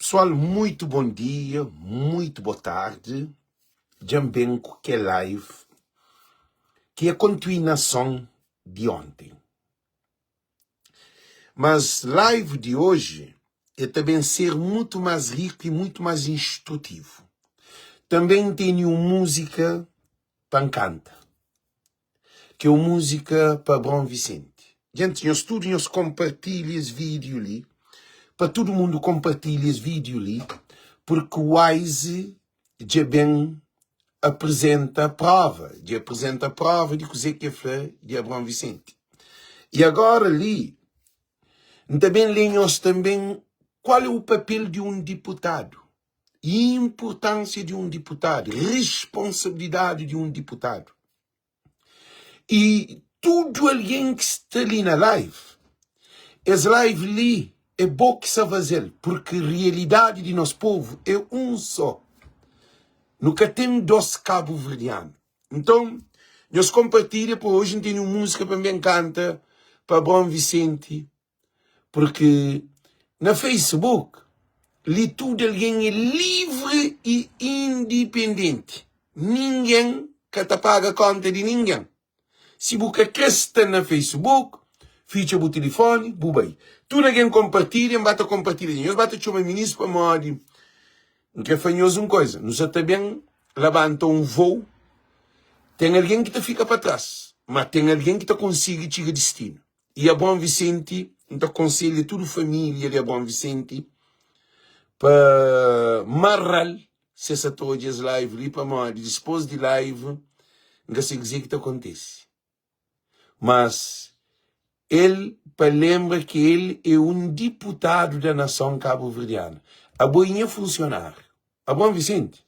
Pessoal, muito bom dia, muito boa tarde. Dja N ben ku kel live ki é kontinuason di onti. Mas live di oji el ta ben ser mutu más riku i mutu más instrutivu. Tanbê N tene un múzika pa N kanta, ki é un múzika pa Abraon Visenti. Djenti, nhos tudu nhos konpartilha es vídiu li, pa tudu mundu konpartilha es vídiu li, purki Wise dja ben aprizenta prova, dja aprizenta prova di kuzê ki el fla di Abraon Visenti. I agora li, N ta ben lé nhos tanben kual é u papel di un diputadu i inpurtánsia di un diputadu, risponsabilidadi di un diputadu. I tudu algen ki sta li na live, es live li é bo ki sa faze-l, purki rialidadi di nos povu é un só. Nu ka ten dos kabuverdianu. Nton, nhos konpartilha, pa oji N tene un múzika pa N ben kanta pa Abraon Visenti Porque na Facebook li tudo alguém é livre e independente. Ninguém ka ta paga conta de ninguém. Si bu ka kre sta na Facebook, fitxa bu telefone, bu bai. Tudo alguém compartilha, N ba ta compartilha. Nhos ba ta txoma ministro pamodi N kre fla nhos un coisa, nu sa ta ben labanta un voo, ten alguém ki ta fika pa tras, ma ten alguém ki ta consigui txiga distinu. I Abraon Visenti, N ta konselha tudu família di Abraon Visenti pa marra-l si es sa ta odja es live li, pamodi dispôs di live N ka sai kuzê ki ta kontise. Mas el pa lenbra ki el é un diputadu da nason kabuverdianu. Abo é nha funsionáriu. Abraon Visenti,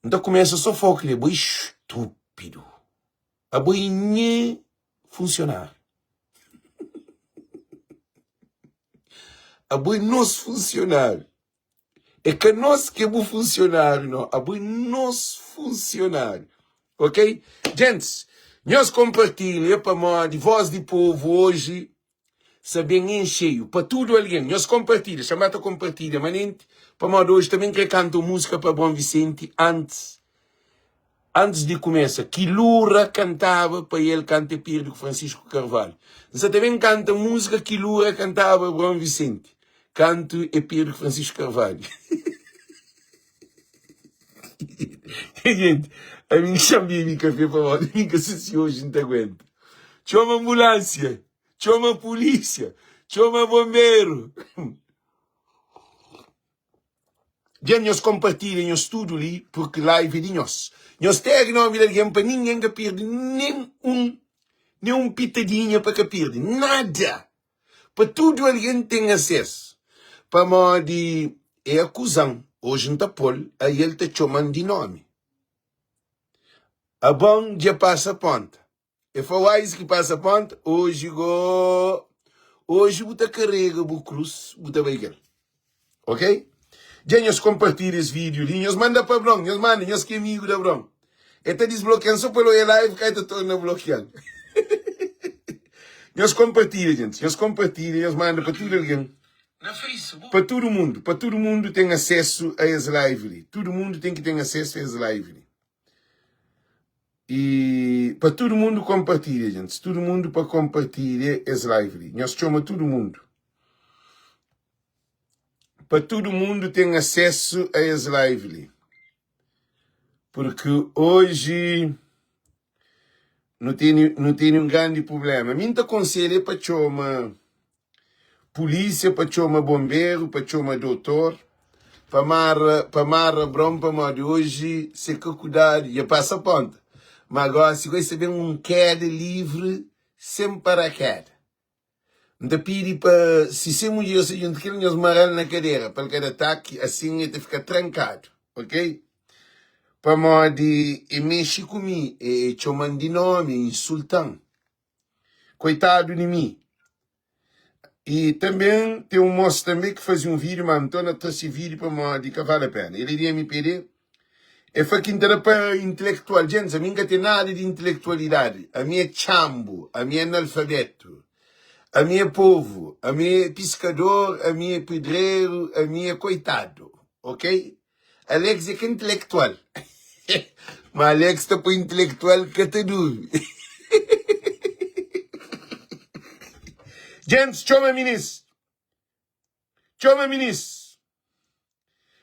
N ta kumesa so foka li, abo é stúpidu. Abo é nha funsionáriu. Abo é nos funsionáriu. É ka nos ki é bu funsionáriu, não. Abo é nos funsionáriu. Ok? Gentes, nhos konpartilha pamodi Voz di Povu oji Sa ben en xeiu pa tudu algen. Nhos konpartilha, xa ba ta konpartilha manenti, pamodi oji tanben kre kanta un muzika pa Abraon Visenti antis antis di kumesa. Ki Lura kantaba pa el kantu e pirdi ku Francisco Carvalho. N sa ta ben kanta muzika ki Lura kantaba Abraon Visenti kantu e pirdi ku Francisco Carvalho. Gente, ami ki xa bebi kafe pamodi mi ka sa si oji N ta aguenta. Txoma anbulánsia! Txoma pulísia, txoma bonberu. Dja nhos konpartilha nhos studu li purki live é di nhos. Nhos tag nomi di algen pa ningen ka pirdi nen un nen un pitadinha pa ka pirdi nada. Pa tudu algen ten asesu. Pamodi é akuzan, oji N ta pol ai el ta txoman di nomi. Abon dja pasa ponta. E fla wise ki pasa ponta, oji go, oji bu ta karega bu krus, bu ta bai kel. Ok? Dja nhos kompartilha es vídeo li, nhos manda pa Abron, nhos manda, nhos ki é amigu di Abron. E ta disblokian so pa el oia live, ka e ta torna blokial. Nhos kompartilha, gentis, nhos kompartilha, nhos manda pa tudu algen. Pa tudu mundu, pa tudu mundu ten asesu a es live li. Tudu mundu ten ki ten asesu a es live li. E pa tudu mundu konpartilha, gentis. Tudu mundu pa konpartilha es live li. Nhos txoma tudu mundu. Pa tudu mundu ten asesu a es live li. Porque oji nu tene, nu tene un grandi problema. Mi N ta konselha pa txoma Pulísia pa txoma bonberu, pa txoma dotor, pa mara, pa mara bron pamodi oji se ka kudadu dja pasa ponta. Ma gosi goi sta ben un keda livri sen parakeda. N ta pidi pa si se mudjer sta djuntu kel nhos mara-l na kadera pa el ka da taki, asin el ta fika trankadu, ok? Pamodi e mexe ku mi, e txoma-m di nomi, e insulta-m. Koitadu di mi. E tanben ten un mos tanbe ki faze un video ma nton na tra se video pamodi ka vale a pena. El é di MPD. E fla ki N ta da pa intelektual. Djentis, ami N ka ten nada di intelektualidadi. Ami é txanbu, ami é analfabetu. Ami é povu, ami é piskador, ami é pedreru, ami é koitadu, ok? Alex é ka intelektual, ma Alex ta poi intelektual ka ta durmi. Djentis, txoma minis, txoma minis.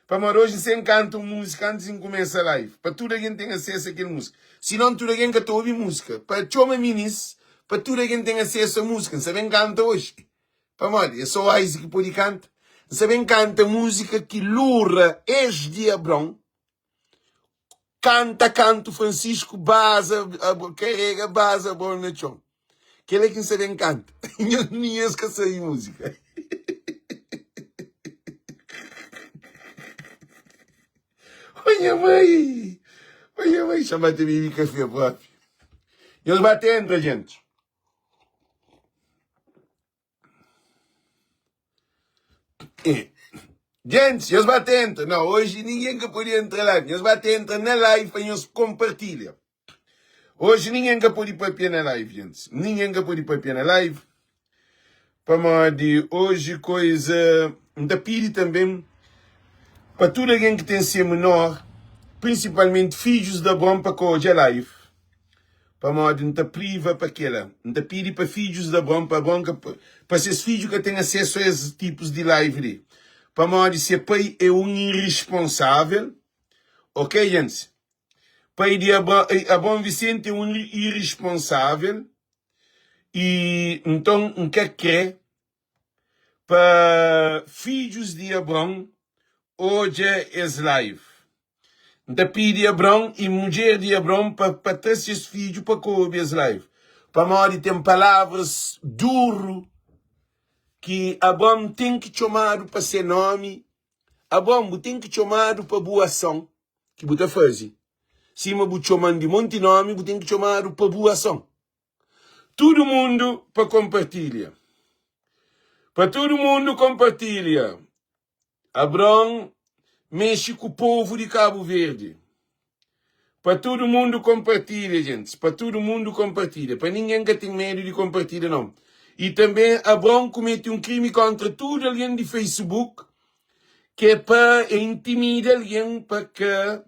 Pamodi oji N sen kanta un múzika antis di N kumesa live, pa tudu algen ten asesu a kel múzika. Sinon tudu algen ka ta obi múzika. Pa txoma minis pa tudu algen ten asesu a múzika. N sa ben kanta oji. Pamodi é sô Wise ki pode kanta. N sa ben kanta múzika ki Lura, ex di Abraon, kanta kantu Francisco baza, karega baza Abraon na txon. Kel-la ki N sa ben kanta. Nhos ninhun ka sabe múzika. Ô nha mai! Ô nha mai! Xa ba ta bebe kafé propi. Nhos ba ta entra, gente. É. Gente, nhos ba ta entra. Não, hoje ninguém ka pode entra live. Nhos ba ta entra na live pa nhos compartilha. Hoje ninguém ka pode papia na live, gente. Ninguém ka pode papia na live. Pamodi hoje coisa. N ta pidi também pa tudo alguém que tem ser menor, principalmente fidjus da Abraão, pa ka odja live. Pamodi N ta priva pa kela. N ta pidi pa fidjus di Abraon, pa Abraon ka, pa ses fidju ka ten asesu a es tipus di live li. Pamodi se pai é un irisponsável. Ok, gentis? Pai di Abraon Vicente é un irisponsável i nton N ka kre pa fidjus di Abraon odja es live. N ta pidi Abraon i mudjer di Abraon pa pa tra ses fidju pa ka obi es live, pamodi ten palavras duru ki Abraon ten ki txomadu pa se nomi. Abraon, bu ten ki txomadu pa bu ason ki bu ta faze. Sima bu txoman di monti nomi, bu ten ki txomadu pa bu ason. Tudu mundu pa konpartilha. Pa tudu mundu konpartilha. Abraon mexe ku povu di Kabu Verdi. Pa tudu mundu konpartilha, gentis. Pa tudu mundu konpartilha. Pa ningen ka ten medu di konpartilha, nau. I tanbe Abraon kumete un krimi kontra tudu algen di Facebook, ki é pa e intimida algen pa ka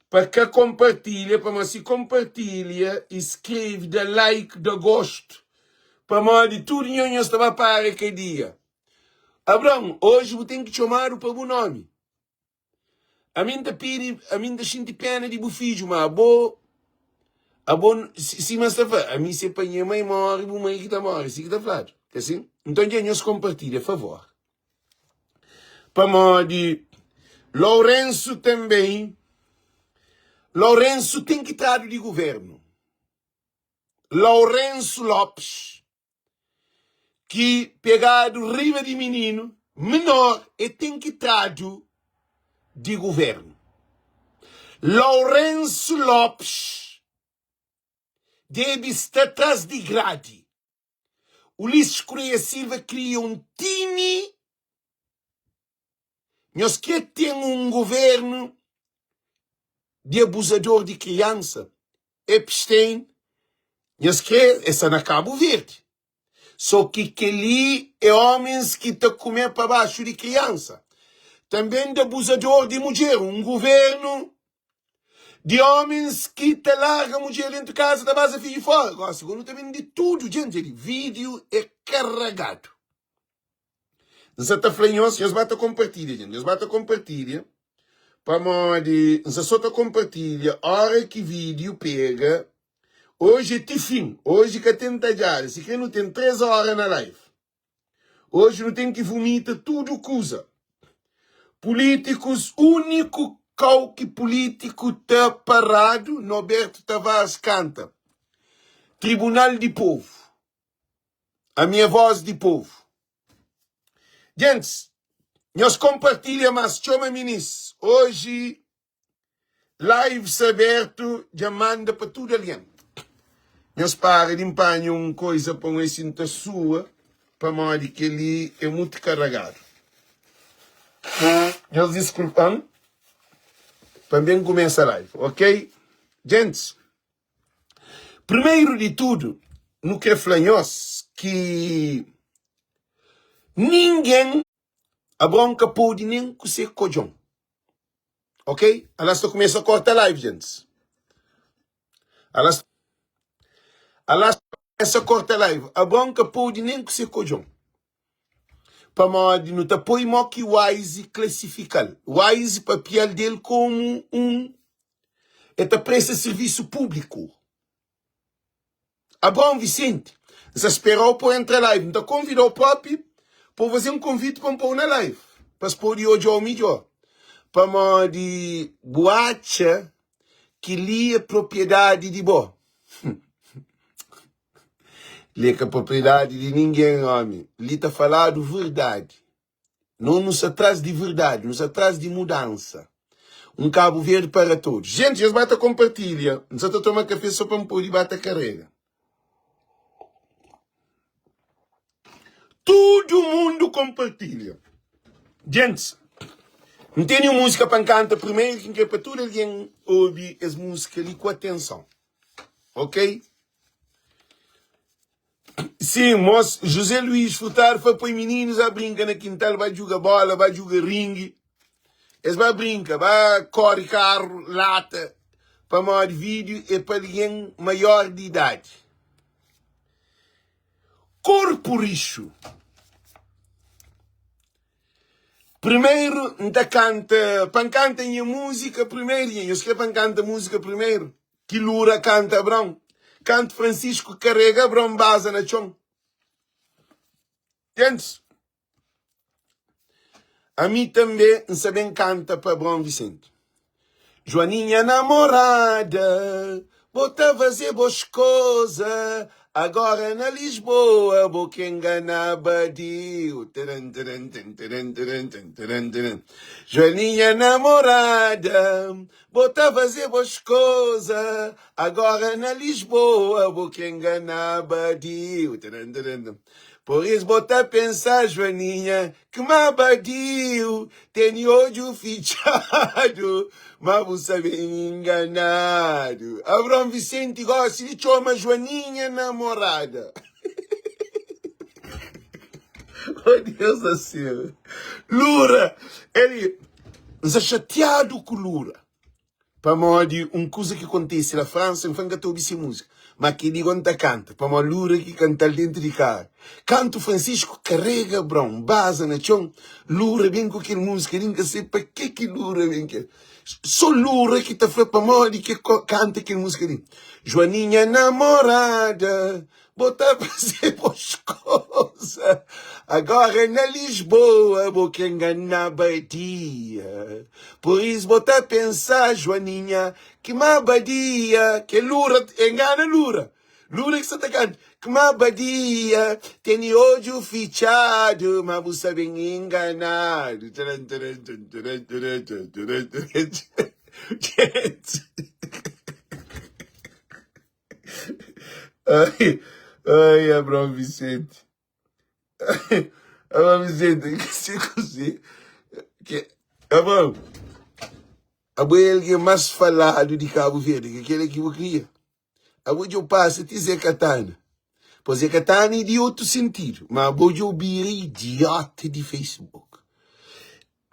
pa ka konpartilha, pamodi si konpartilha i skrebe, da like, da gostu, pamodi tudu nho nhos ta ba para kadia. Abraon, oji bu ten ki txomadu pa bu nómi. Ami N ta pidi, ami N ta xinti péna di bu fidju, má abo, abo, sima N sta fla, ami se pa nha mai móre, bu mai ki ta móre, si ki ta fladu, ka sin? Nton, dja nhos konpartilha, favor. Pamodi Lourenço tanbê, Lourenço ten ki tradu di govérnu. Lourenço Lopes ki pegadu riba di mininu menor e ten ki tradu di governu. Lourenço Lopes debe sta tras di gradi. Ulisses Correia Silva kria un timi. Nhos kre ten un governu di abuzador di kriansa? Epstein, nhos kre e sta na Kabu Verdi. So ki keli e omens ki ta kume pa baxu di kriansa. Tanben di abuzador di mudjer, un governu di omens ki ta larga mudjer dentu kaza ta baza fidju fora. Gosi go nu ta ben di tudu djenti li, video e karagadu. N sa ta fla nhos, nhos ba ta konpartilha, djenti. Nhos ba ta konpartilha, pamodi N sa so ta konpartilha ora ki vídiu pega. Oji é ti fin, oji ka ten tadjada, sikrê nu ten 3 óra na live. Oji nu ten ki vumita tudu kuza. Pulítikus, úniku kau ki pulítiku ta paradu, Norberto Tavares kanta, Tribunal di Povu. Ami é voz di povo. Gentis, nhos compartilha mas txoma minis. Hoje live sa aberto dja manda pa tudo alguém. Nhos para di npanha um coisa pa um si nta sua pamodi keli é mutu carregado. Nhos disculpa-m pa N ben kumesa live, ok? Gentis, Primeiro di tudo, nu kre fla nhos. ki ningen Abraon ka pode nen ku se kodjon. Ok? Ala sta kumesa korta live, gentis. Ala ala sta korta live. Abraon ka pode nen ku se kodjon. Pamodi nu ta poi mo ki Wise klasifika-l. Wise papia-l del komu un e ta presta sirvisu públiku. Abraão Vicente, N sa spera-u pa-u entra live. N ta konvida-u propi pa-u faze-m konviti pa N pô-u na live, pa es pode odja-u midjor. Pamodi bu atxa ki li é propriedadi di bo. Li é ka propriedadi di ningen, omi. Li ta faladu verdadi. No nu sta tras di verdadi, nu sta tras di mudansa. Un Kabu Verdi para todos. Gente, es ba ta kompartilha. N sa ta toma kafé so pa N pode ba ta karega. Tudu mundu kompartilha. Gentes, N tene un múzika pa N kanta primeru ki N kre pa tudu algen obi es múzika li ku atenson. Ok? Sim, mos José Luís Furtado foi poi mininus a brinka na kintal, ba djuga bola, ba djuga ringi. Es ba brinka, ba kori karu, lata, pamodi vídeo é pa algen maior di idadi. Korpu rixu. Primeiro N ta kanta, pa N kanta nha múzika primeiro, nha, nhos kre pa N kanta múzika primeiro? Ki lura kanta Abraon. Kantu Francisco karega Abraon baza na txon. Gentis, ami tanbe N sa ben kanta pa Abraon Vicente. Joaninha namorada, bo ta faze bos koza, agora na Lisboa bo kre ngana badiu. Teren, teren, ten, teren, teren, ten, teren, teren. Joaninha namorada, Bo ta faze bos koza Agora na Lisboa bo kre ngana badiu Por is bo ta pensa Joaninha kma badiu Tene odju fitxadu ma bu sa ben inganadu Abraão Vicente gosi di txoma Joaninha namorada Oh Deus do céu Lura, ele N sta xatiadu ku Lura pamodi un kuza ki kontise la Fransa, N fla N ka ta obi se múzika, ma kel-li go N ta kanta pamodi Lura ki kanta-l déntu di karu. Kantu Francisco karega Abraon baza na txon, Lura ben ku kel múzika li, N ka sabe pa ke ki Lura ben kel. Sô Lura ki ta fla pamodi ki el kanta kel múzika li. Joaninha namorada. Bo ta faze bos koza Agora na Lisboa bo kre ngana badia Por is bo ta pensa Joaninha Kma badia Ke lura e ngana lura Lura ki sa ta kanta Kma badia Tene odju fitxadu Ma bu sa ben inganadu Tcharan tcharan tchan tcharan tcharan tchan tcharan tcharan tchan Ai, ai, Abraão Vicente. Abraão Vicente, que se così. Que, Abraão, abo é alguém mais falado de Cabo Verde, que aquele que eu queria. Abo eu passa te Zé Katana. Pois Zé Katana é de outro sentido, mas abo eu bira idiota de Facebook.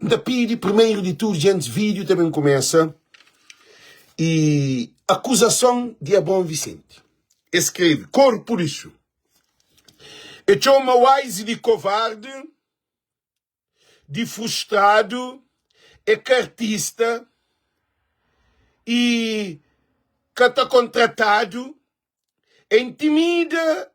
N ta pidi primeiro di tudu djentis vídeo ta ben kumesa e akuzason di Abraão Vicente e skrebe korpu lixu e txoma Wise di kovardi di frustradu e ka artista e ka ta kontratadu e intimida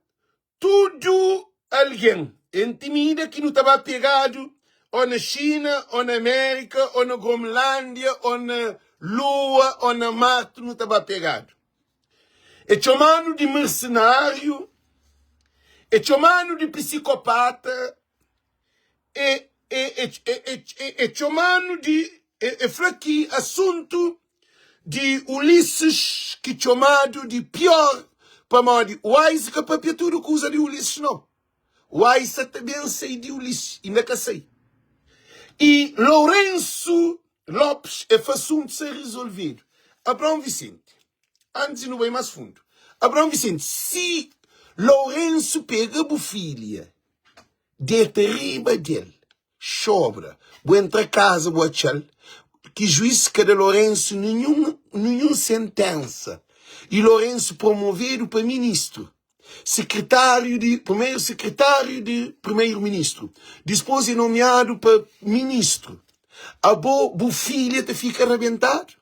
Tudu algen é ntimida ki nu ta ba pegadu ô na Xina, ô na Amérika, ô na Gromlándia, ô na Lua, ô na Marte, nu ta ba pegadu. É txoma-nu di mersenáriu, é txoma-nu di pisikopata, é, é, é, é, é, é txoma-nu di. É, é fla ki asuntu di Ulisses ki txomadu di pior pamodi Wise ka papia tudu kuza di Ulisses no. Wise sa ta ben sai di Ulisses, inda ka sai. E Lourenço Lopes é fla asuntu sa resolvedu. Abraão Vicente, antis di nu bai mas fundu, Abraão Vicente, si. Lourenço pega bu filha deta riba del xobra bu entra kaza bu atxal ki juiz ka da Lourenço ninhun ninhun sentensa y Lourenço promovedu pa ministru sekretáriu di primeru sekretáriu di primeru ministru dispôs é nomiadu pa ministru abo bu filha ta fika rabentadu?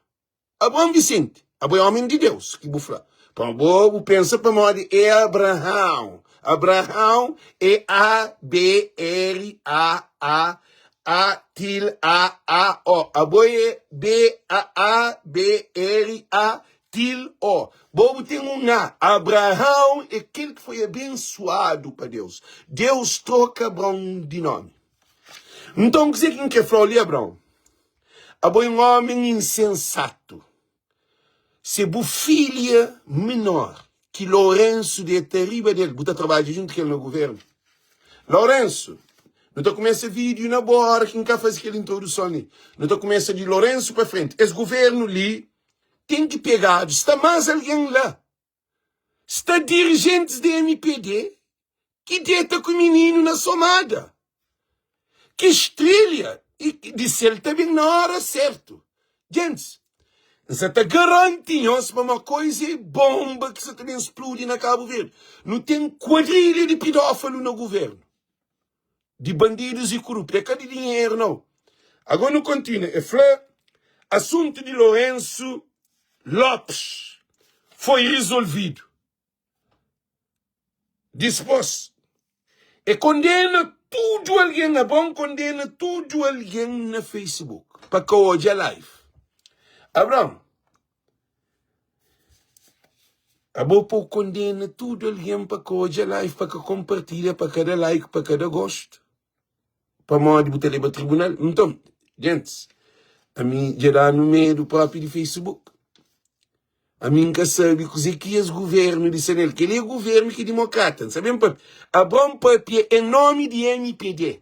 Abraon Vicente, abo é omi di Deus ki bu fla. Pa bo bu pensa pamodi é Abraão. Abraão é A B R A A A til A A O. Abo é B A A B R A til O. Bo bu ten un A. Abraão é kel ki foi abensuadu pa Deus. Deus troka Abraão di nomi. Nton kuzê ki N krê fla-u li, Abraão? Abo é un ómi insensatu. Se bu filha menor, ki Lourenço deta riba del, bu ta trabadja djuntu ku el na guvernu? Lourenço, nu ta kumesa vídiu na bo óra ki N ka faze kel introduson li. Nu ta kumesa di Lourenço pa frenti. Es guvernu li ten ki pegadu. Sta más algen la. Sta dirijentis di mpd ki deta ku mininu na somada. Ki strilha di sel ta ben na ora sertu. Gentis, N sa ta garanti nhos ma ma koiza é bonba ki sa ta ben spludi na Kabu Verdi. Nu ten kuadrilha di pidófalu na guvernu, di bandidus i kuruptu. É ka di dinheru, nau. Agora nu kontinua. E fla, asuntu di Lourenço Lopes foi rizolvidu. Dispôs, e kondena tudu algen, Abraon kondena tudu algen na Facebook pa ka odja live. Abraon, abo pa bu kondena tudu algen pa ka odja live, pa ka konpartilha, pa ka da like, pa ka da gostu, pamodi bu ta leba tribunal? Nton, gentis, ami dja da-nu medu propi di Facebook. Ami N ka sabe kuzê ki es guvernu di sta nel. Kel-li é guvernu ki é dimokrata. N sa ben papia. Abraon papia en nomi di mpd.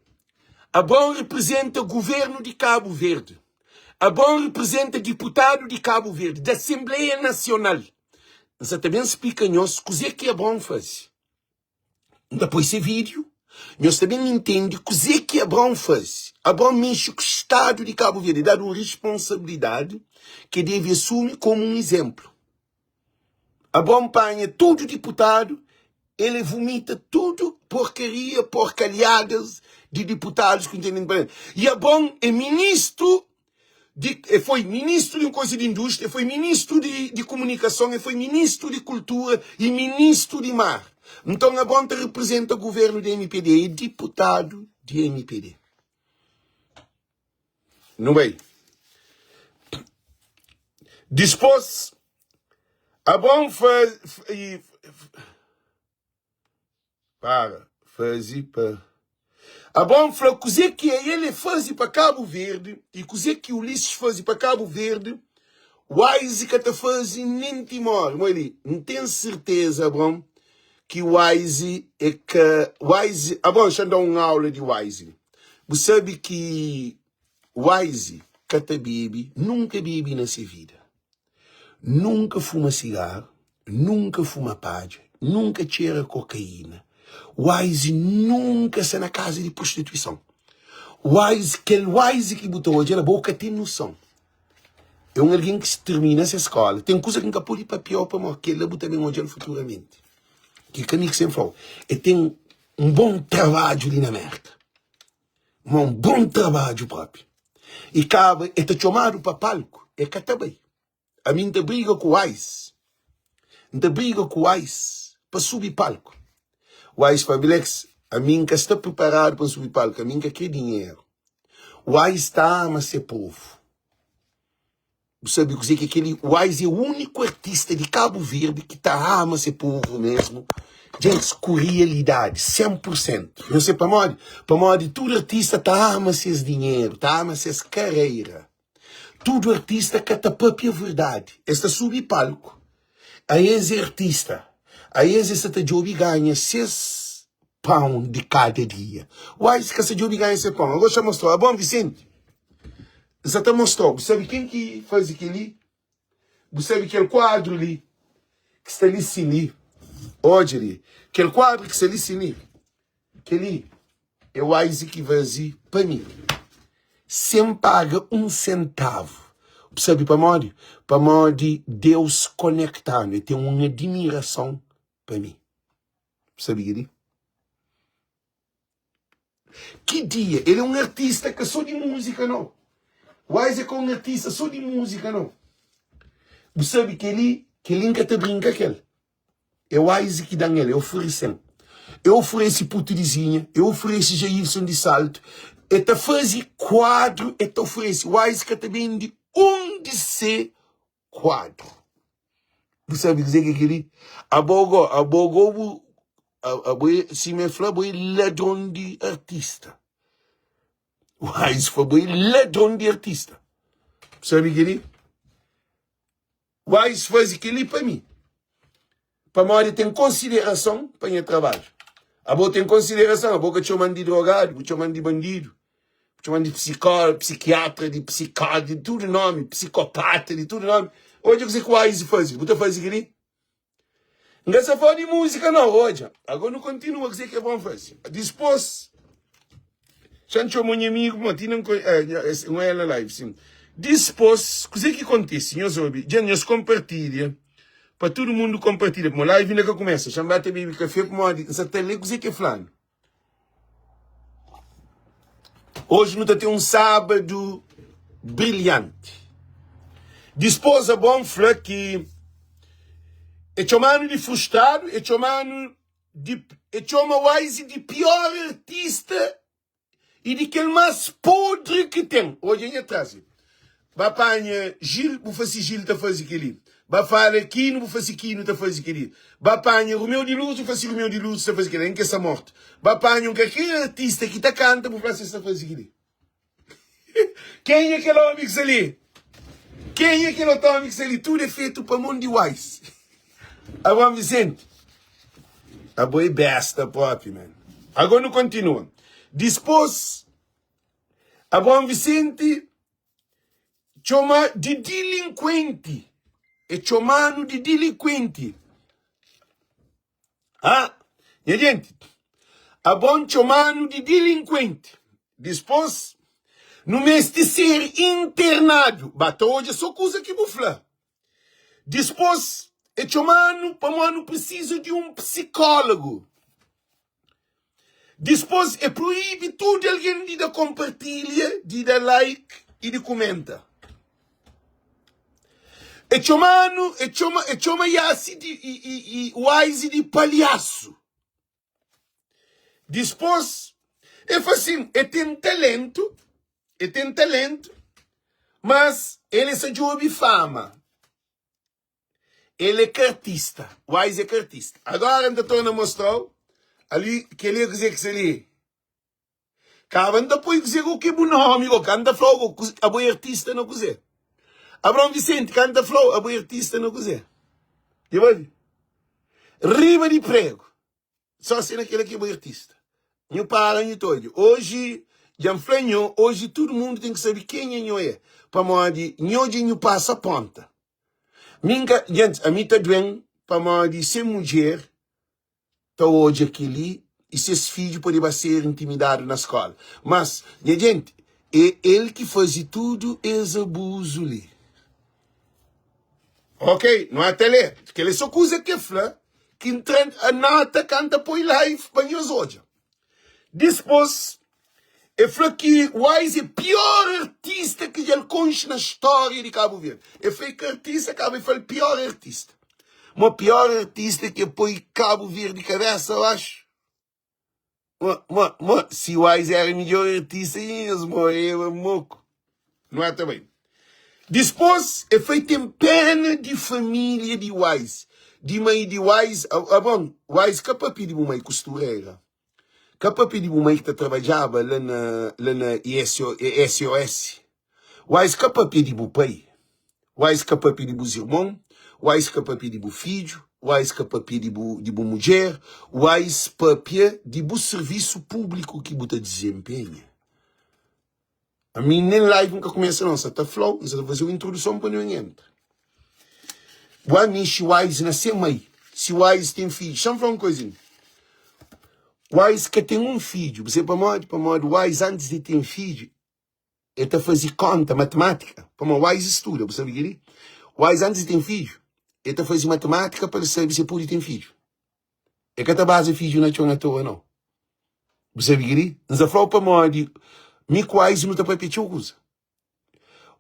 Abraon riprizenta guvernu di Kabu Verdi. Abraon riprizenta diputadu di Kabu Verdi, di Asenbleia Nasional. N sa ta ben splika nhos kuzê ki Abraon faze. N ta poi se vídiu, nhos ta ben intende kuzê ki Abraon faze. Abraon mexe ku stadu di Kabu Verdi, el dadu un responsabilidadi ki el debe asumi komu un izénplu. Abraon panha tudu diputadu, el e vumita tudu porkaria, porkalhadas di diputadus ku N tende. I Abraon é ministru di, e foi ministru di un koza di indústria, e foi ministru di, di komunikason, e foi ministru di kultura i ministru di mar. Nton, Abraon ta reprezenta guvernu di mpd, e diputadu di mpd. Nu bai. Dispôs, Abraon fa, e, Para faze pa Abraão fla kuzê ki el e faze pa Kabu Verdi i kuzê ki Ulisses faze pa Kabu Verdi, Wise ka ta faze nen ti more. Moi li, N ten serteza, Abraão, ki Wise e ka Wise. Abraão, xa N da un aula di Wise li. Bu sabe ki Wise ka ta bebe, nunka bebe na se vida. Nunka fuma sigaru, nunka fuma padja, nunka txera kokaína. Wise nunka sta na kaza di prostituison. Wise, kel Wise ki bu ta odja la, bo ka ten noson. É un algen ki tirmina se skola. Ten kuza ki N ka pode papia-u pamodi kel-la bu ta ben odja-l futuramenti. Ki ka mi ki sen fla-u. El ten un bon trabadju li na Mérka. Ma un bon trabadju propi. I kaba e ta txomadu pa palku, e ka ta bai. Ami N ta briga ku Wise, N ta briga ku Wise pa subi palku. Wise fla, Bilex, ami N ka sta priparadu pa N subi palku, ami N ka kre dinheru. Wise ta ama se povu. Bu sabe kuzê ki é kel-li? Wise é úniku artista di Kabu Verdi ki ta ama se povu mesmu. Djentis, ku rialidadi, 100 pur sentu. Nhos sabe pamodi? Pamodi tudu artista ta ama ses dinheru, ta ama ses kareira. Tudu artista ka ta papia verdadi. Es ta subi palku, aes é artista, aes es sa ta djobe ganha ses pão di kada dia. Wise ka sa djobe ganha se pão. Agora xa mostrou. Abon, Vicente, N sa ta mostrou. Bu sabe ken ki faze kel-li? Bu sabe kel kuadru li ki sta li sin li? Odja li, kel kuadru ki sta li sin li, kel-li é Wise ki faze pa mi, sen paga un sentavu. Bu sabe pamodi? Pamodi Deus konekta-nu, el ten un adimirason pa mi. Bu sabe kel-li? Ki dia? El é un artista ka sô di múzika nau. Wise é ka un artista sô di múzika nau. Bu sabe kel-li, kel-li N ka ta brinka ku el. É Wise ki da-m el, el oferese-m. El oferese Putu di Zinha, el oferese Jailson di Saltu. El ta faze kuadru, el ta oferese. Wise ka ta bende un di se kuadru. Bu sabe kuzê ki é kel-li? Abo go, abo go bu, abo é, sima el fla, abo é ladron di artista. Wise fla, abo é ladron di artista. Bu sabe kel-li? Wise faze kel-li pa mi, pamodi ten konsiderason pa nha trabadju. Abo ten konsiderason, abo ka txoma-m di drogadu, bu txoma-m di bandidu, bu txoma-m di psikólogu, psikiatra, di psikólogu, di tudu nomi, psikopata, di tudu nomi. Odja kuzê ki Wise faze, bu ta faze kel-li? N ka sta fala di múzika nau, odja. Agora nu kontinua kuzê ki é bon faze. Dispôs, xa N txoma nha amigu, ma ti na N oia na live, sin. Dispôs, kuzê ki kontise? Nhos obi, dja nhos konpartilha, pa tudu mundu konpartilha, pamodi live inda ka kumesa. Xa N ba ta bebe kafé pamodi N sa ta lé kuzê ki el fla-nu. Hoje nu ta ten un sábadu brilhanti. Dispôs a bom fla ki e txomanu di frustradu, e txomanu di e txoma Wise di pior artista i di kel más podri ki ten. Odja nha tras li. Ba panha Gil, bu fase Gil ta faze kel-li. Ba fala Kino, bu fase Kino ta faze kel-li. Ba panha Romeu di Luz, bu fase Romeu di Luz ta faze kel-li. N ke sta mortu. Ba panha un kalker artista ki ta kanta, bu fla si es ta faze kel-li. Kenha kel omi ki sta li? Kenha kel otu omi ki sta li? Tudu é fetu pa mon di Wise. Abraão Vicente, abo é besta propi, man. Agora nu kontinua. Dispôs, Abraão Vicente txoma di dilinkuenti. E txomanu di dilinkuenti. Ah, nha jenti, Abraão txomanu di dilinkuenti. Dispôs, nu meste ser internadu. Ba ta odja so kuza ki bu fla. Dispôs, e txomanu pamodi nu prisiza di un psikólogu. Dispôs e proíbi tudu algen di da konpartilha, di da like i di kumenta. E txoma-nu, e txoma, e txoma Yasi di, i, i, i Wise di palhasu. Dispôs e fla sin, e ten talentu, e ten talentu, mas el e sa djobe fama. El é ka artista. Wise é ka artista. Agora N ta torna mostrau ali kel-li é kuzê ki sta li. Kaba N ta poi kuzê ku ki bu nomi go. Ka N ta flau go abo é artista na kuzê. Abraão Vicente, ka N ta flau abo é artista na kuzê. Dja obi? Riba di prego. Só si na kila ki bo é artista. Nhu para nhu ta odja. Oji dja N fla nho, oji tudu mundu ten ki sabe kenha nho é. Pamodi nho dja nhu pasa ponta. Mi N ka, djentis, ami ta duen pamodi se mudjer ta odja keli i ses fidju pode ba ser intimidadu na skola. Mas, nha djenti, é el ki faze tudu es abuzu li. Ok, nu ata lé. Kel é so kuza ki el fla ki N tra nota kantu ta poi live pa nhos odja. Dispôs, el fla ki Wise é pior artista ki dja el konxe na stória di Kabu Verdi. El fla é ka artista kaba, el fla-l pior artista. Ma pior artista ki poi Kabu Verdi kabésa baxu. Ma, ma, ma, si Wise éra midjór artista, nhos moreba moku. Nu ata bai. Dispôs, el fla el ten péna di família di Wise, di mai di Wise. Abon, Wise ka papia di bu mai kusturera, ka papia di bu mai ki ta trabadjaba la na la na SOS. Wise ka papia di bu pai, Wise ka papia di bus irmon, Wise ka papia di bu fidju, Wise ka papia di bu di bu mudjer, Wise papia di bu sirvisu públiku ki bu ta dizenpenha. Ami nen live N ka kumesa non, N sa ta fla-u, N sa ta faze-u introduson pa nu entra. Bu amixi Wise na se mai. Si Wise ten fidju. Xa-m fla un koizinha. Wise ka ten un fidju. Bu sabe pamodi? Pamodi Wise antis di ten fidju, el ta faze konta, matematika. Pamodi Wise studa, bu sabe kel-li? Wise antis di ten fidju, el ta faze matematika pa el sabe si el pode ten fidju. El ka ta baza fidju na txon atoa, nau. Bu sabe kel-li? N sa fla-u pamodi mi ku Wise nu ta papia txeu kuza.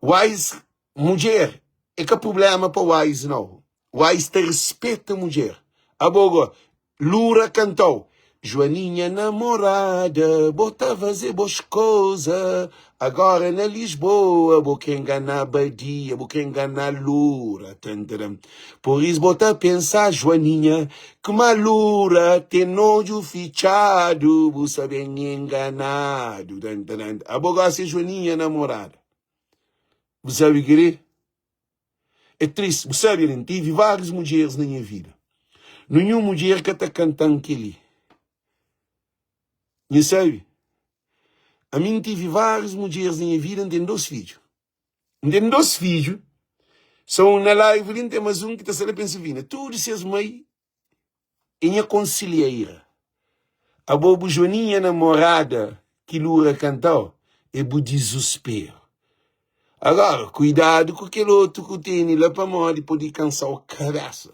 Wise mudjer é ka problema pa Wise nau. Wise ta respeta mudjer. Abo go Lura kantau Joaninha namorada bo ta faze bos koza agora na Lisboa bo kre ngana badia bo kre ngana Lura tantaram por is bo ta pensa Joaninha kma Lura ten odju fitxadu bu sa ben enganadu tantaram abo gosi é Joaninha namorada bu sabe kre É triste, bu sabe N tive vários mudjeres na nha vida Ninhun mudjer ka ta kanta-m kel-li Nha sabe, ami N tive vários mudjeres na nha vida N ten dos fidju N ten dos fidju Sô un na live li, N ten más un ki ta sta na Pensilvânia Tudu ses mai é nha konselheira Abo bu Joaninha namorada ki lura kantau é bu dizusperu Agora kuidadu ku kel otu ku tene la pamodi pode kansau kabesa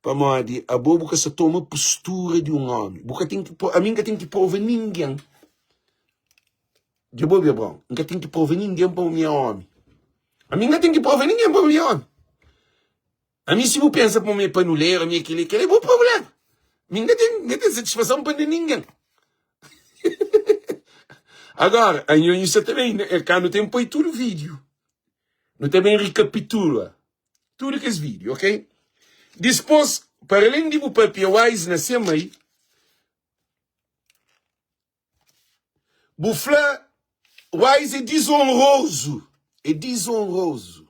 Pamodi abo bu ka sa toma postura di un omi Bu ka ten ki ami N ka ten ki prova ningen Dja bo obi Abraon N ka ten ki prova ningen pa mi é omi Ami N ka ten ki prova ningen pa mi é omi Ami si bu pensa pa mi é panuleru, ami é keli, keli é bu problema. Mi nka ten, nka ten satisfason pa da ningen. Agora, anho nhu sa ta ben, ka nu ten poi tudu vídeo. Nu ta ben rikapitula tudu kes vídeo, ok? Dispôs, para alén di bu papia wise na se mai, bu fla wise é dizonrozu, é dizonrozu.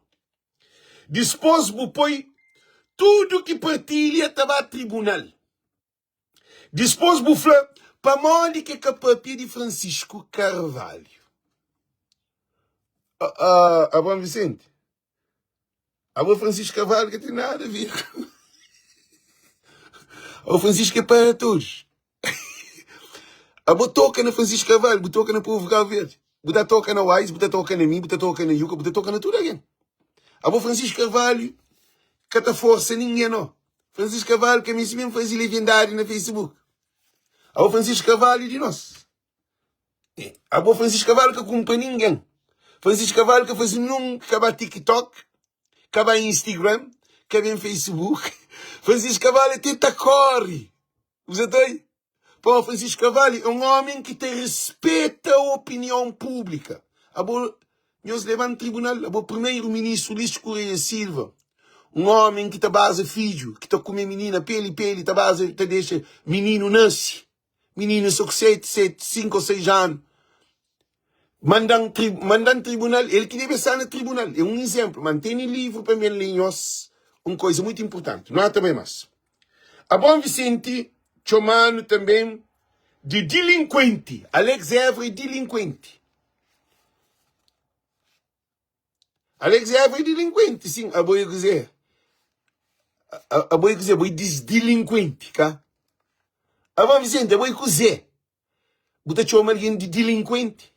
Dispôs bu poi tudu ki partilha ta ba tribunal. Dispôs bu fla pamodi ki ka papia di Francisco Carvalho. Abraão Vicente, abo Francisco Carvalho ka ten nada a ver. Abo Francisco é para todos. Abo toka na Francisco Carvalho, bu toka na povo Cabo Verde. Bu ta toka na Wise, bu ta toka na mi, bu ta toka na Yuka, bu ta toka na tudo alguém. Abo Francisco Carvalho ka ta força ninguém não. Francisco Carvalho ka meste mesmo fazer leviandade na Facebook. Abo Francisco Carvalho é de nós. Abo Francisco Carvalho ka culpa ninguém. Francisco Carvalho ka fazer nenhum ka ba TikTok, ka ba Instagram, ka bem Facebook. Francisco Carvalho até ta corre. Você tá aí? Pô, Francisco Carvalho é um homem que te respeita a opinião pública. Abo, nhos leva tribunal, abo primeiro-ministro Ulisses Correia Silva, um homem que ta baza filho, que ta come menina pele pele, ta baza, ta deixa menino nasce. Menino só com 7, 7, 5 ou 6 anos. Mandan, tri, mandan tribunal, ele que deve estar no tribunal. É um exemplo. Mantém livro para mim ler nhos, uma coisa muito importante. Não há também mais. A Bom Vicente txomanu tanbê di dilinkuenti. Alex Évora é dilinkuenti. Alex Évora é dilinkuenti, sin. Abo é kuzê? Abo é kuzê? Abo é disdilinkuenti, ka? A Bom Vicente, abo é kuzê? Bu ta txoma algen di dilinkuenti?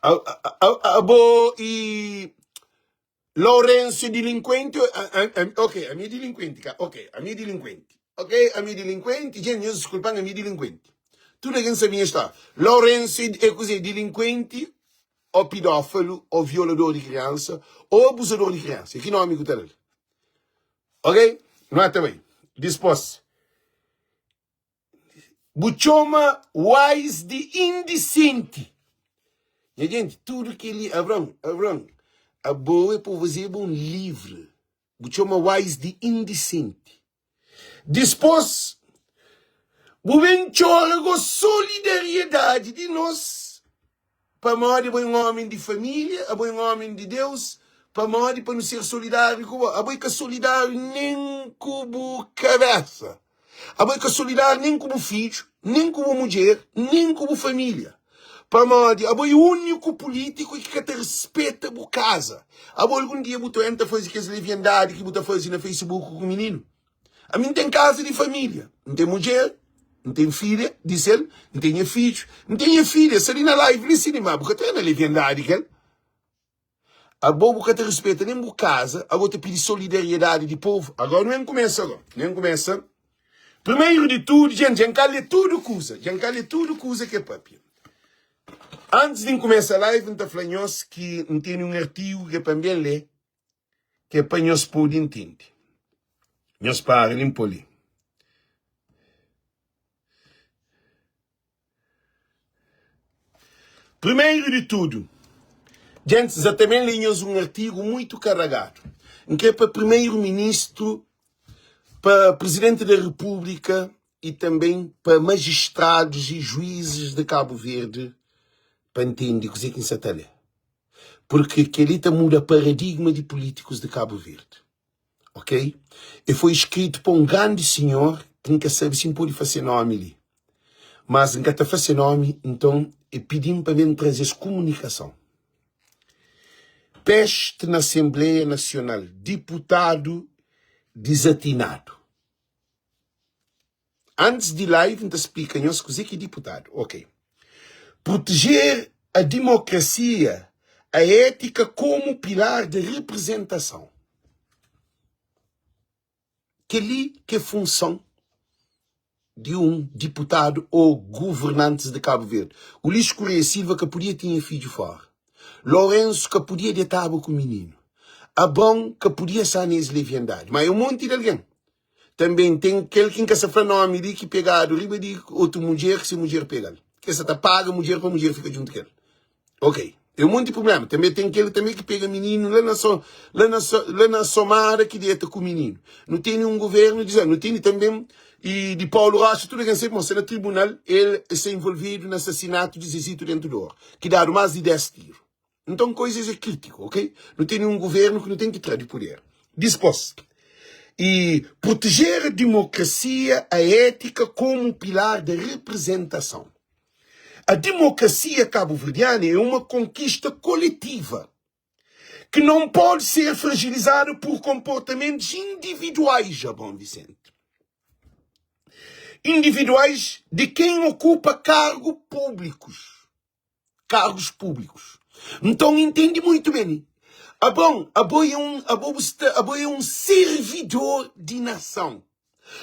Abo e Lourenço é dilinkuenti ok ami é dilinkuenti ka ok ami é dilinkuenti ok ami é dilinkuenti dja nhos diskulpa-m ami é dilinkuenti tudu algen sabe nha stória Lourenço é kuzê dilinkuenti ô pidófalu ô violador di kriansa ô abuzador di kriansa é ki nomi ku ta da-l ok nu ata bai dispôs Bu txoma Wise di indisenti. Nha jenti, tudu kel-li, Abraon, Abraon, abo é pa fazeba un livru. Bu txoma Wise di indisenti. Dispôs, bu ben txora go solidariedadi di nos, pamodi abo é un ómi di família, abo é un ómi di Deus, pamodi pa nu ser solidáriu ku bo. Abo é ka solidáriu nen ku bu kabésa. Abo é ka solidáriu nen ku bu fidju, nen ku bu mudjer, nen ku bu família. Pamodi abo é úniku pulítiku ki ka ta rispeta bu kaza. Abo algun dia bu ta oia-m ta faze kes leviandadi ki bu ta faze na Facebook ku mininu? Ami N ten kaza di família, N ten mudjer, N ten filha di sel, N ten nha fidju, N ten nha filha sta li na live li si ma bu ka ta oia na leviandadi kel. Abo bu ka ta rispeta nen bu kaza, abo ta pidi solidariedadi di povu. Agora nu ben kumesa agora, nu ben kumesa. Primeiro di tudu, dja N ka lé tudu kuza, dja N ka lé tudu kuza ki e papia. Antis di N kumesa live, N ta fla nhos ki N tene un artigu ki é pa N ben lé, ki é pa nhos pode ntende. Nhos para li, N pô li. Primeiro di tudu, djentis, N sa ta ben lé nhos un artigu muitu karagadu. N kre pa Primeiro Ministru, pa Presidenti da Repúblika i tanben pa majistradus i juízis di Kabu Verdi pa ntende kuzê ki N sa ta lé. Purki kel-li ta muda paradigma di pulítikus di Kabu Verdi. Ok? E foi skritu pa un grandi sinhor ki N ka sabe si N pode fla se nómi li. Mas N ka ta fla se nómi, nton e pidi-m pa ben traze es kumunikason. Peste na Asenbleia Nasional, diputadu dizatinadu. Antis di live N ta splika nhos kuzê ki é diputadu. Ok. Proteger a dimokrasia, a étika komu pilar di reprezentason. Kel-li ki é funson di un diputadu ô governantis di Kabu Verdi. Ulisses Correia Silva ka podia tinha fidju fóra. Lourenço ka podia detaba ku mininu. Abrão ka podia sa na es leviandadi. Ma é un monti di algen. Tanben ten kel ki N ka sa fla nomi li ki pegadu riba di otu mudjer ki se mudjer pega-l. Ki sa ta paga mudjer pa mudjer fika djuntu ku el. Ok, é un monti prubléma. Tanbe ten kel tanbe ki pega mininu la na so, la na so, la na Somada ki deta ku mininu. Nu tene un guvernu di nu tene tanben i di Paulo Rocha, tudu algen sabe ma sta na tribunal, el sta involvidu na asasinatu di Zezito dentu di Or, ki dadu más di 10 tiru. Nton koizas é krítiku, ok? Nu tene un guvernu ki nu ten ki tra di puder. Dispôs, e proteger a dimokrasia, a étika komu pilar da reprezentason. A dimokrasia kabuverdiana é uma konkista koletiva ki não pode ser fragilizada por konportamentus individuais, Abraão Vicente. Individuais de quem ocupa cargo públicos. Cargos públicos. Nton intende muito bem. Abon, abo é um, abo bu sta, abo é um servidor di nação.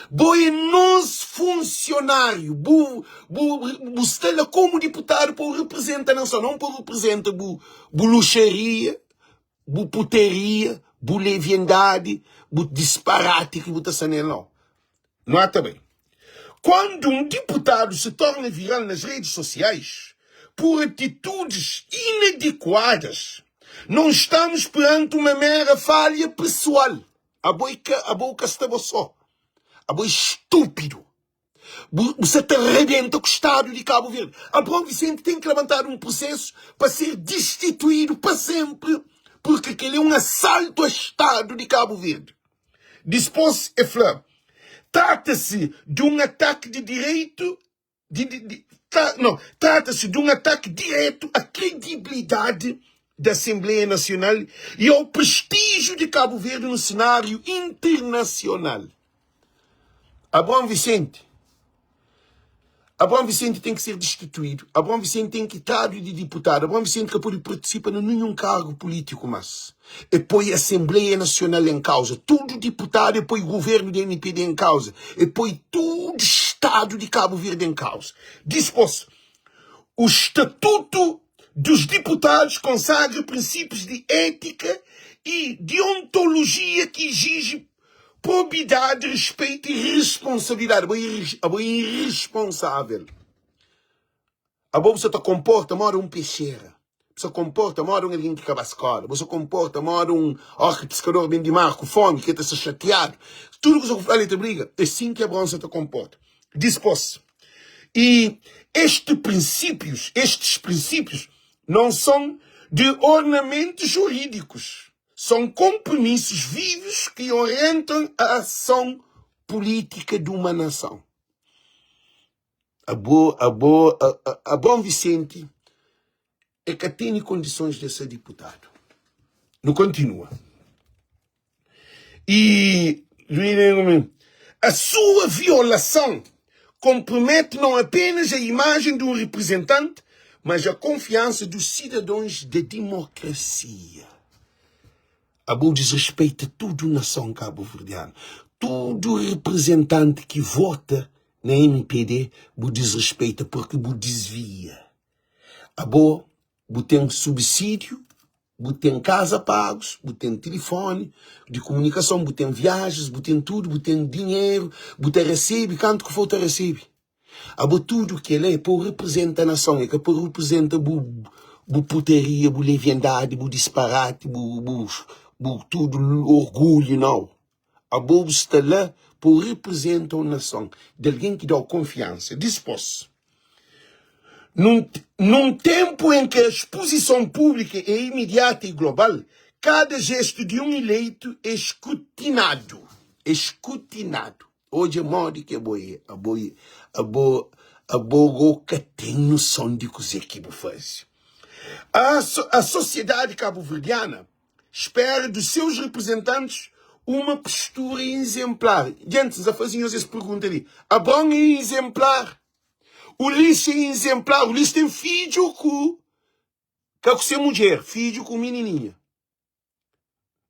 Bo é nos funcionário. Bu, bu, bu sta la como deputado pa representa a nação, não pa representa bu, bu luxaria, bu puteria, bu leviandade, bu disparate ki bu ta sta nel, não. Não há também. Quando um deputado se torna viral nas redes sociais por atitudes inadequadas, não estamos perante uma mera falha pessoal. Abo é ka, abo ka sta bo só. Abo é estúpido. Bu, bu sa ta rebenta ku Estado de Cabo Verde. Abraão Vicente tem que levantar um processo para ser destituído para sempre, porque aquele é um assalto ao Estado de Cabo Verde. Dispôs e fla, Trata-se de um ataque de direito de, de, de, tra, não, trata-se de um ataque direto à credibilidade da Assembleia Nacional e ao prestígio de Cabo Verde no cenário internacional. Abraão Vicente, Abraão Vicente tem que ser destituído. Abraão Vicente tem que trado de deputado. Abraão Vicente que pode participar em nenhum cargo político mas e põe a Assembleia Nacional em causa. Tudo deputado e põe o governo do MPD em causa. E põe tudo Estado de Cabo Verde em causa. Dispôs. O Estatuto dos Deputados consagra princípios de ética e deontologia que exige Probidade, respeito e responsabilidade. Abo é, abo é irresponsável. Abo você ta comporta moda um peixeira. Você comporta moda um alguém que acaba a escola. Você comporta moda um orque pescador bem de mar com fome, que está se chateado. Tudo que você fala, ele te briga. É assim que a bronze te comporta. Dispôs. E estes princípios, estes princípios não são de ornamentos jurídicos. São compromissos vivos que orientam a ação política de uma nação. Abo, abo, a, a, Abraão Vicente. E ka tene kondisons de ser diputadu. Nu kontinua. E a sua violação compromete não apenas a imagem de um representante, mas a confiança dos cidadãos da democracia. Abo desrespeita tudo nação cabo-verdiana. Tudo representante que vota na MPD, bu desrespeita porque bu desvia. Abo bu ten subsídiu, bu ten kaza pagus, bu ten tilifoni di kumunikason, bu ten viajens, bu ten tudu, bu ten dinheru, bu ta resebe kantu ki for ta resebe. Abo tudu kela é pa bu riprizenta nason, é ka pa riprizenta bu bu putaria, bu leviandadi, bu disparati, bu bu bu tudu orgulhu, nau. Abo bu sta la pa bu riprizenta un nason di algen ki da-u konfiansa. Dispôs, nun nun ténpu en ki a spuzison públika é imidiata i global, kada jestu di un ileitu é skrutinadu. É skrutinadu. Odja modi ki abo é. Abo é abo abo go ka ten noson di kuzê ki bu faze. A a sosiedadi kabuverdiana Spera dos seus representantes uma postura exemplar. Gente, N ta faze nhos es pergunta li. Abraon é exemplar? Ulisses é exemplar? Ulisses ten fidju ku ka ku se mudjer, fidju ku minininha.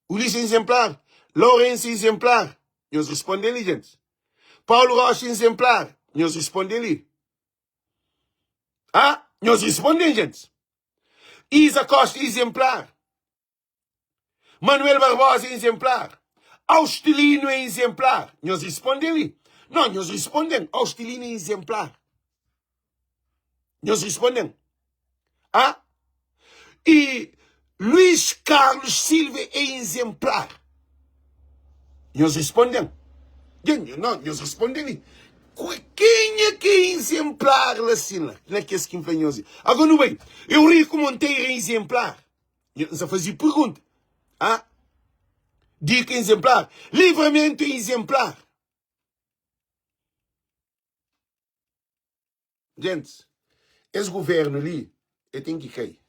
Ulisses é exemplar? Lourenço é exemplar? Nhos responde li, gente. Paulo Rocha é exemplar? Nhos responde li. Ah, nhos responde, gente. Isa Costa é exemplar. Manuel Barbosa é exemplar. Austelino é exemplar. Nhos responden li. Não, nhos responden. Austelino é exemplar. Nhos responden. Ah? E Luís Carlos Silva é exemplar. Nhos responden. Não, nhos responden li. Kenha ki é izenplar la sin la, na kes ki N fla nhos li? Agora nu bai, Eurico Monteiro é izenplar? N sa faze pergunta. Ah? Dica é izenplar? Livramento é izenplar? Gentis, es governo li, e ten ki kai.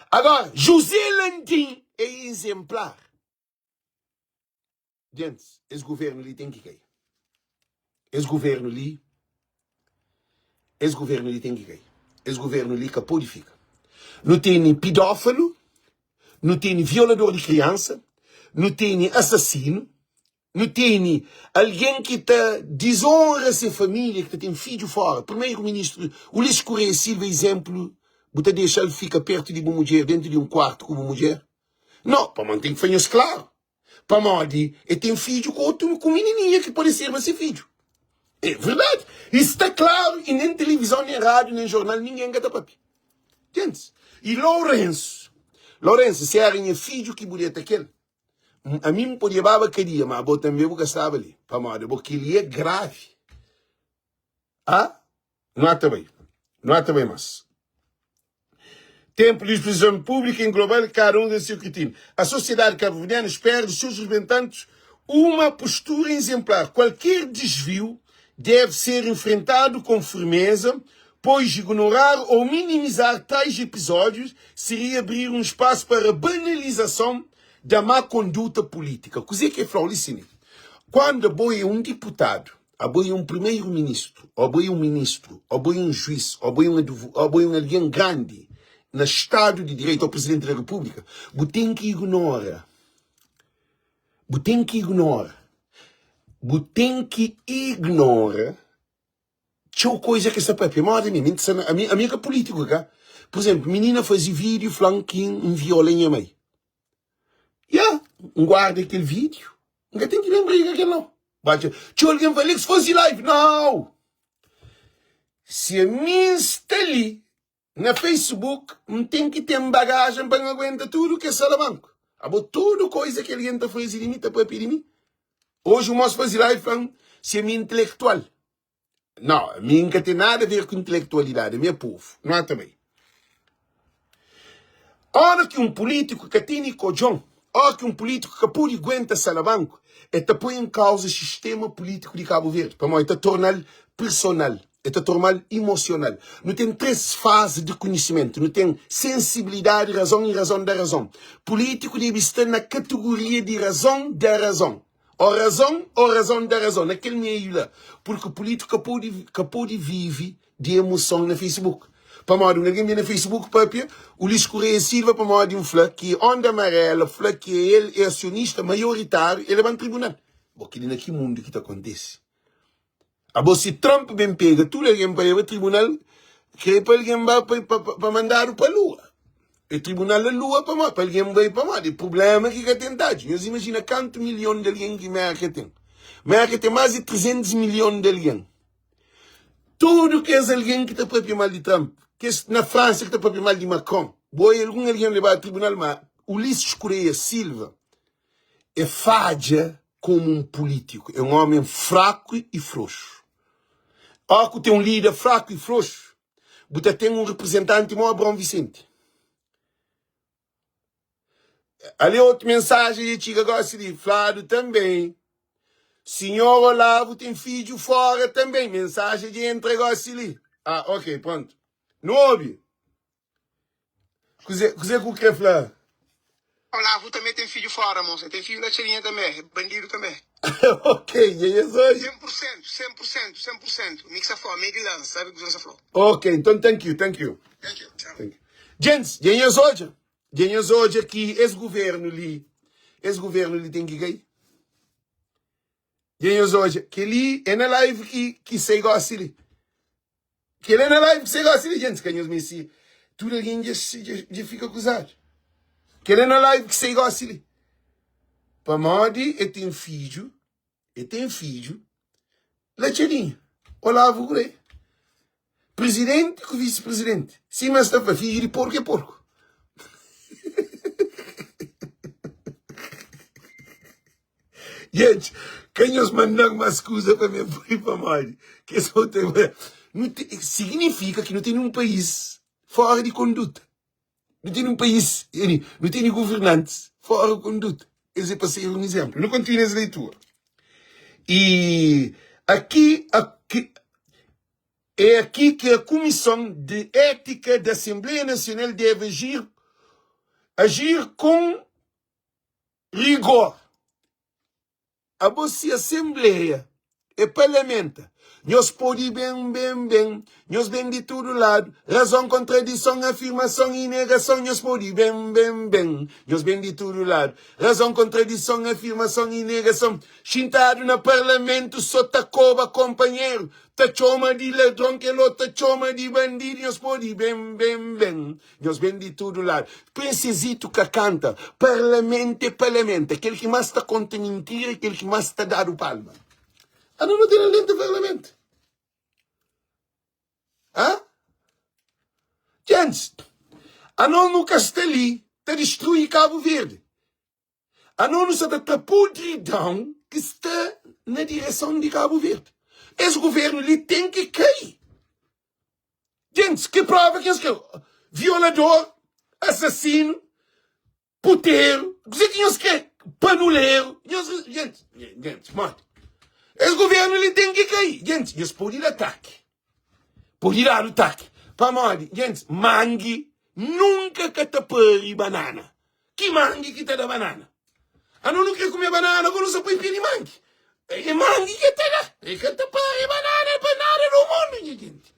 Agora, José Landim é izenplar? Gentis, es governo li ten ki kai. Es governo li, es governo li ten ki kai. Es governo li ka pode fika. Nu tene pidófilo, nu tene violador di kriansa, nu tene asasinu, nu tene algen ki ta dizonra se família, ki ta ten fidju fora. Primeiro-ministru Ulisses Correia Silva, izénplu, bu ta dexa-l fika pertu di bu mudjer, dentu di un kuartu ku bu mudjer? No, pamodi ten ki fla nhos klaru. Pamodi e ten fidju ku otu ku minininha ki pode serba se fidju. É verdadi. I sta klaru i nen tilivizon, nen rádiu, nen jornal ningen ka ta papia. Entendes? I Lourenço, Lourenço, si era nha fidju ki bu deta kel, ami N podia baba kadia, ma abo tanbe bu ka staba li. Pamodi abo kel-li é gravi. Ah? Nu ata bai. Nu ata bai mas. Tempo de exposição pública em global, cada um tem seu critério. A sociedade cabo-verdiana espera dos seus representantes uma postura exemplar. Qualquer desvio deve ser enfrentado com firmeza, pois ignorar ou minimizar tais episódios seria abrir um espaço para a banalização da má conduta política. Kuzê ki é fla li sini? Quando abo é um deputado, Abo é un primeru ministru, abo é un ministru, abo é un juiz, abo é un advo, abo é un algen grandi na stadu di direitu, ô presidenti da repúblika, bu ten ki ignora, bu ten ki ignora, bu ten ki ignora txeu koiza ki es ta papia. Modi mi, mi N ta sta na, ami, ami é ka pulítiku, ka? Pur izénplu, minina faze vídiu fla-m ki N viola nha mai. Ya, N guarda kel vídiu, N ka ten ki ben briga kel nau. Ba txeu, txeu algen fla, Alex faze live. Nau! Si ami N sta li na Facebook, N ten ki ten bagajen pa N aguenta tudu kes salabanku. Abo tudu koiza ki algen ta faze di mi, ta papia di mi. Oji un mos faze live fla-m si ami é intelektual. Nau, ami N ka ten nada a ver ku intelektualidadi, ami é povu. Nota bai. Ora ki un pulítiku ka tene kodjon, ora ki un pulítiku ka pode guenta salabanku, el ta poi en kauza sistema pulítiku di Kabu Verdi, pamodi el ta torna-l personal. El ta torma-l emosional. Nu ten 3 fazi di konhisimentu. Nu ten sensibilidadi, razon i razon da razon. Pulítiku debe sta na kategoria di razon da razon. Ô razon ô razon da razon. Na kel meiu la. Purki pulítiku ka pode ka pode vive di emoson na Facebook. Pamodi un algen ben na Facebook papia, Ulisses Correia Silva pamodi N fla ki Onda Amarela fla ki el é asionista maioritáriu, el leba-m tribunal. Bo, kel-li na ki mundu ki ta kontise? Abo si Trump ben pega tudu algen pa leba tribunal, kre pa algen ba pa, pa, pa mandadu pa lua. E tribunal na lua pamodi? Pa algen bai pamodi? Problema ki ka ten tadju. Nhos imajina kantu milhon di algen ki Merka ten. Merka ten más di 300 milhon di algen. Tudu kes algen ki ta papia mal di Trump, kes na Fransa ki ta papia mal di Macron, bo e algun algen lebadu tribunal, ma Ulisses Correia Silva é fadja komu un pulítiku, é un ómi fraku i froxu. Óras ku ten un líder fraku i froxu, bu ta ten un reprizentanti mo Abraão Vicente. Ali otu mensajen dja txiga gosi li, fladu tanbê, Sinhor Olavo ten fidju fora tanbê. Mensajen dja entra gosi li. Ah, ok, prontu. Nu obi. Kuzê, kuzê ku krê fla? Olavo também tem filho fora, moça. Tem filho na txelinha também. É bandido também. Ok, dja nhas odja. 100%, 100%, 100%. Mi ki sa fla, mi é di lan, sabe kuzê ki sa fla. Ok, nton thank you, thank you. Thank you, tchau. Thank you. Gents, dja nhas odja? Dja nhas odja ki es governo li, es governo li ten ki kai? Dja nhas odja? Kel-li é na live ki, ki sai gosi li. Kel é na live ki sai gosi li, gents, ka nhos meste tudu algen dja, dja, dja fika akuzadu. Kel é na live ki sai gosi li. Pamodi e ten fidju, e ten fidju la txadinha. Olavo Gurê. Presidenti ku visi-presidenti. Sima es ta fla, fidju di porku é porku. Gente, ka nhos manda-m más kuza pa mi poi pamodi kes otu nu te, signifika ki nu tene un país fora di konduta. Nu tene un país, nu tene governantis fora di konduta. Es é pa ser un izénplu. Nu kontinua es leitura. E aki, aki, é aqui que a Comissão de Ética da Assembleia Nacional deve agir, agir com rigor. Abo si asenbleia é parlamenta nhos pode ben ben ben nhos ben di tudu ladu razon kontradison afirmason i negason nhos pode ben ben ben nhos ben di tudu ladu razon kontradison afirmason i negason xintadu na parlamentu so ta koba konpanheru ta txoma di ladron kel otu ta txoma di bandidu nhos pode ben ben ben Nhos ben di tudu ladu. Prinsezito ka kanta. Parlamento é parlamento. Kel ki más ta konta mintira é kel ki más ta dadu palma. Anu nu ten algen di parlamento. Ha? Gentis, anos nu ka sta li ta distrui Kabu Verdi. Anos nu sta ta tra podridão ki sta na direson di Kabu Verdi. Es governu li ten ki kai. Gentis, ki prova ki es kre? Violador, asasinu, puteru, kuzê ki nhos kre? Panuleru, nhos, gentis, gentis, modi? Es governu li ten ki kai. Gentis, nhos pode da ataki. Pode dadu ataki. Pamodi, gentis, mangi nunka ka ta pari banana. Ki mangi ki ta da banana? Anu nu kre kume banana ku nu sa poi pé di mangi. É mangi ki ta da. E ka ta pari banana pa nada do mundu, nha gente.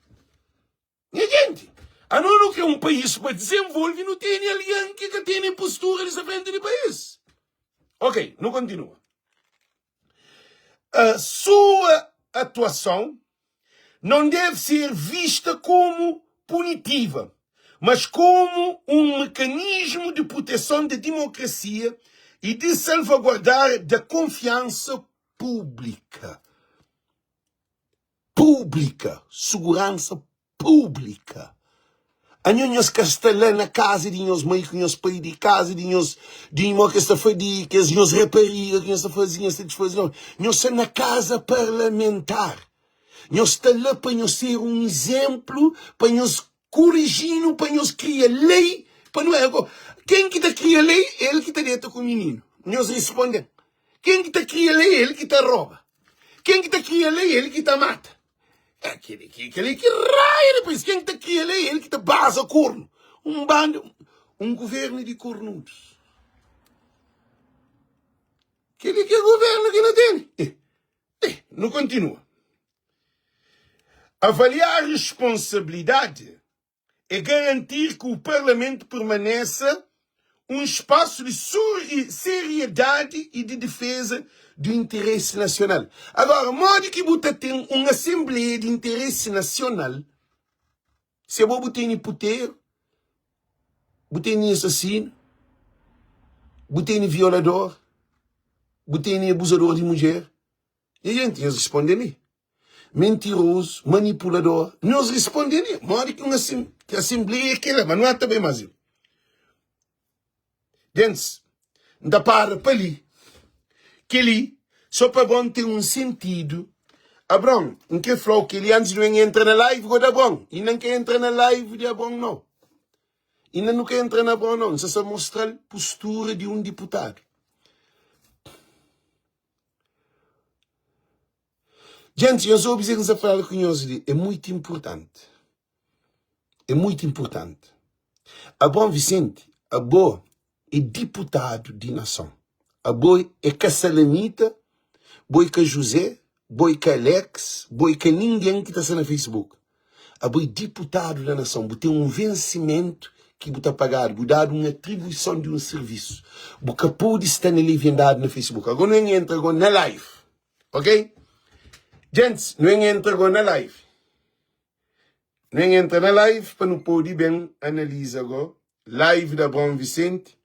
Nha gente, anu nu kre un país pa desenvolve, nu tene algen ki ka tene postura di sa frente di país. Ok, nu kontinua. A sua atuação não deve ser vista como punitiva, mas como um mecanismo de proteção da democracia e de salvaguardar da confiança pública. Pública, segurança pública. Anho nhos ka sta la na kaza di nhos mai ku nhos pai, di kaza di nhos di irmon ki sta di kes nhos rapariga ki nhos ta faze, nhos ta disfaze. Não, nhos sta na kaza parlamentar. Nhos sta la pa nhos ser un izénplu, pa nhos koriji-nu, pa nhos kria lei, pa nu é. Ken ki ta kria lei, el ki ta deta ku mininu. Nhos responde-m. Ken ki ta kria lei, el ki ta roba. Ken ki ta kria lei, el ki ta mata. É kel-li ki kel-li ki raia di país. Ken ki ta kria lei é el ki ta baza kornu. Un banda, un guvernu di kornudus. Kel-li ki é guvernu ki nu tene. Eh, eh, nu kontinua. Avaliar responsabilidade é garantir que o Parlamento permaneça um espaço de seriedade e de defesa do interesse nacional. Agora, modi ki bu ta ten un Assembleia de Interesse Nacional se abo bu tene puteru, bu tene assassino, bu tene violador, bu tene abusador di mudjer? Nha jenti, nhos responde mi. Mentirozu, manipulador. Nhos responde mi. Modi ki un asenbleia é kel-la? Ma nu ata bai más el. Gentis, N ta para pa li. Kel-li, sô pa Abraon ten un sentidu. Abraon, N krê fla-u kel-li antis di nu entra na live go di Abraon. Inda N ka entra na live di Abraon, nau. Inda nu ka entra na Abraon, nau. N sta sa mostra-l postura di un diputadu. Djenti, nhos obi kuzê ki N sta fala ku nhos li, é muitu inpurtanti. É muitu inpurtanti. Abraon Visenti, abo é diputadu di nason. Abo é ka Salamita, bo é ka Juzé, bo é ka Alex, bo é ka ningen ki ta sta na Facebook. Abo é diputadu da nason, bu ten un vensimentu ki bu ta pagadu, bu dadu un atribuison di un sirvisu. Bu ka pode sta na leviandadi na Facebook. Ago nu en entra ago na live, ok? Gentis, nu en entra ago na live. Nu en entra na live pa nu pode ben analiza ago live da Abraão Vicente.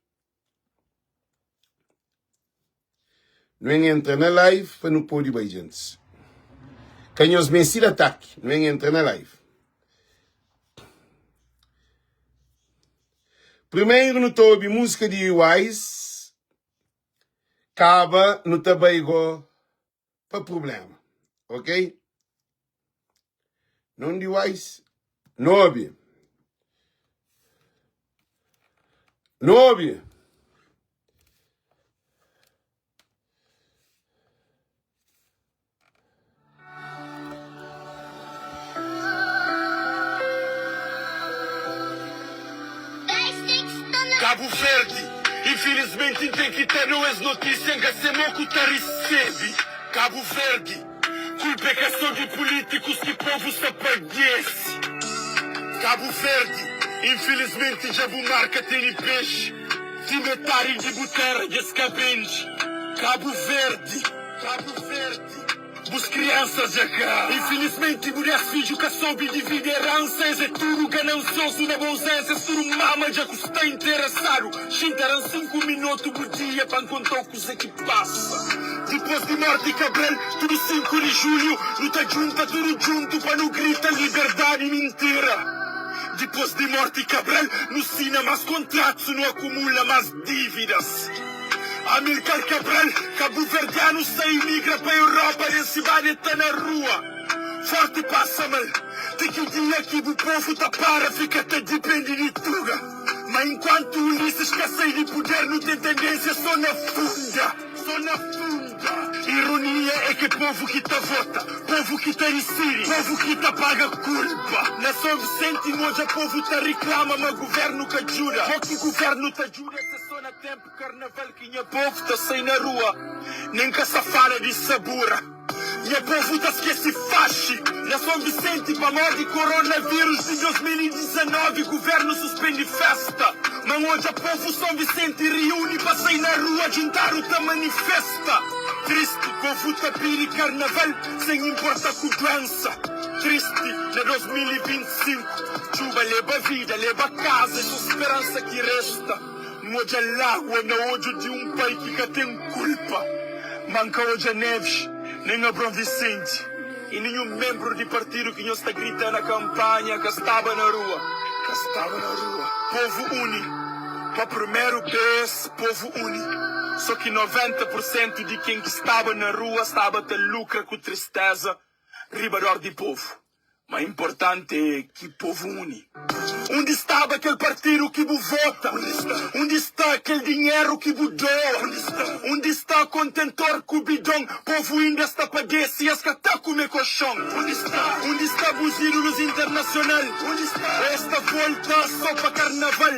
Nu en entra na live pa nu pode bai djentis. Ka nhos meste di ataki. Nu en entra na live. Primeiro nu ta obi múzika di Wise. Kaba nu ta bai go pa problema. Ok? Non di Wise. Nu obi. Nu obi. Kabu Verdi, Infilismenti N ten ki ta dau es notisia, N ka se mo ku ta risebi. Kabu Verdi, Kulpa é ka so di pulitikus ki povu sta padese. Kabu Verdi, Infilismenti dja bu mar ka tene pexi, ti metadi di bu tera dja es ka bende. Kabu Verdi, Kabu Verdi. Bus kriansas dja ka. Infilismenti bu des fidju ka sobi dividi eransa. Es é tudu ganansiosu na bu auzensia. Es tudu mama dja ku sta interesadu. Xinta dan 5 minotu bu dia pa N kontau kuze ki pasa. Dipos di morti Cabral, tudu 5 di julhu nu ta djunta tudu djuntu pa nu grita liberdadi. Mintira! Dipos di morti Cabral nu sina mas kontratus, nu akumula mas dívidas. Amilcar Cabral, Kabuverdianu sta imigra pa Europa densidadi ta na rua forti pasa mal ti ki dia ki bu povu ta para fika ta dipendi di tuga ma inkuantu Ulisses ka sai di puder nu ten tendensia so na funda so na funda ironia é ke povu ki ta vota povu ki ta disidi povu ki ta paga kulpa na São Vicente nu odja povu ta riklama ma guvernu ka djuda mo ki guvernu ta djuda se so na tempu Karnaval ki nha povu ta sai na rua Nen ka sa fala di sabura Nha povu ta skese faxi Na Son Visenti pamodi koronavirus Di 2019 guvernu suspendi festa Ma N odja povu Son Visenti riuni Pa sai na rua djuntadu ta manifesta Tristi, povu ta pidi karnaval Sen inporta ku duensa Tristi, na 2025 Txuba leba vida, leba kaza É so speransa ki resta. N odja lágua na odju di un pai ki ka ten kulpa. Má N ka odja Neves, nen Abraão Vicente i ninhun menbru di partidu ki nhos ta grita na kanpanha ka staba na rua. Ka staba na rua. Povu uni. Pa primeru bês, povu uni. Sô ki 90 pur sentu di ken ki staba na rua staba ta lukra ku tristeza riba dor di povu. Má inportanti é ki povu uni. Undi staba kel partidu ki bu vota? Undi sta kel dinheru ki bu doa? Undi sta kontentor ku bidon? Povu inda sta padese i es ka ta kume koxon. Undi sta bus ídulus internasional? Ô es ta volta so pa karnaval?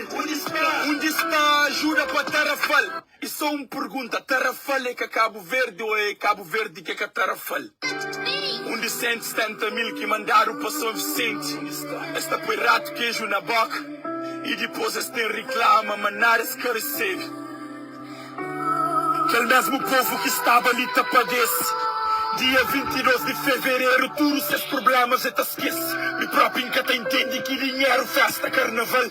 Undi sta ajuda pa Tarrafal? I so un pergunta, Tarrafal é ka Kabu Verdi ô é Kabu Verdi ki é ka Tarrafal? Un di 170 mil ki mandadu pa Son Visenti, es ta poi ratu keju na boka i dipôs es ten riklama ma nada es ka resebe. Kel mesmu povu ki staba li ta padese dia 22 di fevereru tudu ses prublémas e ta skese. Mi própi N ka ta intende ki dinheru festa karnaval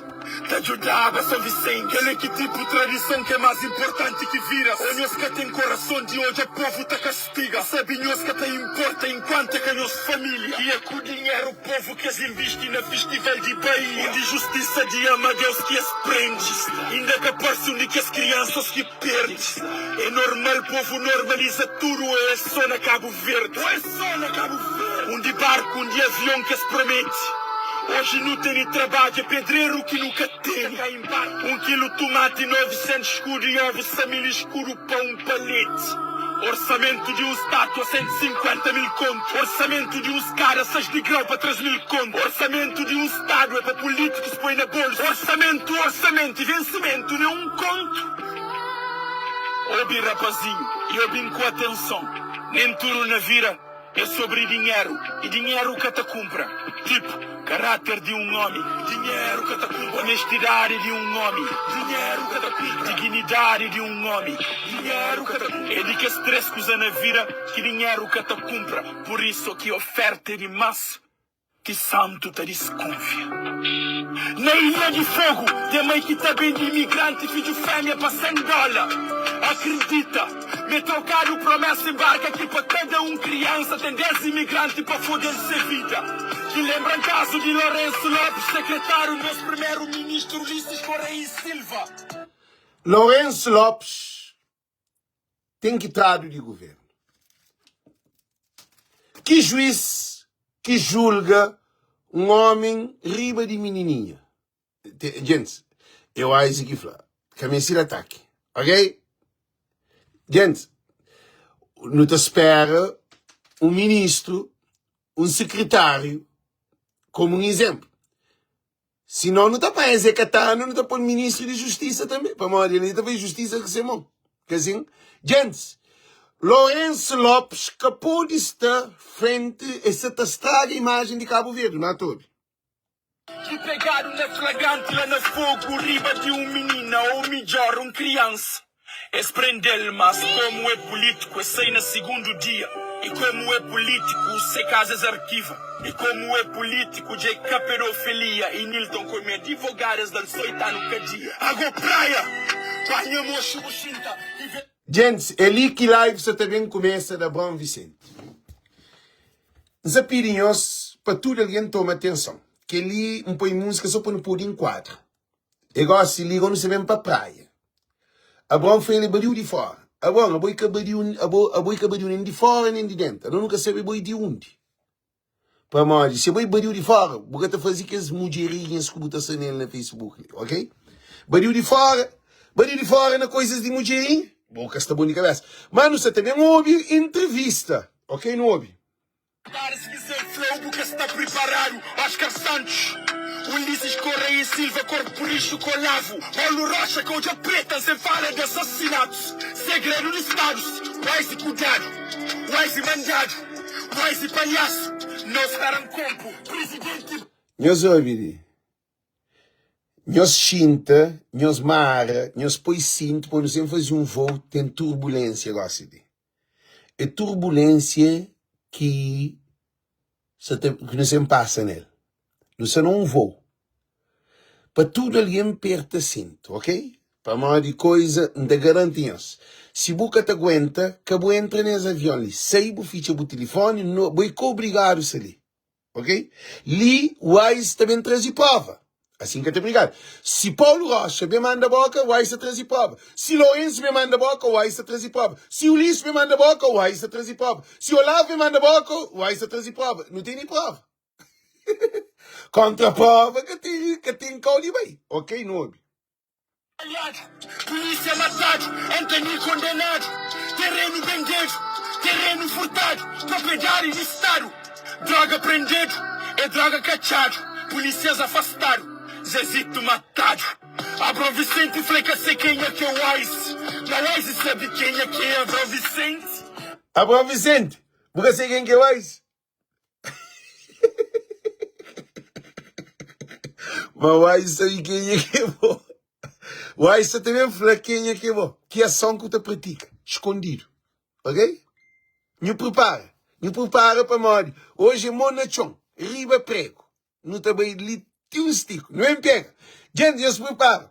ta djudaba Son Visenti. Kel é ki tipu tradison ki é más inportanti ki vira? Ô nhos ka ten korason di odja povu ta kastiga? Sabe nhos ka ta inporta inkuantu é ka nhos família. I é ku dinheru povu ki es invisti na fistival di Baía. Undi justisa di Amadeus ki es prende inda ka parse un di kes kriansas ki perde. É normal povu normaliza tudu ô é só na Kabu Verdi? Undi barku, undi avion ki es promete? Oji nu tene trabadju é pedreru ki nu ka tene. Un kilu tumati 900 skudu i ovu 100 mil eskudu pa un paleti. Orsamentu di un statua 150 mil kontu. Orsamentu di un skada 6 digrau pa 3 mil kontu. Orsamentu di un stadu é pa pulítikus poi na bolsu. Orsamentu, orsamentu i vensimentu ne un kontu. Obi rapazinhu i obi-m ku atenson. Nen tudu na vida É sobri dinheru i dinheru ka ta kunpra. Tipu, karáter di un ómi, dinheru ka ta kunpra. Onestidadi di un ómi, dinheru ka ta kunpra. Diginidadi di un ómi, dinheru ka ta kunpra. É di kes três kuza na vida ki dinheru ka ta kunpra. Pur isu ki oférta é dimás. Ki santu ta diskunfia. Na ilha di fogu ten mai ki ta bende imigranti fidju femia pa 100 dola. Akridita me trokadu promesa inbarka ki pa kada un kriansa ten 10 imigranti pa fodel se vida. Ki lembran kazu di Lourenço Lopes sekretariu nos primeru ministru Ulisses Correia e Silva. Lourenço Lopes ten ki tradu di guvernu. Ki juiz ki julga un omi riba di minininha? Gentis, é o Isaac ki fla, ka meste da ataki, ok? Gentis, nu ta spera un ministru, un sekretáriu, komu un izénplu. Si no nu ta panha Zé Catano nu ta pol ministro di justiça tambe pamodi el ta fai justiça ku se mon ka sin? Djentis Lourenço Lopes ka podi sta frente es sa ta straga imagem di Cabo Verde nu ata obi. Ki pegadu na flagranti la na fogu riba di un minina ou midjor un kriansa. Es prende-l, mas komu é pulítiku, es sai na sigundu dia. I komu é pulítiku, se kaza es arkiva. I komu é pulítiku, dja é ka pedofilia. I Nilton komu é divogadu, es da-l soitanu kadia. Ago Praia, panha moxu bu xinta i ve. Djentis, é li ki live sa ta ben kumesa da Abraão Vicente. N sa pidi nhos pa tudu algen toma atenson. Kel-li N poi múzika so pa nu pode inkuadra. E gosi li, go nu sa ben pa praia. Abraon fla el, É badiu di fóra. Abraon, abo i ka badiu, abo, abo i ka badiu nen di fóra nen di déntu. Abo nu ka sabe abo i di undi. Pamodi, si abo i badiu di fóra, bu ka ta faze kes mudjerinhas ku bu ta sta nel na Facebook li, ok? Badiu di fóra, badiu di fóra na koizas di mudjerinha, bo ka sta bon di kabésa. Má nu sta ta ben obi entrevista, ok? Nu obi. Parece ki sen flow bu ka sta priparadu Oscar Santos, Ulisses Correia e Silva Corpo rixu ku Olavo, Paulo Rocha ka odja preta Sen fala di assassinatos, segredu di stadus Wise kudadu, wise mandadu, wise palhasu Nos karan kompu, presidenti. Nhos obi li, nhos xinta, nhos mara, nhos poi sintu pa nu sen faze un voo, ten turbulênsia gosi li. É turbulênsia ki sa ta ki nu sen pasa nel. Nu sta na un voo. Pa tudu algen perta sintu, ok? Pamodi koiza, N ta garanti nhos, si bu ka ta aguenta, ka bu entra nes avion li. Sai, bu fitxa bu tilifoni, no, bo é ka obrigadu sta li. Ok? Li Wise ta ben traze prova. Asin ka ta brigadu. Si Paulo Rocha ben manda boka, Wise ta traze prova. Si Lourenço ben manda boka, Wise ta traze prova. Si Ulisses ben manda boka, Wise ta traze prova. Si Olavo ben manda boka, Wise ta traze prova. Nu tene prova. Kontra prova ka ten ka ten kau di bai. Ok, nu obi. Baleadu, pulísia matadu, Antony kondenadu, terenu bendedu, terenu furtadu, propriedadi di stadu, droga prendedu, e droga katxadu, pulísias afastadu, Zezito matadu. Abrão Vicente fla ka se kenha ke Wise, ma Wise sabe kenha ke Abrão Vicente. Abrão Vicente, bu ka se ken ke Wise? Ma Wise sabe kenha ke bo. Wise ta ben fla kenha ke bo. Ki ason ku ta pratika skondidu. Ok? Nhu pripara. Nhu pripara pamodi oji é mo na txon, riba pregu. Nu ta bai li ti un stiku. Nu ben pega. Djenti, nhos pripara.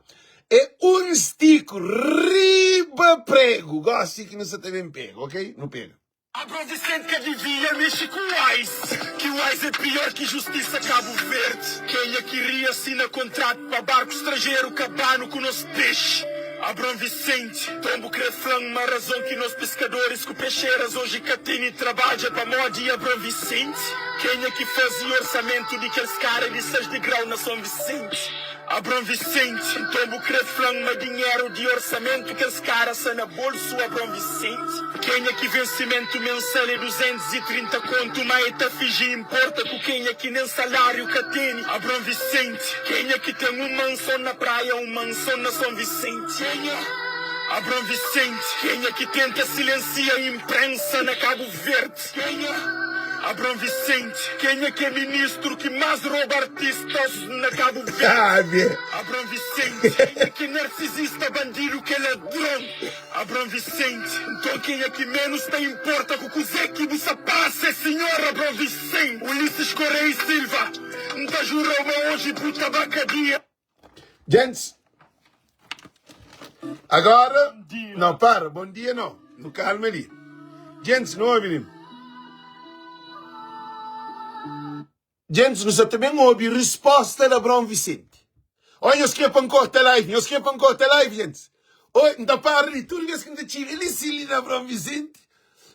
É un stiku riba pregu. Gosi ki nu sa ta ben pega, ok? Nu pega. Abrão Vicente ka divia mexe ku Wise Ki Wise é pior ki justisa Kabu Verde Kenha ki ria sina kontratu pa barku stranjeru kabanu ku nos pexi Abrão Vicente Tombu kre flan ma razon ki nos piskadoris ku pexeras oji ka teni trabadju é pamodi Abrão Vicente Kenha ki fazi orsamentu di kel skada di 6 digrau na Son Vicente Abrão Vicente Nton bu kre fla-m ma dinheru di orsamentu kes kara sa na bolsu Abrão Vicente Kenha ki vensimentu mensal é 230 kontu ma e ta finji inporta ku kenha ki nen saláriu ka tene Abrão Vicente Kenha ki ten un manson na praia un manson na Son Vicente Kenha Abrão Vicente Kenha ki tenta silensia inprensa na Kabu Verdi Kenha Abrão Vicente Kenha ki é ministru ki más roba artistas na Kabu Verdi Abrão Vicente Kenha ki é narsisista bandidu ki é ladron Abrão Vicente Nton kenha ki menus ta inporta ku kuzé ki bu sa pasa é sinhor Abrão Vicente Ulisses Correia e Silva N ta jura-u ma oji bu ta ba kadia. Gents, agora Não, para, bom dia não Nu calma ali Gents, nu obi li Gents, nu sa ta ben obi risposta di Abraão Vicente Oi, nhos kre pa N korta live? Nhos kre pa N korta live, gents? Oi, N ta para li Tudu bes ki N ta txiga li si li na Abraão Vicente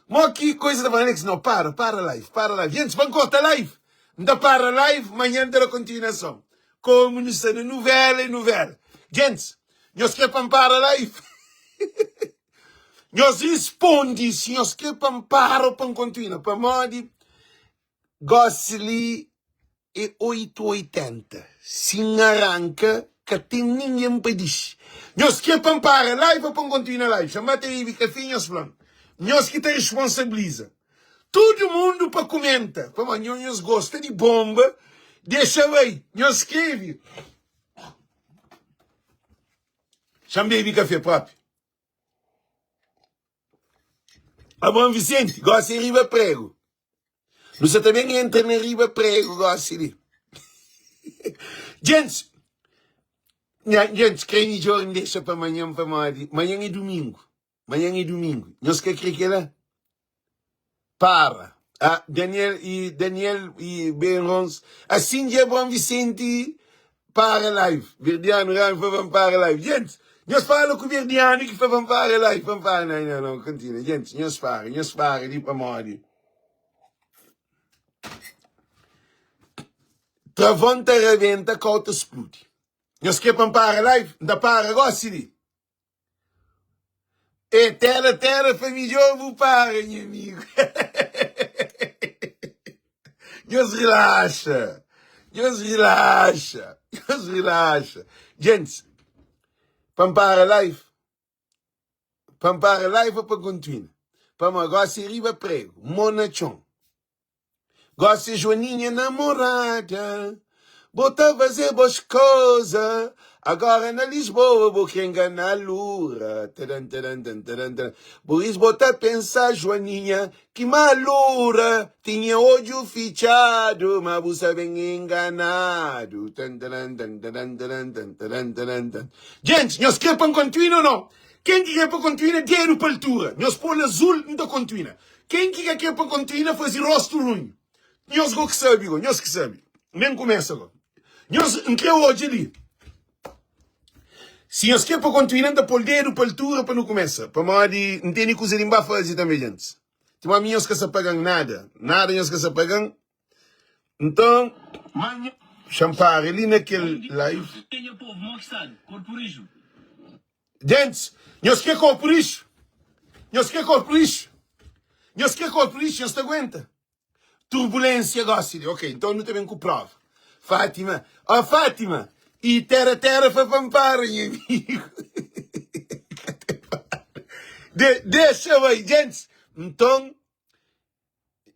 Mo ki koisa ta fla, Alex, não, para, para live, para live Gents, pa N korta live N ta para live, manhã N ta da kontinuason Komu nu sta na nuvela e nuvela. Gentis, nhos kre pa N para live? Nhos rispondi si nhos kre pa N para ou pa N kontinua. Pamodi gosi li é 8 80. Si N aranka, ka ten ningen pa dixi. Nhos kre pa N para live ou pa N kontinua live? Xa N ba ta bebi kafe nhos fla-m. Nhos ki ta responsabiliza. Tudu mundu pa kumenta. Pamodi nhos nhos gosta di bomba, dexa bai. Nhos skrebe. Xa-m bebi kafe propi. Abraão Vicente, gosi é riba prego. Nu sa ta ben entra na riba prego gosi li. Gents, nha, gents, kre midjor N dexa pa manhan pamodi manhan é dumingu. Manhan é dumingu. Nhos ka kre kela? Para. Ah, Daniel e Daniel e Ben Rons. Assim dja Abraão Vicente para live. Verdiano Ramos fa van para live. Gente, nhos fala ku Verdiano ki fa van para live. Van para, não, não, não, continua. Gente, nhos para, nhos para di pamodi. Travão ta rabenta, kau ta spludi. Nhos kre pa N para live? N ta para gosi li. É tera tera fa midjor bu para nha amigo. Nhos relaxa. Nhos relaxa. Nhos relaxa. Gente, pa N para live, pa N para live ou pa continua? Pamodi gosi riba prego, mo na txon. Gosi Joaninha namorada Bo ta faze bos koza Agora na Lisboa bo kre ngana lura Tadan tadan tan tadan tadan Por is bo ta pensa Joaninha ki malura Tinha odju fitxadu ma bu sa ben enganadu Tan tadan tan tadan tadan tan tadan tadan tan Djentis, nhos kre pa N kontinua o no? Ken ki kre pa kontinua dedu pa altura Nhos pol azul N ta kontinua Ken ki ka kre pa kontinua faze rostu runhu? Nhos go ki sabe go, nhos ki sabe. Nem kumesa go. Nhos, N kre odja li. Si nhos kre pa kontinua, N ta pol dedu pa altura pa nu kumesa. Pamodi N tene kuza di N ba faze tanbe, gentis. Timó ami nhos ka sa paga-m nada. Nada nhos ka sa paga-m. Nton, Manha. Xa-m para li na kel live. Gentis, nhos kre korpu rixu? Nhos kre korpu rixu? Nhos kre korpu rixu? Nhos ta aguenta turbulensia gosi li? Ok, nton nu ta ben ku prova. Fátima, ó Fátima, i tera tera fa pa N para, nha amigu. De, dexa bai, gentis. Nton,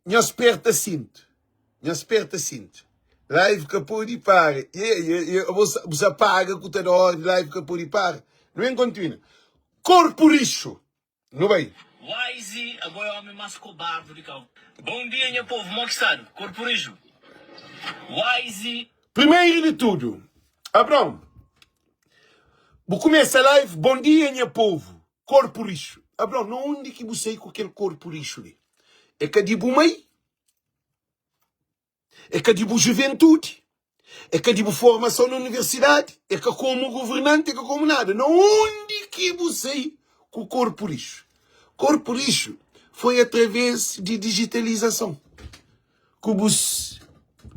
Nhos perta cinto Nhos perta cinto Live ka podi para Ye ye ye Bo sa paga ku ta da ordi Live ka podi para Nu ben kontinua Korpu rixu Nu bai. Wise abo é homi mas cobardo di cabo. Bom dia nha povo mo ki stadu? Corpo rijo. Wise. Primeiro di tudo Abraão bu kumesa live bom dia nha povo Korpu rixu. Abraon, na undi ki bu sai ku kel korpu rixu li? É ka di bu mai? É ka di bu juventudi? É ka di bu formason na universidadi? É ka komu guvernanti? É ka komu nada? Na undi ki bu sai ku korpu rixu? Korpu rixu foi através di dijitalizason ku bus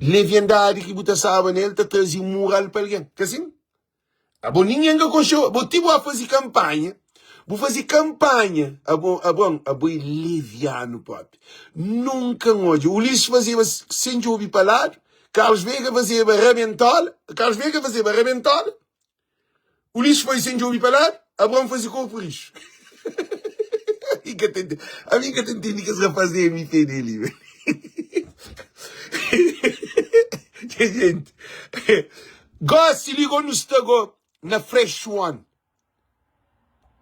leviandadi ki bu ta staba nel ta traze mural pa algen. Ka sin? Abo ningen ka konxeu abo ti bu a faze kanpanha bu faze kanpanha abo abo abo é levianu propi nunka n odja Ulisses fazeba sen djobe pa ladu Carlos Veiga fazeba rabentola Carlos Veiga fazeba rabentola Ulisses faze sen djobe pa ladu Abraão faze korpu rixu ami ka ta ami ka ta ntende kes rapaz di MPD li gente Gosi li go nu sta go na fresh one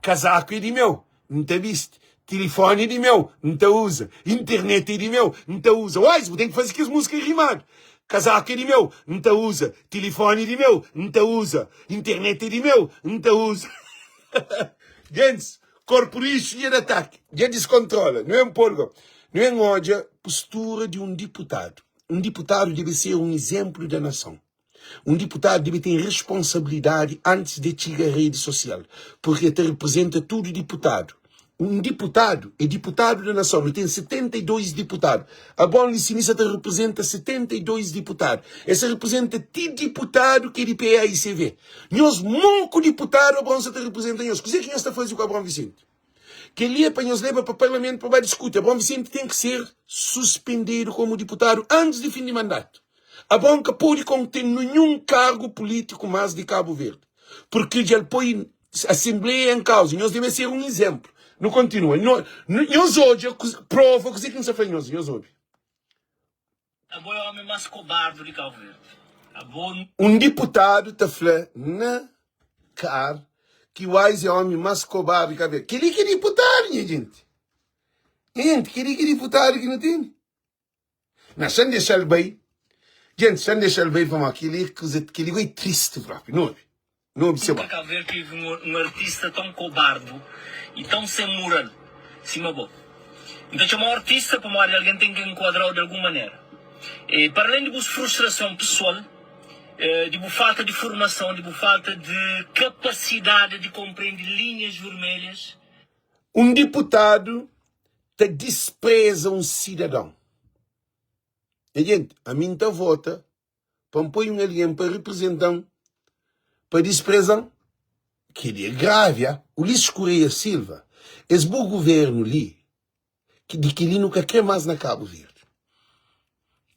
Kazaku é di meu, N ta bisti Tilifoni é di meu, N ta uza Internet é di meu, N ta uza Wise, bu ten ki faze kes múzika rimadu Kazaku é di meu, N ta uza Tilifoni é di meu, N ta uza Internet é di meu, N ta uza Gentis, korpu rixu dja da ataki Dja diskontrola Nu en pol go Nu en odja postura di un diputadu Un diputadu debe ser un izénplu da nason Un diputadu debe ten responsabilidadi antis di e txiga redi sosial, purki e ta riprizenta tudu diputadu. Un diputadu e diputadu da nason, nu ten 72 diputadu. Abon Lisinista ta riprizenta 72 diputadu. E sa riprizenta ti diputadu ki e di PAICV. Nhos moku diputadu Abon sa ta riprizenta nhos. Kuze ki nhos ta faze ku Abron Vicente? Kel-li é pa nhos leba pa Parlamentu pa ba diskuti. Abraão Vicente ten ki ser suspendedu komu diputadu antis di fin di mandatu. Abraão ka pode konten ninhun kargu pulítiku más di Kabu Verdi, purki dja el poi Asenbleia en kauza. Nhos debe ser un izénplu. Nu kontinua. Nhos odja prova kuzê ki N sta fla nhos. Nhos obi. Abo é homi mas cobardo di Cabo Verde. Abo. Um diputado ta fla na car ki Wise é homi mas cobardo di Cabo Verde. Keli ki diputado nha gente. Nha gente, keli ki diputado ki nu tene. Na xa-m dexa-l bai. Gente, xa-m dexa-l bai pamodi keli kuza, keli goi triste propi. Nu obi. Nu obi se Nunka boka. Cabo Verde tive um artista tão cobardo e tão sem mural sima bo. N ta txomau artista pamodi algen ten ki enkuadrau di algun manera. E para além di bus frustrason pesoal, di bu falta di formason, di bu falta di kapasidadi di komprendi linhas vermelhas, Un diputadu ta dispreza un sidadon. Nha jenti, ami N ta vota pa N poi un algen pa riprizenta-m, pa dispreza-m? Kel-li é gravi, ah! Ulisses Correia Silva, es bu guvernu li, di kel-li nu ka kre más na Kabu Verdi.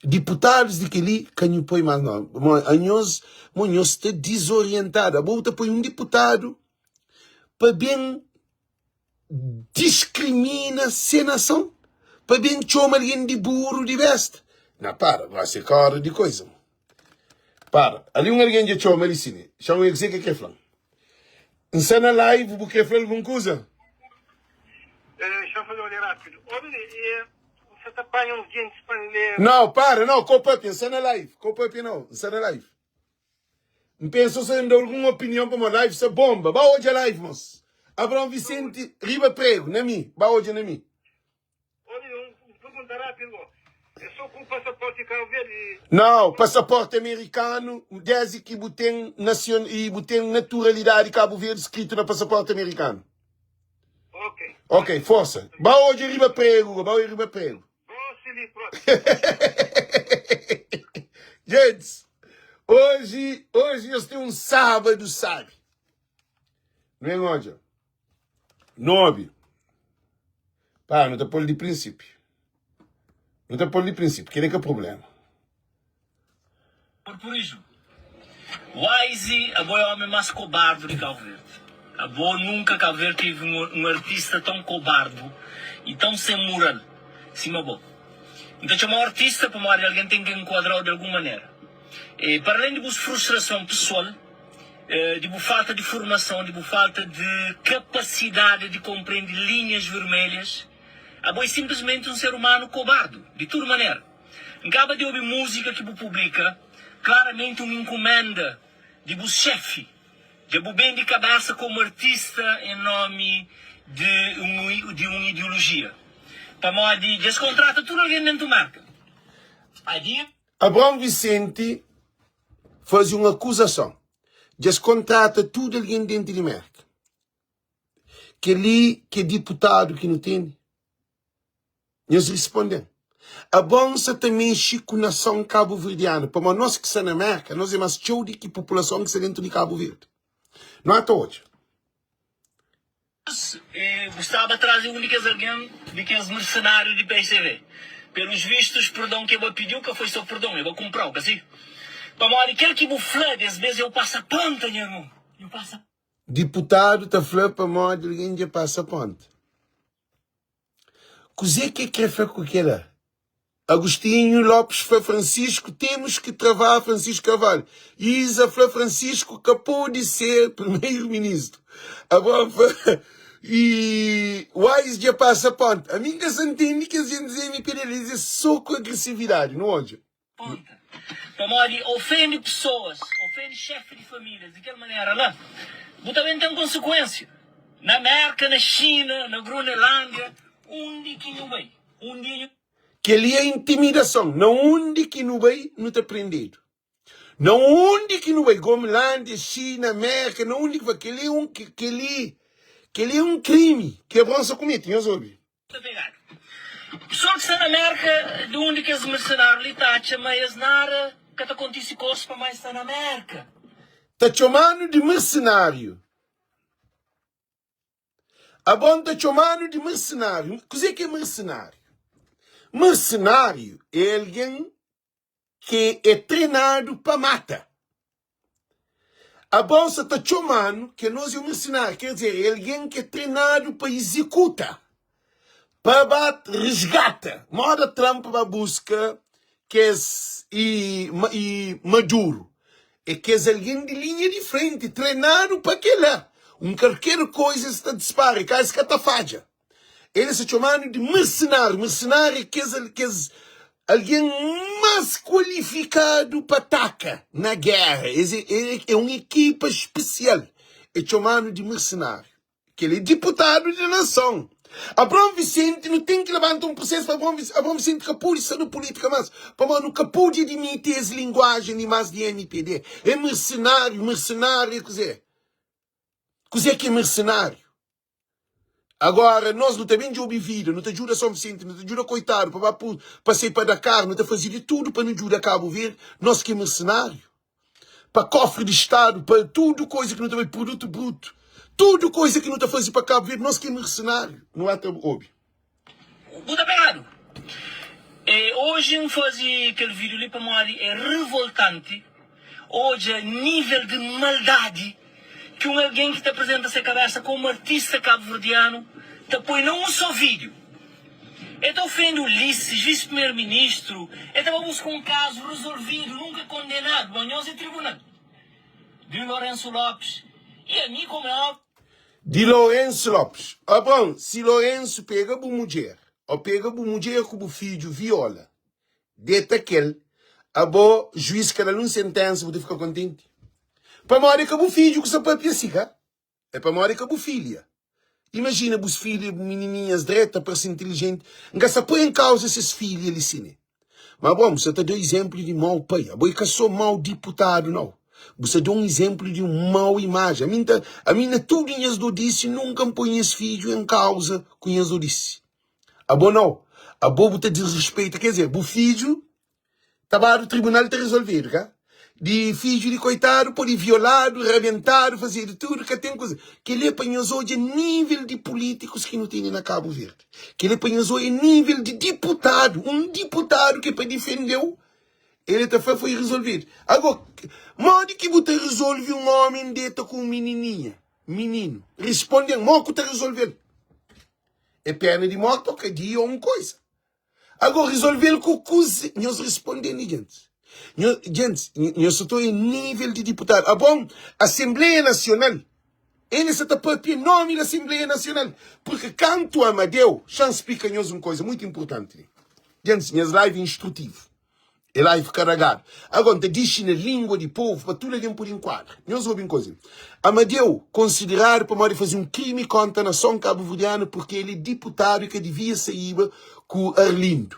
Diputadus di kel-li ka nhu poi más nau. Mo, anhos, mo nhos sta dizorientadu. Abo bu ta poi un diputadu pa ben diskrimina se nason pa ben txoma algen di buru di besta na para gosi é ka ora di koisa mo para ali un algen dja txoma li sini xama kuzê ke kre fla-m N sta na live bu kre fla algun kuza? Xa faze odi rapidu obi N sa ta panha uns gentis pa N leba. Nau para nau ko papia N sta na live ko papia nau N sta na live. N pensa so em da algun opinion pamodi live sta bomba. Ba odja live mos. Abraão Vicente riba prego na mi. Ba odja na mi. Olha, um pergunta rápido. É só com o passaporte Cabo Verde? Não, passaporte americano, desde que bu tem nacion e bu tem naturalidade Cabo Verde escrito na passaporte americano. Ok. Ok, força. Ba odja riba prego, ba odja riba prego. Gosto ali, pronto. Gente, Oji, oji nhos ten un sábadu sábi. Nu ben odja. Nu obi. Pá, nu ta pô-l di prinsipiu. Nu ta pô-l di prinsipiu, kel-li é ka prubléma. Purpurizu. Wise abo é homi mas cobardo di Cabo Verde. Abo nunca Cabo Verde teve um artista tão cobardo e tão sem mural sima bo. Nta txomau artista pamodi alguém tem ki enquadrau di algum manera. E para além di bus frustrason pessoal, di bu falta di formason, di bu falta di capacidade di compreende linhas vermelhas, abo é simplesmente um ser humano cobardo di tudo manera. N kaba di obi múzika ki bu publika, klaramenti un inkumenda di bu xefi. Dja bu bende kabésa komu artista en nómi di un di un idiolojia. Pamodi dja es kontrata tudu algen dentu marka. Adia. Abraão Vicente faze un akuzason. Dja es kontrata tudu algen dentu di Merka. Kel-li ki é diputadu ki nu tene? Nhos risponde-m, Abon sa ta mexe ku nason kabuverdianu, pamodi nos ki sta na Merka, nos é más txeu di ki populason ki sta dentu di Kabu Verdi. Nu ata odja. Bu staba tras di un di kes algen di kes mersenáriu di PSV. Pelus vistus, perdon ki e ba pidiu ka foi so perdon, e ba kunprau, ka si? Pamodi kel ki bu fla des bes eu pasa ponta, nha irmon. Eu pasa. Diputadu ta fla pamodi algen dja pasa ponta. Kuzê ki el krê fla ku kel-la? Agostinho Lopes fla Francisco, temos que travar Francisco Carvalho. Isa fla Francisco ka pode ser primeiro-ministro. Agora fla e Wise dja passa ponta. A mim ka sa ntende kes gente di MPD, eles é só ku agressividade, nu odja. Ponta. Pamodi ofende pesoas, ofende xefi di familias di kel manera la, bu ta ben ten konsekuensia. Na Merka, na Xina, na Gronelandia, undi ki nhu bai, un dia nhu. Kel-li é intimidason. Na undi ki nu bai, nu ta prendedu. Na undi ki nu bai, Groenlândia, Xina, Merka, na undi ki for, kel-li é un, kel-li, kel-li é un krimi ki Abraon sa kumete. Nhos obi. Ta pegadu. Pesoal ki sta na Merka di undi kes mersenáriu li ta atxa ma es nada ka ta kontise ku es pamodi es sta na Merka. Ta txomanu di mersenáriu. Abon ta txomanu di mersenáriu. Kuzê ki é mersenáriu? Mersenáriu é algen ki é trenadu pa mata. Abon sa ta txoma-nu ke nos é un mersenáriu, ker dizer, é algen ki é trenadu pa izekuta, pa ba resgata, moda Trump ba buska kes i i Maduro, é kes algen di linha di frenti, trenadu pa kela. Un kalker koiza es ta dispara, e ka es ka ta fadja. El sa txomadu di mersenáriu. Mersenáriu é kes, kes algen más kualifikadu pa ataka na géra. Es é, é, é un ekipa spesial. É txomadu di mersenáriu. Kel é diputadu di nason. Abraão Vicente, nu ten ki labanta un prosesu pa Abraão Vicente. Abraão Vicente ka pode sta na pulítika más, pamodi nu ka pode admiti es linguajen li más di MPD. É mersenáriu, mersenáriu é kuzê? Kuzê ki é mersenáriu? Agora nos nu ta ben djobe vida, nu ta djuda São Vicente, nu ta djuda koitadu pa ba pa sai pa Dakar, nu ta faze di tudu pa nu djuda Cabo Verde, nos ki é mercenário. Pa kofri di Estado, pa tudu koisa ki nu ta bai, produto bruto, tudu koisa ki nu ta faze pa Cabo Verde, nos ki é mercenário. Nu ata obi. Bu ta pegadu. E oji N faze kel video li pamodi é revoltanti odja nivel di maldadi ki un algen ki ta aprizenta se kabesa komu artista kabuverdianu ta poi na un so video. E ta ofende Ulisses, visi-primeru-ministru, e ta ba buska un kazu rezolvidu, nunka kondenadu, ma nhos é tribunal. Di Lourenço Lopes e ami, komu é óbviu. Di Lourenço Lopes. Abraão, si Lourenço pega bu mudjer, ô pega bu mudjer ku bu fidju viola, deta kel, abo juiz ka dal un sentensa bu ta fika kontenti? Pamodi é ka bu fidju ku sta papia si, ka? É pamodi é ka bu filha. Imajina bus filha, bu minininhas dreta, parse intilijenti. N ka sta poi en kauza ses filha li si ne. Ma abo, bu sta ta da izénplu di mau pai. Abo é ka sô mau diputadu, nau. Bu sta da un izénplu di un mau imajen. Ami, N ta, ami na tudu nhas dodisi, nunka N poi nhas fidju en kauza ku nhas dodisi. Abo nau. Abo bu ta disrespeita, ker dizer, bu fidju ta badu tribunal ta rezolvedu, ka? Di fidju di koitadu pode violadu, rabentadu, fazedu tudu, ka ten kuza. Kel-li é pa nhos odja nível di pulítikus ki nu tene na Kabu Verdi. Kel-li é pa nhos odja nível di diputadu. Un diputadu ki é pa difende-u, el ta fla foi rizolvidu. Agó, modi ki bu ta rizolve un ómi deta ku un minininha, mininu? Risponde-m, mo ku ta rizolve-l? É pena di morti ô kadia ô un koisa? Agora resolve-l ku kuze? Nhos responde-m gentis. Nho, gentis, nhos sa ta oia nível di diputadu. Abon, Asenbleia Nasional, N sa ta papia nómi di Asenbleia Nasional, purki kantu Amadeu, xa-m splika nhos un koza mutu inpurtanti li. Gentis, nhas live é instrutivu. É live karagadu. Agora, N ta dixi na língua di povu pa tudu algen pode inkuadra. Nhos obi un koza li. Amadeu konsideradu pamodi faze un krimi kontra nason kabuverdianu purki el é diputadu i ka divia saíba ku Arlindo.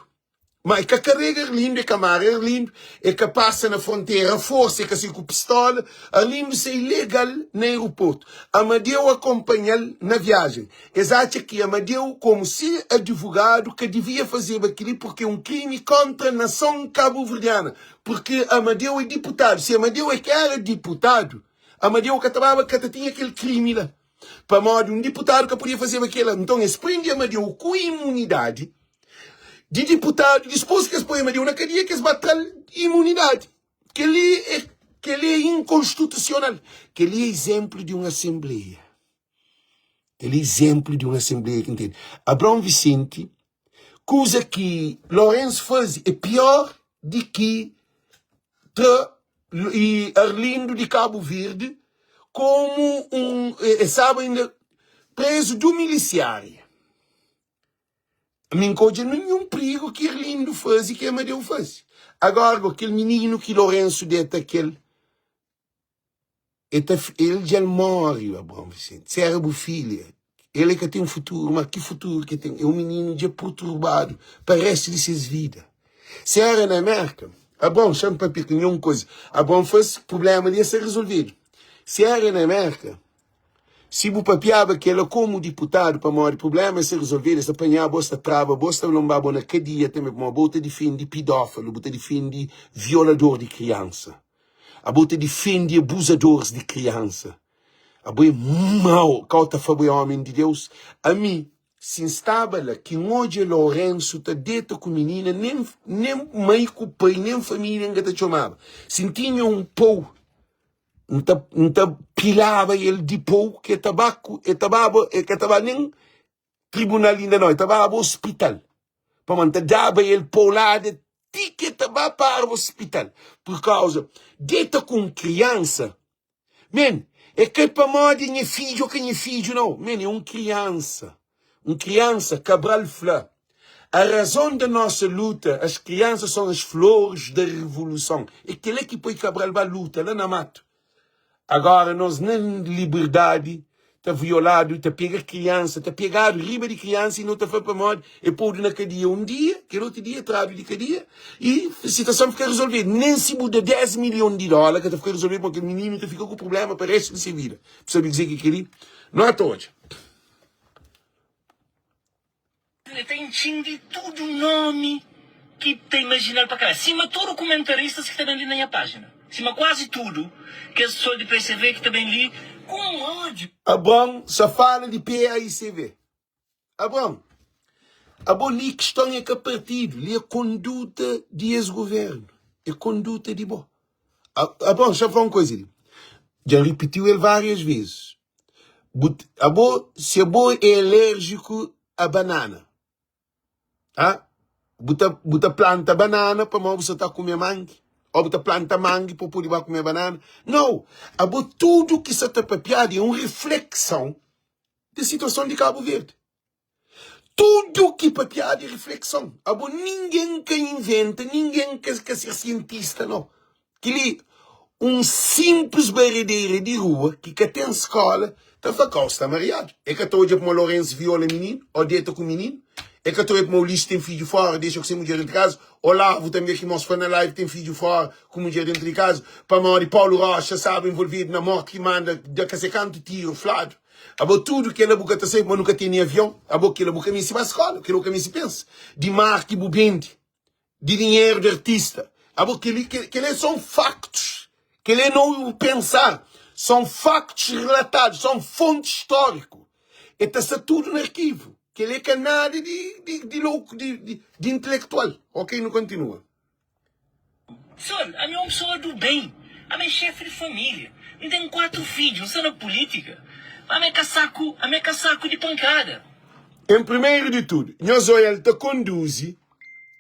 Ma e ka karega Arlindo, e ka mara Arlindo, e ka pasa na frontera a forsa, e ka sai ku pistola. Arlindo sai legal na aeroportu. Amadeu akonpanha-l na viajen. Es atxa ki Amadeu, komu se advogadu, ka divia fazeba kili purki é un krimi kontra nason kabuverdiana, purki Amadeu é diputadu. Si Amadeu é ka era diputadu, Amadeu ka ta baba, ka ta tinha kel krimi la, pamodi un diputadu ka podia fazeba kela. Nton es prende Amadeu ku imunidadi di diputadu, dispôs ki es poi Amadeu na kadia ki es ba tra-l imunidadi. Kel-li é, kel-li é inkonstitusional. Kel-li é izénplu di un asenbleia. Kel-li é izénplu di un asenbleia ki N tene. Abraon Visenti, kuza ki Lorenzo faze é piór di ki tra Arlindo di Kabu Verdi komu un, el staba inda prezu dumilisiária. Mi N ka odja ninhun prigu ki Arlindo faze ki Amadeu faze. Agora, go, kel mininu ki Lorenzo deta kel, El ta el dja el móre, Abraon Vicente. Se éra bu filha, el é ka ten futuru, má ki futuru ki el ten? É un mininu dja purturbadu pa réstu di ses vida. Se éra na Mérka, Abraon, xa-m papia ku nho un koza. Abraon fla-s, prubléma li é ser rezolvedu. Se éra na Mérka, si bu papiaba kel-la komu diputadu, pamodi prubléma é ser rezolvedu, es ta panha bo, es ta traba bo, es ta lonba bo na kadia tanbe, pamodi bo ta difende pidófilu, bu ta difende violador di kriansa. Abo ta difendi abuzadoris di kriansa. Abo é mau. Kau ta fla bo é omi di Deus? Ami, si N staba la, ki N odja Lourensu ta deta ku minina, nen nen mai ku pai, nen familia N ka ta txomaba. Si N tinha un pou, N ta N ta pilaba el di pou ki el ta ba ku el ta baba el ka ta ba nen tribunal inda nau, el ta baba ospital. Pamodi N ta daba el paulada ti ki el ta ba para ospital. Pur kauza deta ku un kriansa, men, é ka pamodi é nha fidju ô ka nha fidju, nau. Men, é un kriansa. Un kriansa, Cabral fla, A razão da nossa luta, as crianças são as flores da revolução. É kel-la ki poi Cabral ba luta la na matu. Agora nos na liberdadi ta violadu, ta pega kriansa, ta pegadu riba di kriansa i no ta fla pamodi e podu na kadia un dia, kel otu dia tradu di kadia i situason fika resolvedu. Nen si bu da 10 milhon di dola ka ta fika resolvedu pamodi kel mininu ta fika ku prublema pa restu di se vida. Bu sabe kuzê ki kel-li? No ta odja. El ta intxin di tudu nomi ki ta imajina-l pa kabesa, sima tudu kumentaristas ki ta ben li na nha pajina, sima kuazi tudu kes pessoal di PCV ki ta ben li ku un odiu. Abron sa fala di PAICV. Abron, abo li kiston é ka partidu, li é konduta di es guvernu, é konduta di bo. Abron, xa fla un koza li, dja N ripitiu el varias vezis, Bu, abo, si abo é alérgico a banana, ah, bu ta, bu ta planta banana pamodi bu sa ta kume mangi? Ou bu ta planta mangi pa pode ba kume banana? Não! Abo tudo ki sa ta papiadu é un reflexão di situason di Cabo Verde. Tudu ki papiadu é reflekson. Abo ningen ka inventa, ningen ka ka ser sientista no. Kili un simples baredeira di rua ki ka ten skola ta fla kau sta mariadu. E ka ta odja puma Lourenço viola mininu ou deta ku mininu. E ka ta odja puma Ulisses ten fidju fora dexa ku se mudjer dentu di kaza. Olavo tambe ki mos fla na live ten fidju fora ku mudjer dentu di kaza. Pamodi Paulo Rocha staba envolvidu na morti ki manda da ka se kantu tiru fladu. Abo tudu kela bu ka ta sabe ma nu ka tene avion abo kela bu ka meste ba skola kela bu ka meste pensa di mar ki bu bende di dinheru di artista abo keli kela é son factos. Kel é no pensar. São factos relatados, são fontes histórico. E ta sta tudo na arquivo. Kel é ka nada di, di, di louco, di, di, di intelectual. Ok, nu continua. Pessoal, ami é un pessoa do bem. Ami é chefe de família. N ten 4 fidju, N sta na política. Ma ami é kasaku, ami é kasaku di pankada. Em primeiro di tudo, nhos oia el ta conduzi,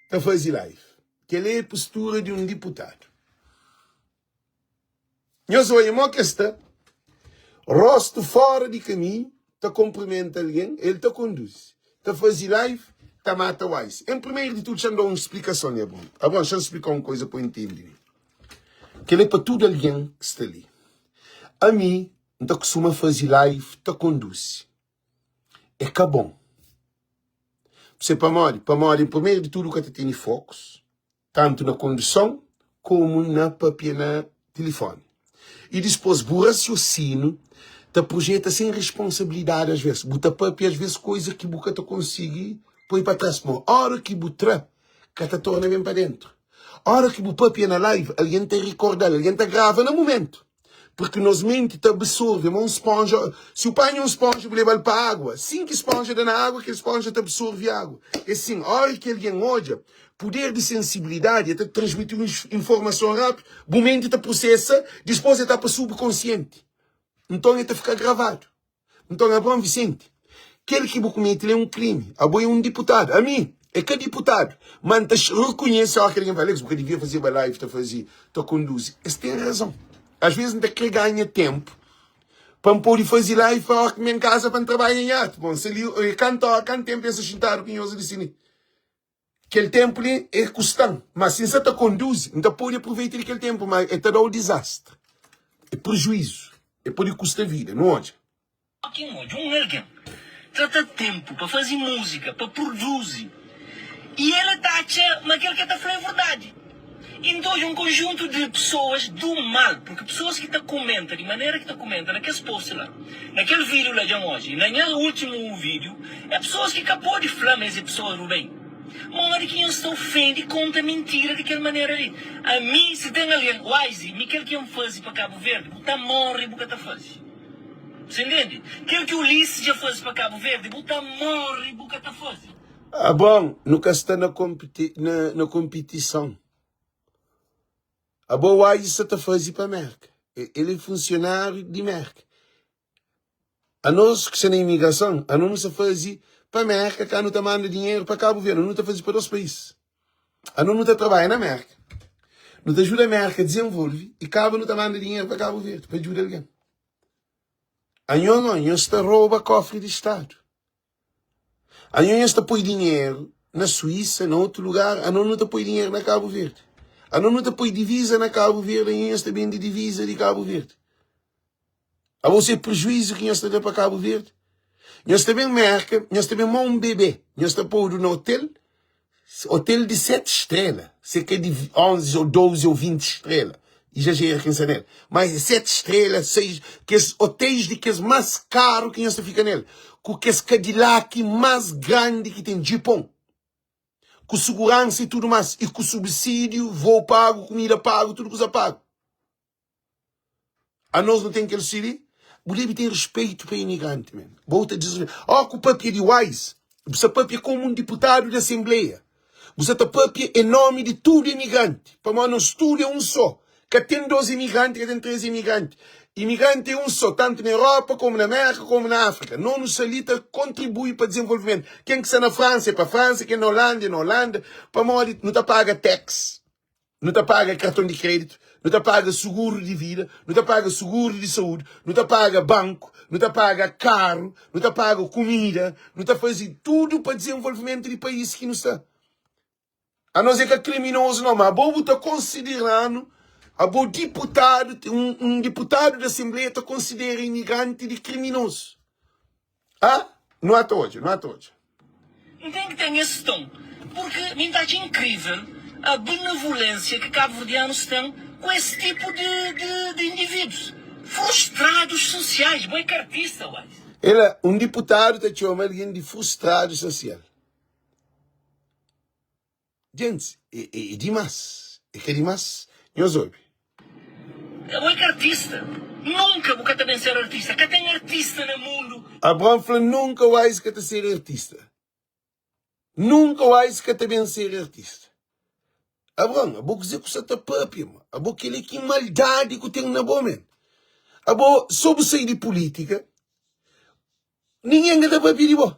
ta fazi live. Kel é postura di un diputadu. Nhos oia mo ke sta, rostu fora di kaminhu, ta konprimenta algen, el ta konduzi, ta fazi live, ta mata wise. En primeru di tudu, xa-m da un splikason li, Abron. Abron, xa-m splika un koza pa bu intende li. Kel é pa tudu algen ki sta li. Ami, N ta kustuma fazi live ta konduzi. É ka bon. Se pamodi? Pamodi, en primeru di tudu, ka ta tene fokus, tantu na konduson komu na papia na tilifoni. I dispôs, bu rasiosinu ta projeta sen responsabilidadi asves. Bu ta papia asves koiza ki bu ka ta konsigi poi pa tras, pamodi óra ki bu tra, ka ta torna ben pa dentu. Óra ki bu papia na live, algen ta rikorda-l, algen ta grava na mumentu. Porque nos menti ta absorve, ma un sponja, si u panha un sponja bu lebal pa agua, sin ki sponja da na agua, kel sponja ta absorve agua. É sin, ora ki algen odja, puder di sensibilidadi, el ta transmiti un informason rapidu, bu menti ta prosesa, dispos el ta pa subkonsienti. Nton el ta fika gravadu. Nton, Abraon Vicente, kel ki bu kumete li é un krimi. Abo é un diputadu. Ami é ka diputadu, ma N ta rekonhese óras ki algen fla, Alex, bu ka devia fazeba live ta faze, ta konduzi. Es ten razon. Às vezes N ta krê ganha ténpu pa N pode faze live pa óras ki N ben kaza pa N trabadja nha arti. Bon, se li, kantu óra, kantu ténpu N sta xintadu ku nhos li si li. Kel ténpu li é kusta-m, má si N sta ta konduzi, N ta pode aproveita di kel ténpu, má el ta da-u dizastri, é prejuízu, el pode kusta vida. Nu odja. Ki N odja un algen ta ta ténpu pa faze múzika, pa produzi, i el ta atxa ma kel ki el ta fla é verdadi. I N ta odja un konjuntu di pesoas du mal, purki pesoas ki ta komenta di manera ki ta komenta na kes post la, na kel vídiu la dja N odja, i na nha últimu vídiu, é pesoas ki ka pode fla ma es é pesoas du ben. Modi ki nhos ta ofende i konta mintira di kel manera li? Ami, si ten algen, Wise, mi kel ki N faze pa Kabu Verdi, bu ta móre bu ka ta faze. Bu intende? Kel ki Ulisses dja faze pa Kabu Verdi, bu ta móre bu ka ta faze. Abon, nu ka sta na na konpitison. Abo Wise sa ta faze pa Merka. El é funsionáriu di Merka. Anos ki sta na imigrason, anos nu sta faze pa Merka ka nu ta manda dinheru pa Kabu Verdi. Nu ta faze pa dos país. Anos nu ta trabadja na Merka, nu ta djuda Merka dizenvolve i kaba nu ta manda dinheru pa Kabu Verdi pa djuda algen. Anho no, anho sta roba kofri di stadu. Anho nhos ta poi dinheru na Suíça, na otu lugar, ano nu ta poi dinheru na Cabo Verde. Ano nu ta poi divisa na Cabo Verde, anho nhos ta bende divisa di Cabo Verde. Abo se prejuízo ki nhos ta da pa Cabo Verde. Nhos ta ben Merka, nhos ta ben mo un bebê, nhos ta podu na hotel, Hotel di 7 strela, se ka di 11 ou 12 ou 20 strela, exagera kin sa nel, mas é 7 strela, 6, kes hotéis di kes mas karu ki nhos ta fika nel, ku kes Cadillac mas grandi ki ten, Jeepon, ku suguransa i tudu mas, i ku subsídiu, voo pagu, kumida pagu, tudu kuza pagu. Anos nu ten kel si li. Bu debe ten respeitu pa imigranti men. Bo ta disrespeita. Ó ku papia di wise, bu sa papia komu un diputadu di asenbleia. Bu sa ta papia en nomi di tudu imigranti. Pamodi nos tudu é un só. Ka ten dos imigranti, ka ten tres imigranti. Imigranti é un só, tantu na Europa komu na Merka komu na Afrika. No nu sa li ta kontribui pa dizenvolvimentu. Ken ki sta na Fransa é pa Fransa, ken na Holanda é na Holanda. Pamodi nu ta paga tax. Nu ta paga karton di kréditu, nu ta paga suguru di vida, nu ta paga suguru di saúdi, nu ta paga banku, nu ta paga karu, nu ta paga kumida, nu ta faze tudu pa dizenvolvimentu di país ki nu sta. Anos é ka kriminozu nau, ma abo bu ta konsidera-nu, abo diputadu, un diputadu di asenbleia ta konsidera imigranti di kriminozu. Ah, nu ata odja, nu ata odja. N ten ki ten es ton, purki mi N ta atxa inkrivel a benevolensia ki kabuverdianus ten ku es tipu di di individus frustradus sosiais. Bo é ka artista, Wise. El la, un diputadu ta txoma algen di frustradu sosial. Gentis, é, é, é dimás. É ka dimás? Nhos obi. Abo é ka artista. Nunka bu ka ta ben ser artista. Ka ten artista na mundu. Abraão fla nunka Wise ka ta ser artista. Nunka Wise ka ta ben ser artista. Abraão, abo kuzê ku sa ta papia ma? Abo keli ki maldadi ku ten na bo men. Abo so bu sai di politika, ninguém ka ta papia di bo.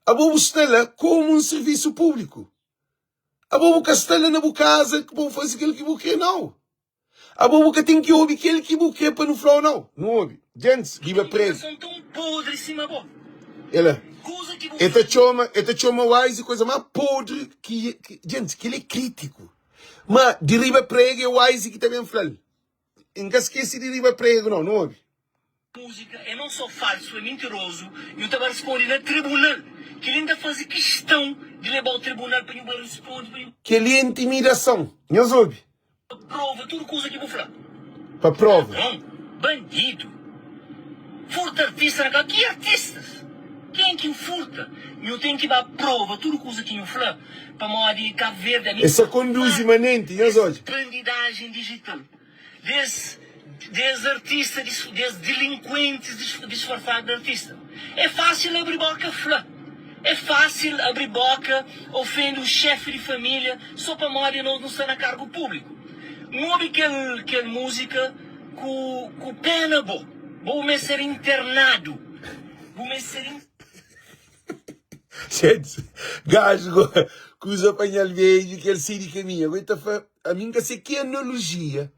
Abo bu sta la komu un servisu públiku. Abo bu ka sta la na bu kaza pa bu faze kel ki bu kre, nau. Abo bu ka ten ki obi kel ki bu kre pa nu fla-u, nau. Nu obi djentis riba prédiu. E la, e ta txoma, e ta txoma Wise kuza más podri ki, djentis, kel-li é krítiku. Ma di riba prédiu é Wise ki ta ben fla-l. N ka skese di riba pregu nau, nu obi. Múzika é não só falsu, é mintirozu i u ta ba risponde na tribunal. Kel-li N ta faze kistãu di leba-u tribunal pa nhu ba risponde, pa nhu. Kel-li é intimidason. Nhos obi. Pa prova tudu kuza ki bu fla. Pa prova. Ladron, bandidu, furta artista na ka. Ki artistas? Ken ki furta? Nhu ten ki ba prova tudu kuza ki nhu fla, pamodi Kabu Verdi ami Es sa konduzi manenti, nhos odja. Bandidajen dijital des des artista des dilinkuentis disfarfadu di artista. É fásil abri boka fla. É fásil abri boka ofende un xefi di família so pamodi anos nu sta na kargu públiku. N obi kel kel múzika ku ku pena bo. Bo meste ser internadu. Bu meste ser in. Gente, gajo kuza panhal bedju ki el sai di kaminhu. Agora el ta fla, ami N ka sei ki analogia,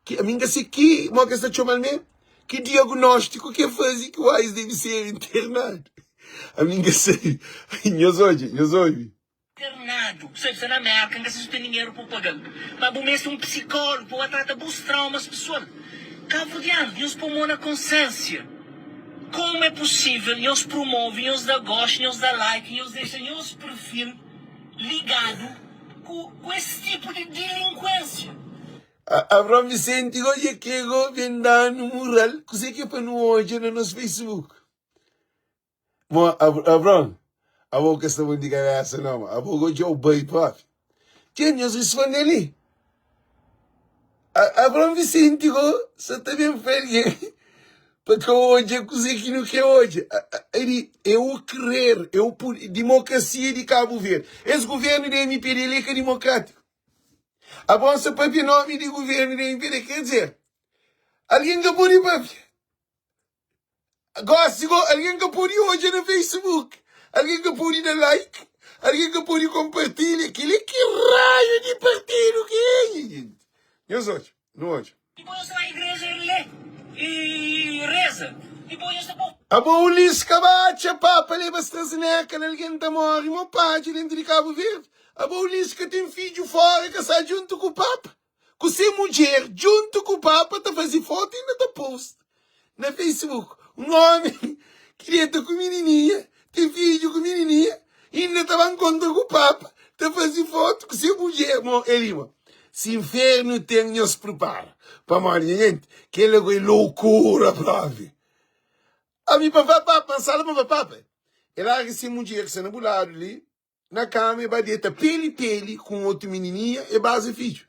ki, ami N ka sei ki, mo ki es ta txomal me? Ki diagnóstiku ki el faze ki Wise debe ser internadu. Ami N ka sei. Nhos odja, nhos obi. Internadu, bu sabe, sta na Merka, N ka sabe si bu ten dinheru pa bu paga-l, ma bu meste un psikólogu pa bu ba trata bus traumas pesoal. Kabuverdianus, nhos pô mô na konsénsia. Komu é pusível nhos promove, nhos da gostu, nhos da like, nhos dexa nhos perfil ligadu ku ku es tipu di dilinkuénsia? Abraão Vicente go dja kre go ben danu mural, kuzê ki é pa nu odja na nos Facebook? Mo Abron, abo ka sta bon di kabesa no, ma abo go djau bai propi. Txê, nhos risponde li. Abron Vicente go sa ta ben fla algen pa ka odja kuzê ki nu kre odja. Eri é o querer, é o dimokrasia di Kabu Verdi. Es guvernu di MPD li é ka dimokratiku. Abron sa papia nomi di guvernu di MPD, ker dizer, algen ka pode papia. Gosi go, algen ka pode odja na Facebook, algen ka pode da like, algen ka pode konpartilha. Kel-li ki raiu di partidu ki é, nha jenti? Nhos odja, nu odja. Dipôs nhos ta ba igreja e lé e reza. Dipôs nhos ta pô. Abo Ulis ka ba atxa papa leba strazineka la algen ta more mo padja dentu di Kabu Verdi. Abo Ulis ka ten fidju fora ka sa djuntu ku papa. ku se mudjer djuntu ku papa ta faze fotu inda ta post na facebook un omi ki deta ku minininha ten fidju ku minininha inda ta ba nkontra ku papa ta faze fotu ku se mudjer mo el ima si infernu ten nhos pripara pamodi nha jenti kel ago é loucura propi ami pa fla papa nsala pa fla papa el larga se mudjer ki sta na bu ladu li Na kama e ba deta peli peli ku un otu minininha e baza fidju.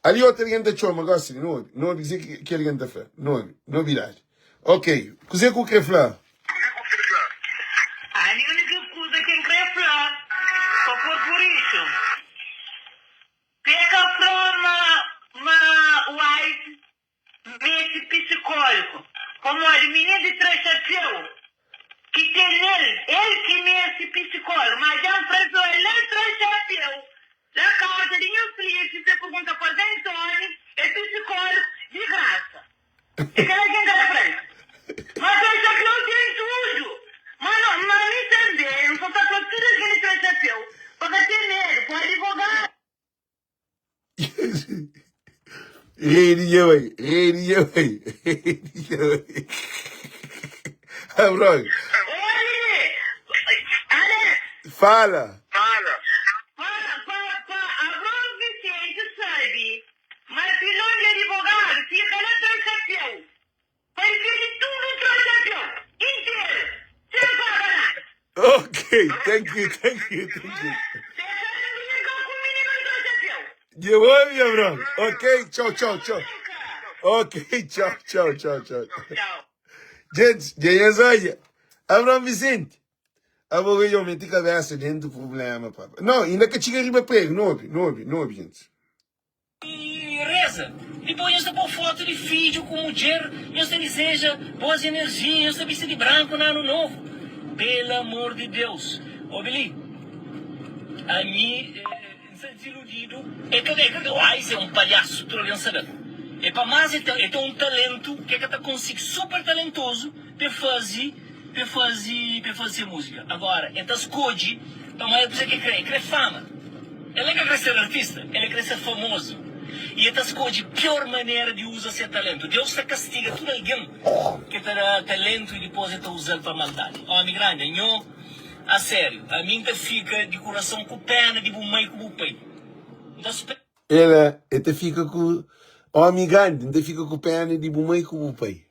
Ali otu algen ta txoma gosi li, nu obi, nu obi kuze ki algen ta fla, nu obi, nobidadi. Ok, kuze ku kre fla? Ali uniku kuza ki N kre fla pa purpuritu, peka fla ma ma Wise meste pisikóliku, pamodi mininu di tra xapéu ki ten nel, el ki meste pisikóliku. Má dja N fla-l fla, el tra xapéu la kaza di nha Filipe, si pergunta pa Zé Ntóni, é pisikóliku di grasa. É kel-la ki N ta fla-l. Má tra xapéu ten tudu. Má no, má mi tanbê, N sa ta fla tudu algen di tra xapéu pa ka ten medu, pode divogadu. Rei di nha bai, rei di nha bai, rei di nha bai. Abraão. Oi, Alex. Fala. Pa, pa, pa Abraão Vicente sabe ma pilon di adivogadu fika la tra xapéu. Pa el pidi tudu tra xapéu interu, sen paga nada. Ok, thank you, thank you, thank you. Peka na brinka ku mininu tra xapéu. Dja obi, Abraão. Ok, tchau, tchau, tchau. Brinka. Ok, txau, txau, txau, txau. Txau. Gente, dja nhos odja. Abraão Vicente, abo go dja meti kabesa dentu problema, pá. Não, inda ka txiga riba prego, nu obi, nu obi, nu obi, gente. I reza. Dipôs nhos ta pô fotu di fidju ku mudjer, nhos ta dizeja boas enerjia, nhos ta bisti di branku na anu novu. Pela amor di Deus, obi li, ami N sta diziludidu. É ka é ka Wise é un palhasu, tudu algen sabe-l. É pa más el ten, el ten un talentu ki el ka ta konsigi, super talentozu pa el faze, pa el faze, pa el faze se múzika. Agora, el ta skodje pamodi el kuzê ki el krê, el krê fama. El ka krê ser artista, el krê ser famozu. I el ta skodje pior manera di uza se talentu. Deus ta kastiga tudu algen ki ta da talentu i dipôs el ta uza-l pa maldadi. Ómi grandi, anho, asériu, ami N ta fika di kurason ku péna di bu mai ku bu pai. N ta spera. El, el ta fika ku. Ómi grandi, N ta fika ku péna di bu mai ku bu pai.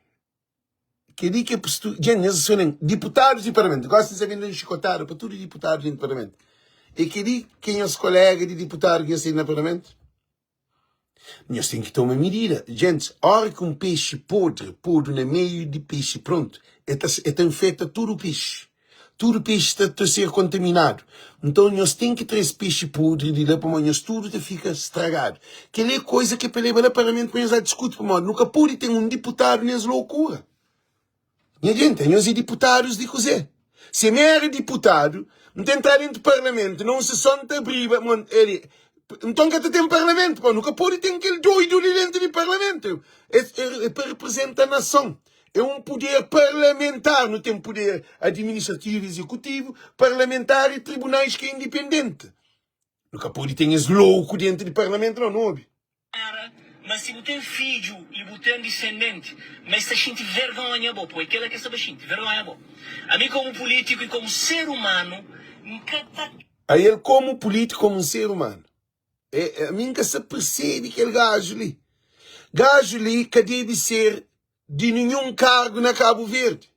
Kel-li ki é postura. Dja nhos sta Diputadus di Parlamentu, gosi N sta ben da un xikotada pa tudu diputadu di Parlamentu. É kel-li ki é nhos koléga di diputadu ki nhos ten na Parlamentu? Nhos ten ki toma midida. Gentis, óra ki un pexi podri podu na meiu di pexi prontu, el ta, el ta infeta tudu pexi. Tudu pexi ta, ta ser kontaminadu. Nton, nhos ten ki tra es pexi podri di la, pamodi nhos tudu ta fika stragadu. Kel-li é koza ki é pa leba la Parlamentu pa nhos ba diskuti, pamodi nu ka pode ten un diputadu nes lokura. Nha jenti, anhos é diputadus di kuzê? Si mi éra diputadu, N ta entraba dentu parlamentu, na un seson N ta abriba mon, el, nton ka ta ten parlamentu, pamodi nu ka pode ten kel doidu li dentu di parlamentu. É, é, é pa reprezenta nason. É un puder parlamentar. Nu ten puder administrativu, izekutivu, parlamentar i tribunais ki é indipendenti. Nu ka pode ten es louku dentu di parlamentu, nau, nu obi. Era, ma si bu ten fidju i bu ten disendenti, ma es ta xinti vergonha bo, poi kela ki es ta ba xinti, vergonha bo. Ami komu pulitiku i komu ser umanu, N ka ta. A el komu pulitiku, komu un ser umanu, e, ami N ka sa persebe kel gaju li. Gaju li ka debe ser di ninhun kargu na Kabu Verdi.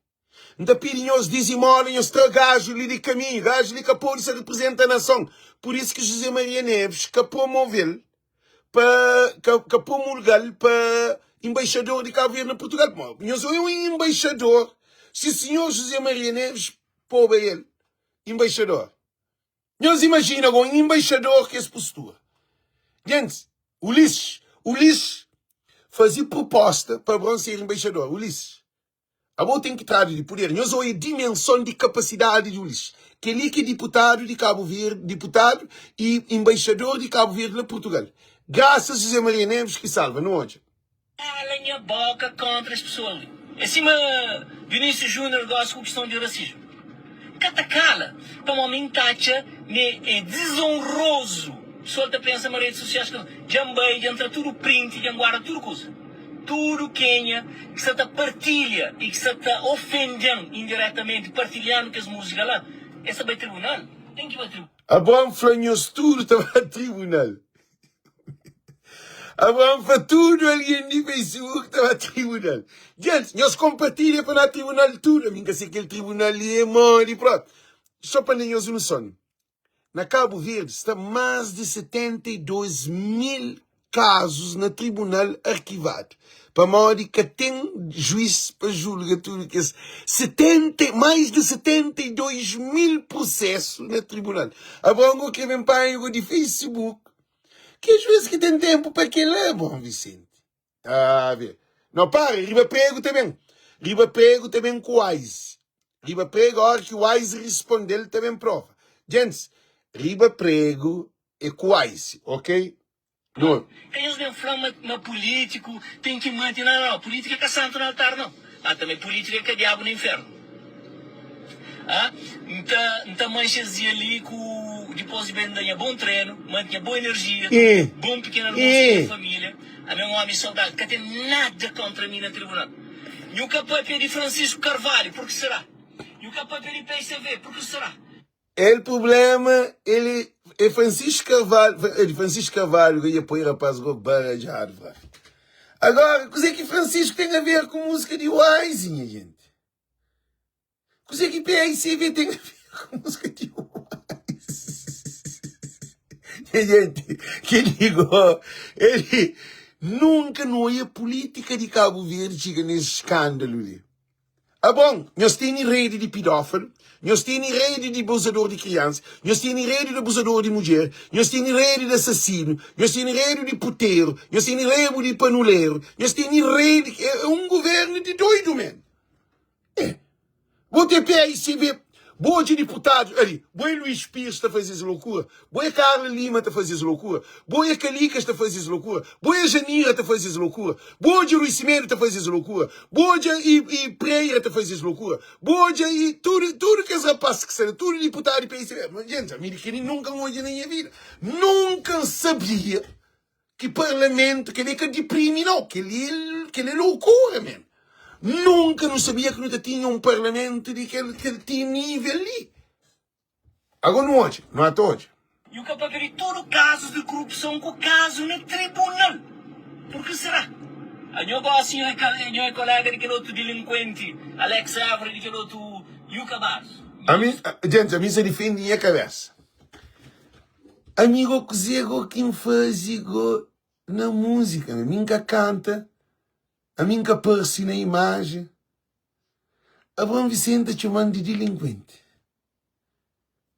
N ta pidi nhos dizimola, nhos tra gaju li di kaminhu. Gaju li ka pode sa reprezenta nason. Pur isu ki José Maria Neves ka promove-l pa, ka, ka promulga-l pa embaixador di Kabu Verdi na Purtugal. Pamodi nhos é un embaixador, si sinhor José Maria Neves poba el embaixador. Nhos imajina go un embaixador ku es postura. Gentis, Ulisses, Ulisses faze proposta pa Abraon ser embaixador. Ulisses. Abo ten ki tradu di puder. Nhos oia dimenson di kapasidadi di Ulisses. Kel-li ki é diputadu di Kabu Verdi, diputadu y embaixador di Kabu Verdi na Purtugal. Grasas José Maria Neves ki salva. Nu odja. Kala nha boka kontra es pessoa li. É sima Vinicius Junior gosi ku kiston di rasismu. Ka ta kala pamo mi nta atxa me é desonroso. Pessoal ta pensa ma redes sociais ka. Dja nbai, dja ntra tudu print, dja nguarda tudu kuza. Tudu kenha ki sta ta partilha i ki sta ta ofende-m indiretamenti partilhandu kes múzika la, es ta bai tribunal? Ten ki bai tribunal. Abraon fla, Nhos tudu ta bai tribunal. Abraon fla tudu algen di Facebook ta bai tribunal. Gentis, nhos konpartilha pa na tribunal tudu. Ami N ka se kel tribunal li é modi propi. Só pa da nhos un noson. Na Kabu Verdi sta más di 72 mil kazus na tribunal arkivadu pamodi ka ten juiz pa julga tudu kes 70, mais di 72 mil prusesu na tribunal. Abraon go kre ben panha go di Facebook ki juiz ki ten tenpu pa kela, Abraon Vicente? Ah, vê. Não, para, riba prego também. Riba prego também com o Wise. Riba prego, a hora que o Wise responder, também prova. Gente, riba prego é com o Wise, ok? Não. Ka nhos ben fla ma, ma pulítiku ten ki mante. Nau, nau, pulítika é ka santu na altar, nau. Ma tanbe pulítika é ka diabu na infernu. Ah, N ta, N ta manxe es dia li ku, dipôs di ben da nha bon trenu, mante nha bon enerjia, bon pikenu almosu ku nha família. Ami é un ómi soldadu, ka ten nada kóntra mi na tribunal. Nhu ka pâpia di Francisco Carvalho, purki será? Nhu ka pâpia di PICV, purki será? El problema ele é Francisco Carvalho, é de Francisco Carvalho que ia pôr rapaz go barajado, vá. Agora, kuzê que Francisco tem a ver com música de Wise, minha gente? Kuzê que PICV tem a ver com música de Wise? Minha gente, que ligou, ele... Nunka nu oia pulítika di Kabu Verdi txiga nes skándalu li. Abon, nhos tene redi di pidófilu, nhos tene redi di abuzador di kriansa, nhos tene redi di abuzador di mudjer, nhos tene redi di asasinu, nhos tene redi di puteru, nhos tene rebu di panuleru, nhos tene redi. É un guvérnu di doidu, men. É. Bo te PAICB, bo odja diputadu ali, bo é Luís Pires ta faze es lokura, bo é Carla Lima ta faze es lokura, bo é Calicas ta faze es lokura, bo é Janira ta faze es lokura, bo odja Rui Semedo ta faze es lokura, bo odja i, i Pereira ta faze es lokura, bo odja i tudu, tudu kes rapaz ki sta la, tudu diputadu di PAICB. Ma, gente, ami di kel-li nunka N odja na nha vida. Nunka N sabia Ki parlamento kel-li é ka diprimi nau, kel-li kel-li é loucura mesmo. Nunka nu sabia ki nu ta tinha un parlamento di kel kel ti nível li. Agora nu odja, nu ata odja. Nhu ka papia di tudu kazus di kurupson ku kazu na tribunal. Pur ki será? Anho gosi nho é nho é kolega di kel otu dilinkuenti Alex Évora di kel otu Yuka Barros. Ami, gente, ami sa difendi nha kabesa. Ami go kuze go ki N faze go na múzika mi N ka kanta, ami N ka parse na imajen. Abraão Vicente ta txoma-m di dilinkuenti.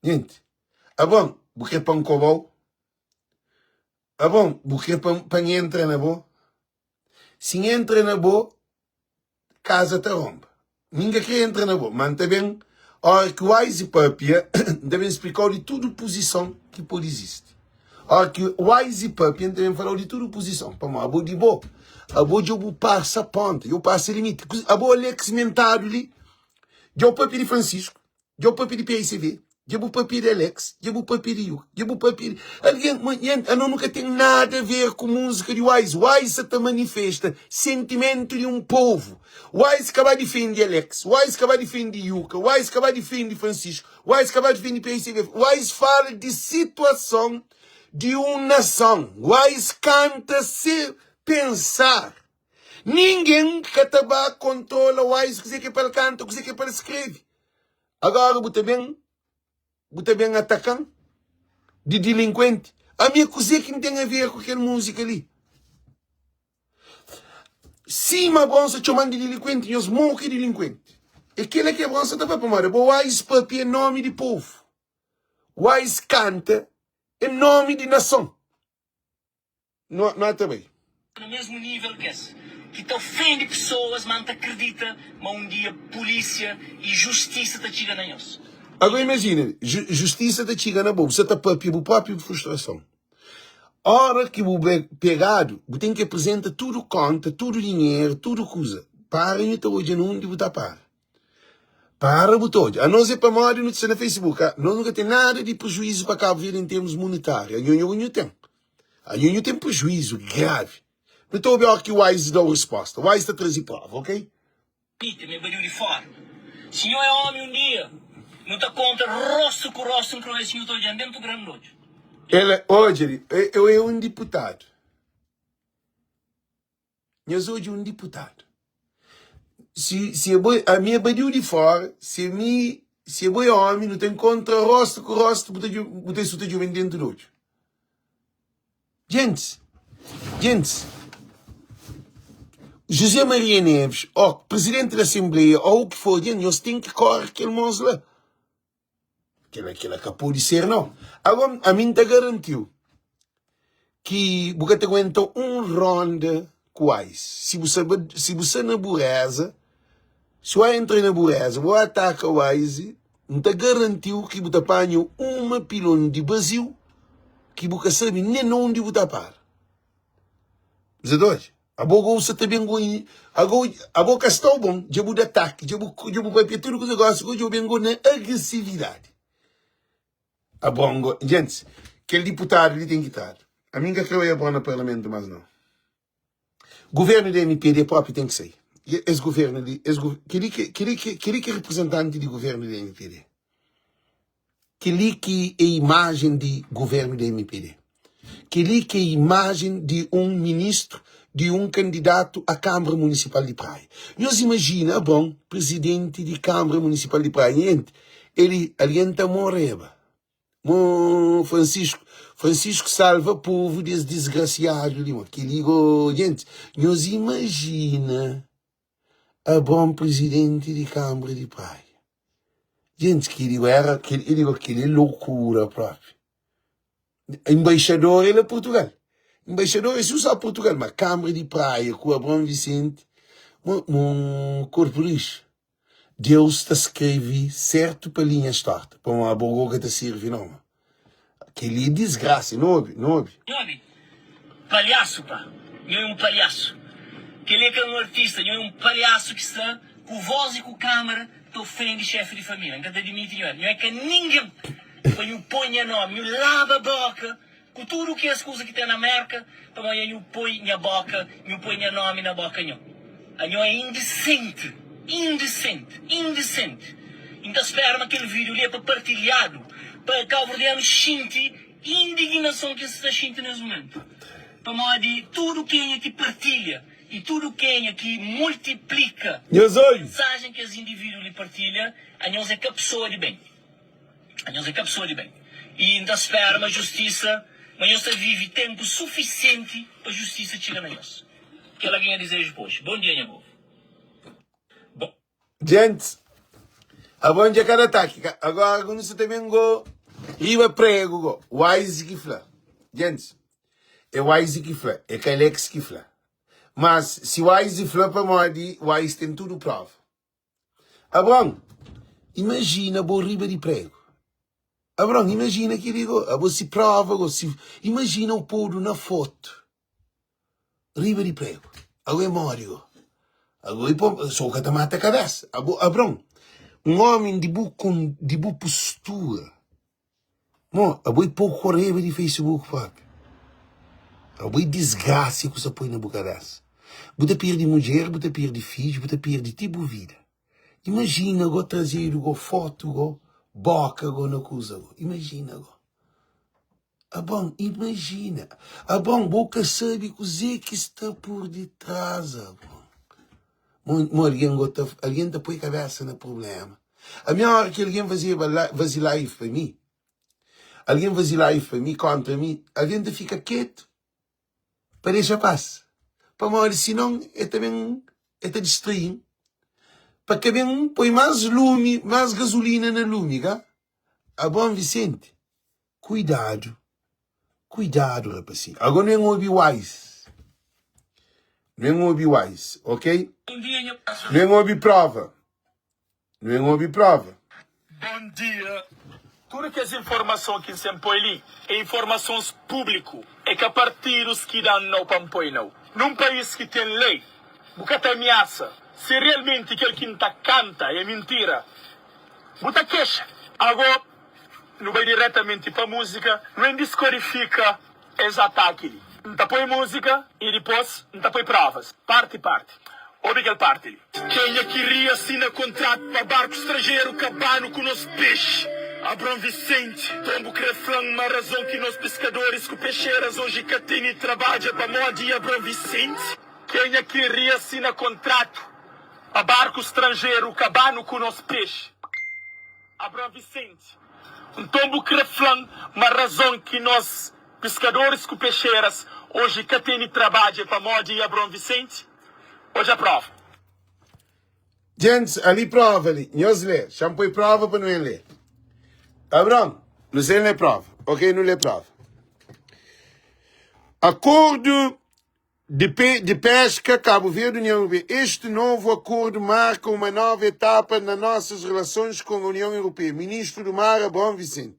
Gente, Abraão, bu kre pa N koba-u? Abraão, bu kre pa N entra na bo? Si N entra na bo, Kaza ta ronba. Mi N ka kre entra na bo, ma N ta ben, óra ki Wise papia, N ta ben splika-u di tudu puzison ki pode izisti. Óra ki Wise papia, N ta ben fala-u di tudu puzison, pamodi abo di bo, abo dja bu pasa ponta, dja bu pasa limiti. Abo Alex mentadu li, dja bu papia di Francisco, Dja bu papia di PICV, dja bu papia di Alex, dja bu papia di Yuka, dja bu papia di algen. Ma nhen, ano nu ka ten nada a ver ku múzika di Wise. Wise sa ta manifesta sentimentu di un povu. Wise ka ba difendi Alex, Wise ka ba difendi Yuka, Wise ka ba difendi Francisco, Wise ka ba difendi PICV. Wise fala di situason di un nason. Wise kanta se pensar. Ningen ka ta ba kontrola Wise kuzê ki é pa el kanta, kuzê ki é pa el skrebe. Agora bu ta ben, bu ta ben ataka-m di dilinkuenti? Ami kuzê ki N ten a ver ku kel múzika li? Sima Abraon sta txoma-m di dilinkuenti, nhos mo ki é dilinkuenti. É kel-la ki Abraon sta ta fla, pamodi abo Wise papia en nómi di povu, Wise kanta en nómi di nason. Nu ata bai. Na mesmu nível kes ki ta ofende pesoas, ma N ta kridita ma un dia pulísia i justisa ta txiga na nhos. Agora imajina, justisa ta txiga na bo, bu sta ta papia bu propi frustrason. Ora ki bu pegadu, bu ten ki aprizenta tudu konta, tudu dinheru, tudu kuza. Para nhu ta odja na undi bu ta para. Para bu ta odja. Anos é pamodi nu ta sta na Facebook. Ah, nos nu ka ten nada di prejuízu pa Cabo Verde em termos monetários. Anho nhu nhu ten. Anho nhu ten prejuízu grave. Nu ta obi ora ki Wise da-u resposta. Wise ta traze prova, ok? Pita, mi badiu di fora. Si nho é omi un dia nu ta kontra rostu ku rostu N kre oja si nhu ta odja-m dentu gran di odju. El, odja li, eu é un diputadu. Nhos odja un diputadu. Si, si abo, ami é badiu di fora, si ami, si abo é omi, nu ta enkontra rostu ku rostu, bu ta bu ta suta djoben dentu di odju. Gentis, gentis, José Maria Neves, ó, presidenti di asenbleia, ó u ki for, gentis, nhos ten ki kore kel mos la. Kela, kela ka pode ser nau. Agora, ami N ta garantiu ki bu ka ta aguenta un ronda ku Wise. Si bu sa, si bu sa na bu reza, si bu entra na bu reza, bu ataka Wise, N ta garantiu ki bu ta panha uma pilon di baziu ki bu ka sabe nen na undi bu ta para. Bu sa ta odja? Abo go sa ta ben go ago abo ka sta bon dja bu da ataki dja bu dja bu papia tudu kuza gosi go dja bu ben go na agresividadi abon go gentis kel diputadu li ten ki tradu ami n ka kre oia abon na parlamentu mas nau guvernu di mpd propi ten ki sai es guvernu li es keli ki keli ki keli ki representanti di guvernu di mpd Kel-li ki é imajen di govérnu di mpd. Kel-li ki é imajen di un ministru, di un kandidatu a Kanbra Munisipal di Praia. Nhos imajina Abraon, prizidenti di Kanbra Munisipal di Praia. Nha jenti, el algen ta moreba. Mo Francisco, Francisco salva povo des disgraciado li mo. Keli go, gente, nhos imagina Abraão presidente di Câmara di Praia. Gente, keli go era, keli go, keli é loucura propi. Embaixador é na Portugal. Embaixador é só Portugal, mas Câmara di Praia ku Abraão Vicente, mo, mo corpo lixo. Deus ta skrebe sertu pa linhas torta pamodi abo go ka ta sirvi no ma keli é disgrasa nu obi nu obi. Nhu obi palhasu pa nhu é un palhasu keli é ka un artista nhu é un palhasu ki sta ku voz i ku kamera ta ofendi xefi di familia nka ta dimiti nhu nhu é ka ningen pa nhu poi nha nomi nhu laba boka Ku tudu kes kuza ki ten na Merka, pamodi nhu poi nha boka, nhu poi nha nomi na boka nho. Anho é indisenti, indisenti, indisenti. I N ta spera ma kel vídiu li é pa partilhadu pa kauverdianus xinti indignason ki N sta xinti nes mumentu. Pamodi tudu kenha ki partilha i tudu kenha ki multiplika Nhos obi! mensajen ki es indivídu li partilha, anhos é ka pesoa di ben. Nhos é ka pesoa di ben. I N ta spera ma justisa, ma nhos ta vive tenpu sufisienti pa justisa txiga na nhos. Kel-la ki nha dizeju pa oji. Bon dia, nha povu. Bon. Djents, abo dja ka da ataki ka. Agora ku nu sa ta ben go riba pregu go. Wise ki fla. Djents, é Wise ki fla, é ka Alex ki fla. Mas si Wise fla pamodi Wise ten tudu prova. Abraon, imajina bo riba di pregu. Abraon, imajina kel-li go, abo si prova go, si, imajina u podu na fotu riba di pregu. Ago e mori go. Ago i po, so ka ta mata kabesa. Abo, Abraon, un omi di bu kon, di bu postura. Mo, abo i poku koreba di Facebook propi. Abo i disgrasia ku sa poi na bu kabesa. Bu ta pirdi mudjer, bu ta pirdi fidju, bu ta pirdi ti bu vida. Imajina go trazedu go fotu go, boka go na kuza go. Imajina go. Abon, imajina. Abon, bo ka sabi kuze ki sta pur ditras, abon. Mo algen go ta, algen ta poi kabesa na problema. Ami ora ki algen fazeba faze live pa mi, algen faze live pa mi kontra mi, algen ta fika ketu pa dexa pasa. Pamodi sinon e ta ben e ta distrai-m pa ka ben poi mas lumi, mas gazulina na lumi, ka? Abon Vicente, Kuidadu, kuidadu rapasinhu. Agora nu en obi wise. Nu en obi wise, ok? Nu en obi prova. Nu en obi prova. Bon dia. Tudu kes informason ki N sen poi li é informasons públiku, é ka partidus ki da-m nau pa N poi nau. Nun país ki ten lei, bu ka ta amiasa. Si realmenti kel ki N ta kanta é mintira, bu ta kexa. Ago, Nu bai diretamenti pa múzika, nu en diskodifika es ataki li. N ta poi múzika i dipôs N ta poi próvas, parti parti. Obi kel parti li. Kenha ki ria sina kontratu pa barku stranjeru kaba-nu ku nos pexi? Abraão Vicente, Tonbu kre fla-m ma razon ki nos piskadoris ku pexeras oji ka tene trabadja pamodi Abraão Vicente? Kenha ki ria sina kontratu pa barku stranjeru kaba-nu ku nos pexi? Abraão Vicente, Nton bu kre fla-m ma razon ki nos piskadoris ku pexeras oji ka tene trabadju é pamodi Abraão Vicente? Odja prova. Gentis, ali prova li. Nhos lê. Xa-m poi prova pa nu en lê. Abraão, nu sen lê prova. Ok, nu lê prova. Akordu De, pe, de pesca, Cabo Verde, União Europeia. Este novo acordo marca uma nova etapa nas nossas relações com a União Europeia. Ministro do Mar, Abraão Vicente.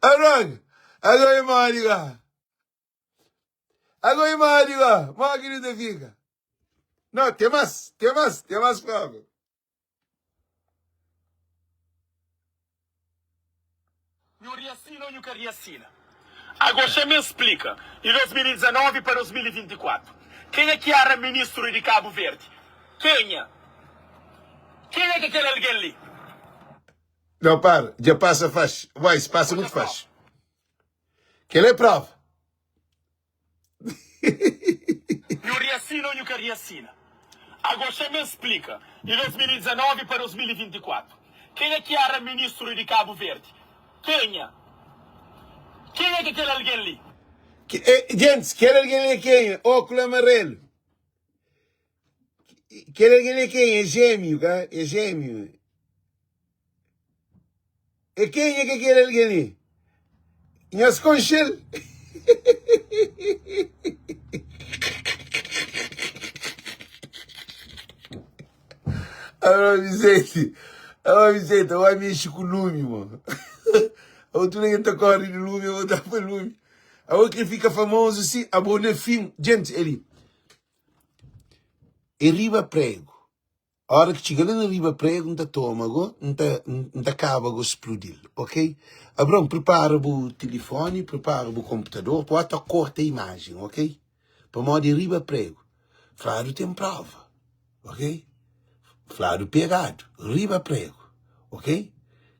Agora, agora é mole, Agora é mole, mole que não te fica. Não, tem mais, tem mais, tem mais prova. Nhu riasina ou nhu ka riasina? Ago xa-me splika, di 2019 pa 2024, kenha ki era ministru di Kabu Verdi? Kenha? Kenha ki kel algen li? Não, para, dja passa faxi. Wise, passa Odja muito prova. faxi. Kel é prova. Nhu riasina ou nhu ka riasina? Ago xa-me splika, di 2019 pa 2024, kenha ki era ministru di Kabu Verdi? Kenha? Kenha ki kel algen li? Gentis, kel algen li é kenha? Ókulu amarelu. Kel algen li é kenha? É jémiu, ka? É jémiu. É kenha ki é kel algen li? Nhos konxe-l? Alô, Vicente. Alô, Vicente, eu mexe com lume, mano. A tudo que tá corre de lume, eu vou dar para lume. A outra que fica famoso assim, a boa na fim. Gente, ele. É riba prego. Ora ki txiga la na riba pregu N ta toma go N ta N ta kaba go spludi-l ok Abraon pripara bu tilifoni pripara bu konputador pa ota korta imajen ok pamodi riba pregu fladu ten prova ok fladu pegadu riba pregu ok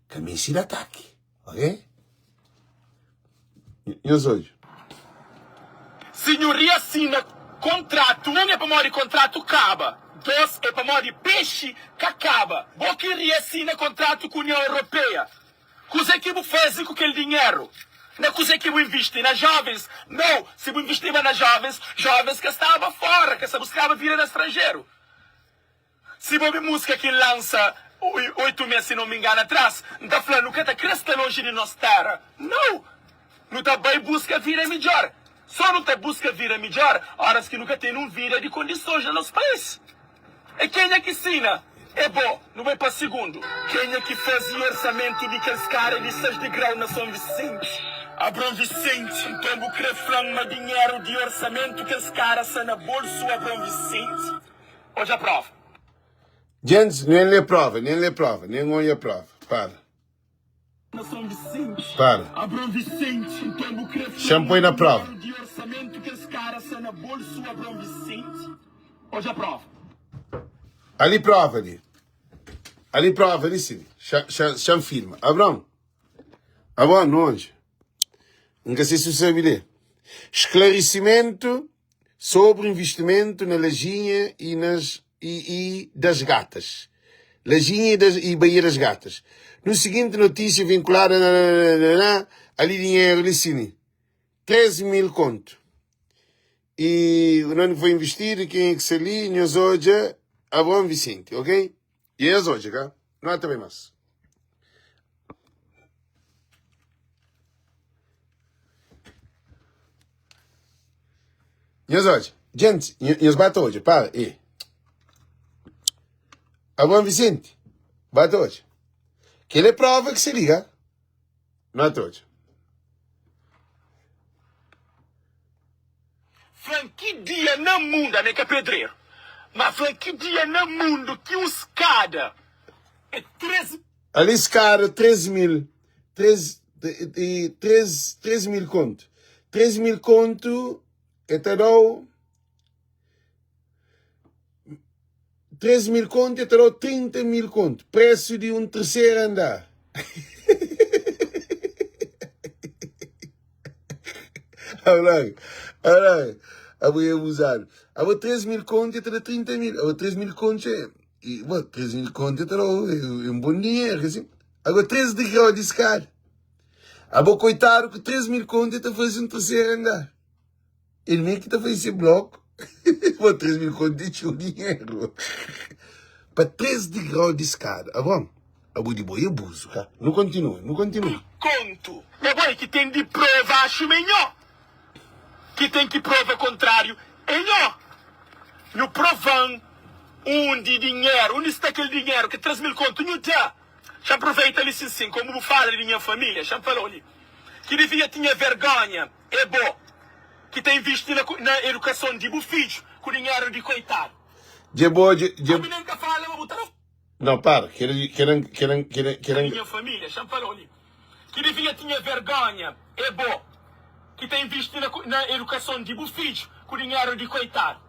ka meste di ataki. Ok? Nhos odja. Si nhu riasina kontratu, un é pamodi kontratu kaba, dos é pamodi pexi ka kaba. Bo ki riasina kontratu ku Union Europeia, kuze ki bu faze ku kel dinheru? Na kuze ki bu invisti? Na jovens? Nau, si bu invistiba na jovens, jovens ka staba fora, ka sa buskaba vida na stranjeru. Si bo obi músika ki N lansa 8 mês si non mi ngana atrás, N ta fla nu ka ta kre sta lonji di nos téra. Nau! Nu ta bai buska vida midjór. Só nu ta buska vida midjór óras ki nu ka tene un vida di kondisons na nos país. É kenha ki sina? É bo. Nu bai pa sigundu. Kenha ki faze orsamentu di kel skada di 6 digrau na Son Visenti? Abron Visenti, Nton bu kre fla-m ma dinheru di orsamentu kel skada sa na bolsu Abron Visenti? Odja prova. Djentis, nen lé prova, nen lé prova, nen odja prova. Para. Para. Xa-m poi na prova. Ali prova li. Ali prova li si. Xa-m filma. Abraon. Abraon, nu odja. N ka se si bu sabe lé. Esclarecimento Sobri investimentu na Lajinha y nas y y das Gatas. Lajinha y das y Baía das Gatas. No seguinte notícia vinculada na na na na ali dinheiro li sini. 13 mil conto. E o nome que foi investido, quem é que se ali, nhos odja, Abraão Vicente, ok? E nhos odja, ka? Não há também mais. Nhos odja, djenti, nhos ba ta odja, para, e. Abraão Vicente, ba ta odja. Kel é prova ki se liga. Ba ta odja. Fla-m ki dia na mundu, ami é ka pedreru, ma fla-m ki dia na mundu ki un skada é 3. Ali skada 3 mil, 3, 3, 3 mil kontu. 3 mil kontu e ta da-u 3 mil kontu e ta da-u 30 mil kontu. Presu di un terseru andar. Abraão, Abraão, abo é abusado. Abo 3 mil kontu e ta da 30 mil. Abo 3 mil kontu é E, bo, 3 mil kontu ta dau un bon dinheru, ka sin? Agora 3 degrau di skada. Abo koitadu ku 3 mil kontu ta faze un terseru andar. El me ki ta faze se bloku. Bo, 3 mil kontu é txeu dinheru. Pa 3 degrau di skada. Abo, abo di bo é abuzu, ka? Nu kontinua, nu kontinua. Kontu. Ma bo é ki ten di prova axu ma é nho. Ki ten ki prova kontrariu é nho. Nhu prova-m undi dinheru, undi sta kel dinheru, ki 3 mil kontu nhu da. Xa-m pruveita li sin sin, komu bu fala di nha familia, xa-m fala-u li, ki divia tinha vergonha é bo, ki ta invisti na na edukason di bu fidju ku dinheru di koitadu. Dje bo, dje, dje. Ami nen ka fala ma bu ta da. Não, para. Kela, kela, kela, kela, kela. Minha família, xa-m fala-u li, ki divia tinha vergonha é bo, ki ta invisti na na edukason di bu fidju ku dinheru di koitadu.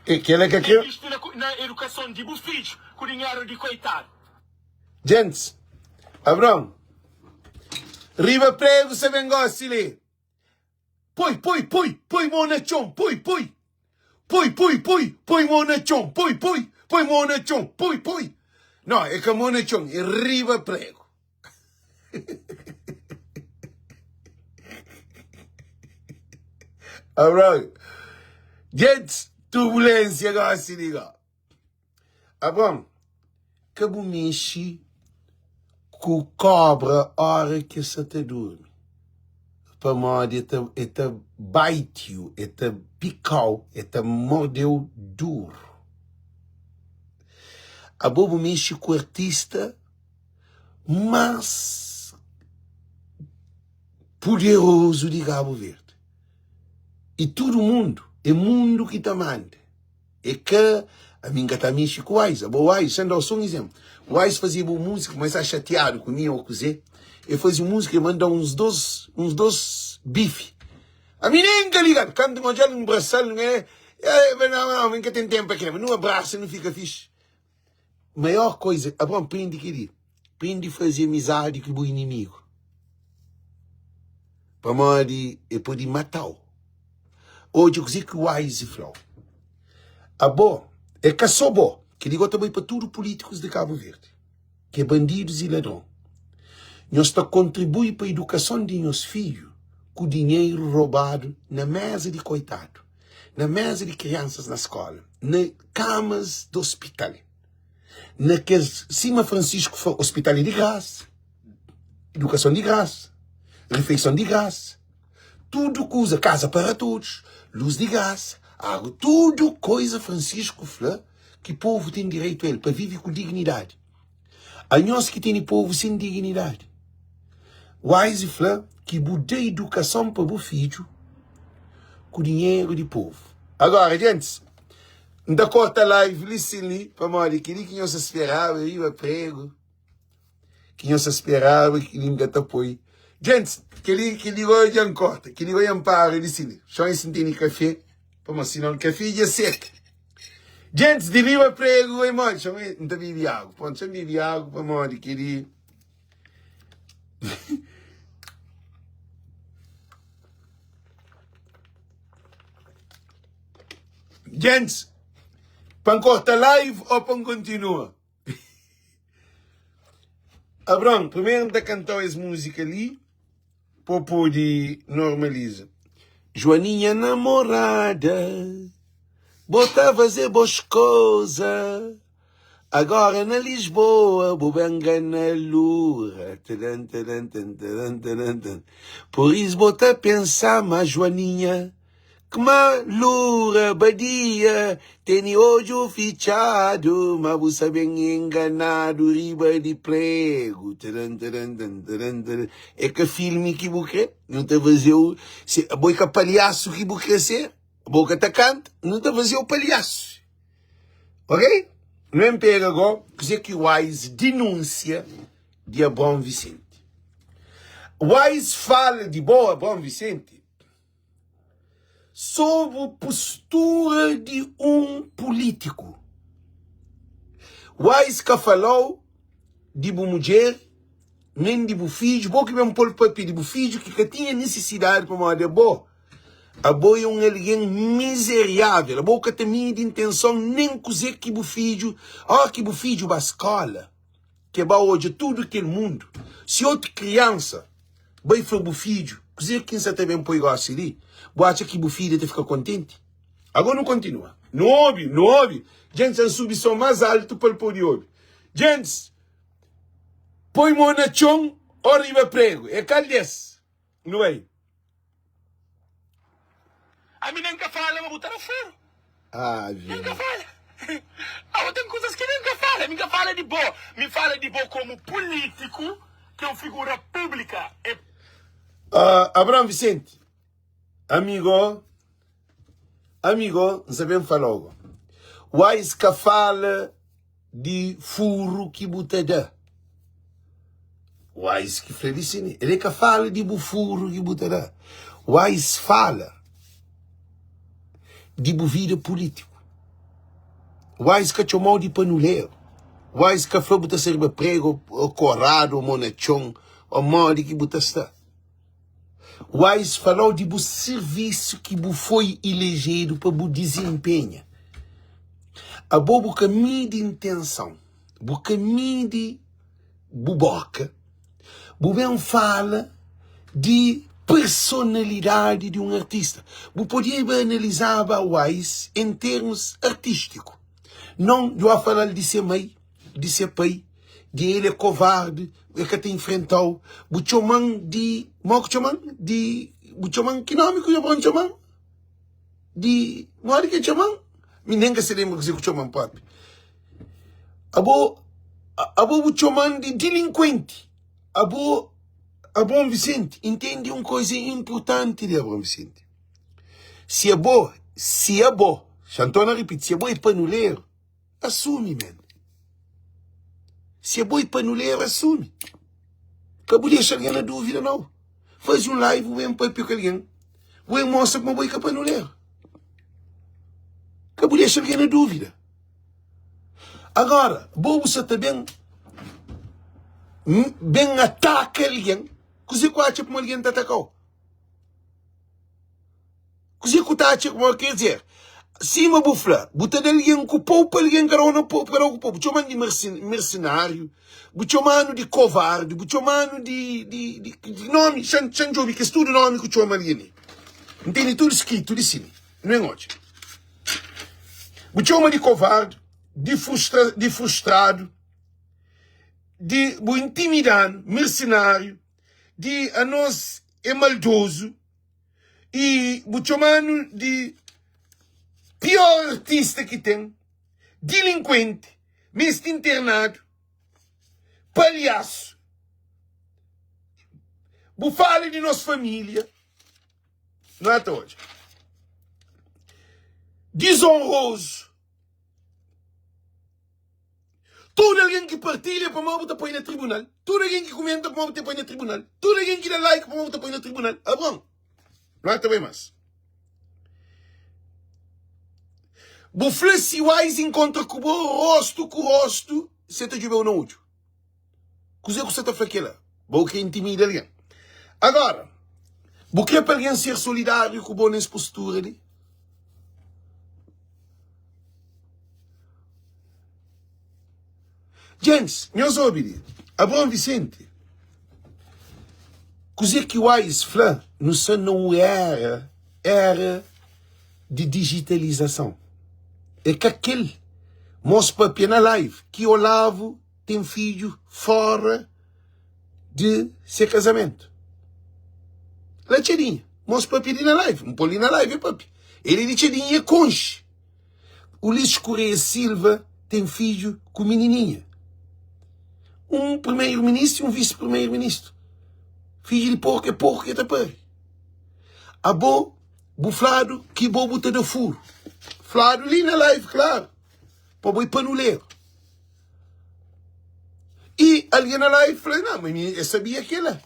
E kela ka Ta kre. invisti na na edukason di bu fidju ku dinheru di koitadu. Djentis, Abraon. Riba pregu sa ben gosi li. Poi, poi, poi, poi mô na txon, poi, poi. Poi, poi, poi, poi mô na txon, poi, poi, poi mô na txon, poi, poi. No, é ka mô na txon, é riba pregu. Abraão, gente, turbulência gosi li go. Abraão, ka bu mexe ku kobra ora ki el sa ta durmi, pamodi el ta, el ta bite you, el ta pika-u, el ta morde-u duru. Abo bu mexe ku artista más puderozu di Kabu Verdi i tudu mundu, é mundu ki ta manda. É ka ami N ka ta mexi ku Wise. Abo Wise, xa N da-u so un izénplu. Wise fazeba un múzika, ma el sta xatiadu ku mi ô kuzê. El faze un múzika, el manda-m uns dos, uns dos bifi. Ami nen N ka liga-l. Kantu N odja-l, N brasa-l, N é, N ka ten ténpu pa kema. Nu abrasa, nu fika fixi. Maior koiza, Abraon, prende kel-li, prende faze amizadi ku bu inimigu, pamodi el pode mata-u. Odja kuzê ki Wise fla-u. Abo, é ka sô bo, kel-li gó ta bai pa tudu pulítikus di Kabu Verdi, ki é bandidus i ladron. Nhos ta kontribui pa idukason di nhos fidju ku dinheru robadu na méza di koitadu. na meza di kriansas na skola, na kamas di ospital, na kes, sima Francisco fla, ospital é di grasa, idukason di grasa, rifeison di grasa, tudu kuza, kaza para todos, luz di grasa, agu, tudu koiza Francisco fla ki povu ten direitu a el pa vive ku dignidadi. Anhos ki tene povu sen dignidadi. Wise fla ki bu da idukason pa bu fidju ku dinheru di povu. Agora, gentis, N ta korta live li sin li, pamodi kel-li ki nhos ta speraba, riba pregu, ki nhos ta speraba ki li N ka ta poi. Gentis, kel-li, kel-li gó dja N korta, kel-li gó dja N para li sin li. Xon si N tene kafé, pamodi sinon kafé dja seka. Gentis di riba pregu oi modi txoma N ta bibi agu pronto txoma bibi agu pamodi kel-li Gentis pa N korta live ou pa N kontinua? Abraon, primeru N ta kanta-u es múzika li pa bu pode normaliza. Joaninha namorada, bo ta faze bos koza Agora na Lisboa bu ben ngana lura Tadan tadan tan tadan tadan tan Por is bo ta pensa ma Joaninha Kma lura badia tene odju fitxadu Ma bu sa ben enganadu riba di pregu Tadan tadan tan tadan tadan É ka filmi ki bu kre? Nu ta faze-u se Abo é ka palhasu ki bu kre ser? Abo ka ta kanta? Nu ta faze-u palhasu Ok? Nu ben pega go kuzê ki Wise dinúnsia di Abraon Vicente Wise fala di bo Abraon Vicente Sobri postura di un pulítiku. Wise ka fala-u di bu mudjer, nen di bu fidju. Bo ki ben pô-l pâpia di bu fidju ki ka tinha nisisidadi pamodi abo, abo é un algen mizeriável. Abo ka ta midi intenson nen kuzê ki bu fidju, óki ki bu fidju ba skóla. Ke ba odja tudu kel mundu. Si otu kriansa bai fla bu fidju kuze ki N sa ta ben poi gosi li, bu atxa ki bu fidja ta fika kontenti? Ago nu kontinua. Nu obi, nu obi. Djentis, N subi son mas altu pa el pode obi. Djentis, poi mo na txon o riba pregu. E kal des? Nu bai. Ami nen ka fala ma bu ta na feru. Ah, Nen ka fala. Awa ten kuzas ki nen ka fala. Mi ka fala di bo. Mi fala di bo komu pulitiku ki é un figura públika. É. Ah, Abraão Vicente, amigo, amigo, N sa ben fala-u go. Wise ka fala di furu ki bu ta da. Wise ki fla di si li. El ka fala di bu furu ki bu ta da. Wise fala di bu vida pulítiku. Wise ka txomau di panuleru. Wise ka fla bu ta serba pregu ô koradu ô mo na txon. ô modi ki bu ta sta. Wise fala-u di bu sirvisu ki bu foi ilejedu pa bu dizinpenha. Abo bu ka midi intenson, bu ka midi bu boka, bu ben fala di personalidadi di un artista. Bu podia analizaba Wise en termus artistiku, non di ba falal di se mai, di se pai, di el é kovardi, el ka ta infrenta-u. Bu txoma-m di, mo ku txoma-m? Di, bu txoma-m, ki nomi ku Jabron txoma-m? Di, modi ki el txoma-m? Mi nen ka sta lenbra kuzê ku txoma-m propi. Abo, abo bu txoma-m di dilinkuenti. Abo, Abraon Visenti, intende un koza inpurtanti li, Abraon Visenti. Si abo, si abo, xa N torna ripiti, si abo é panuleru, Asumi man. Si abo é panuleru asumi. Ka bu dexa algen na duvida nau. Fazi un live bu ben papia ku algen. Bu ben mostra kuma bo é ka panuleru. Ka bu dexa algen na duvida. Agora, bo bu sa ta ben ben ataka algen. Kuzê ku atxa kuma algen ta atakau? Kuzê ku ta atxa kuma, ker dizer, sima bu fla, bu ta da algen ku pau pa algen ka da-u na pau, ka da-u ku pau. Bu txoma-nu di mersenáriu, bu txoma-nu di kovardi, bu txoma-nu di, di, di, di nomi, xa, xa N djobe kes tudu nomi ku txoma algen li. N tene tudu skritu li sima, nu ben odja. Bu txoma di kovardi, di frustra, di frustradu, di bu intimida-nu, mersenáriu, di anos é maldozu. I bu txomanu di pior artista ki ten, dilinkuenti, meste internadu, palhasu. Bu fala di nos familia, nu ata odja. Dizonrozu. Tudu algen ki partilha pamodi bu ta poi na tribunal. Tudu algen ki kumenta pamodi bu ta poi na tribunal. Tudu algen ki da like pamodi bu ta poi na tribunal. Abron, nu ta bai mas. Bu fla si Wise inkontra ku bo rostu ku rostu, se ta djubeu na odju. Kuzê ku sta ta fla kela? Bo kre intimida algen. Agora, bu kre pa algen ser solidáriu ku bo nes postura li? Gentis, nhos obi li. Abraon Vicente, kuzê ki Wise fla, nu sta na un era, era di digitalizason. É ka kel mos papia na live ki Olavo ten fidju fora di se kazamentu. La Txadinha, mos papia di na live, N pô li na live e papia. El é di Txadinha e konxe. Ulisses Correia Silva ten fidju ku minininha. Un primeiro-ministro e un vice-primeiro-ministro. Fidju di porku é porku ki ta pari. Abo, bu fladu ki bo bu ta da furu. Fladu li na live, klaru. Pa bo é panuleru. E algen na live fla, não, mas eu sabia kela.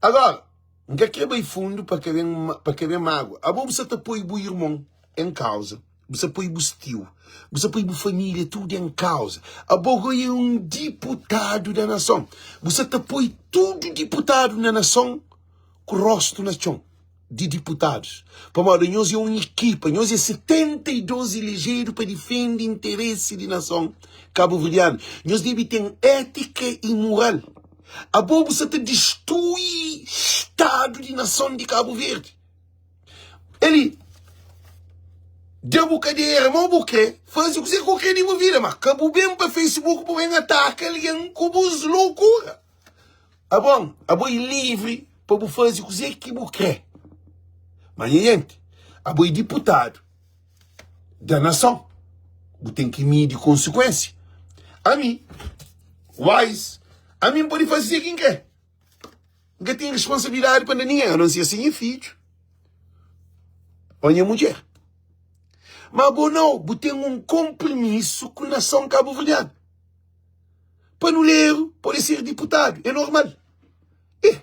Agora, N ka kre bai fundu pa ka ben, pa ka ben mágua. Abo bu sa ta poi bu irmon en kauza, bu sa poi bus tiu, bu sa poi bu família tudu en kauza. Abo go é un diputadu da nason. Bu sa ta poi tudu diputadu na nason ku rostu na txon. di diputadus, pamodi nhos é un ekipa, nhos é 72 ilejedu pa difende interesi di nason kabuverdianu. Nhos debe ten étika i mural. Abo bu sa ta distrui stadu di nason di Kabu Verdi. Eli, da bu kadera ma bu kre faze kuzê ki bu kre di bu vida, ma ka bu ben pa Facebook bu ben ataka algen ku bus lokura. Abon, abo é livri pa bu faze kuzê ki bu krê. Má nha jenti, abo é diputadu da nason, bu ten ki midi konsikuensia. Ami, Wise, ami N pode faze kuzê ki N krê. N ka ten responsabilidadi pa da ningen, anonser se nha fidju ô nha mudjer. Má abo nau, bu ten un konpromisu ku nason kabuverdianu. Panuleru pode ser diputadu, é normal. Eh!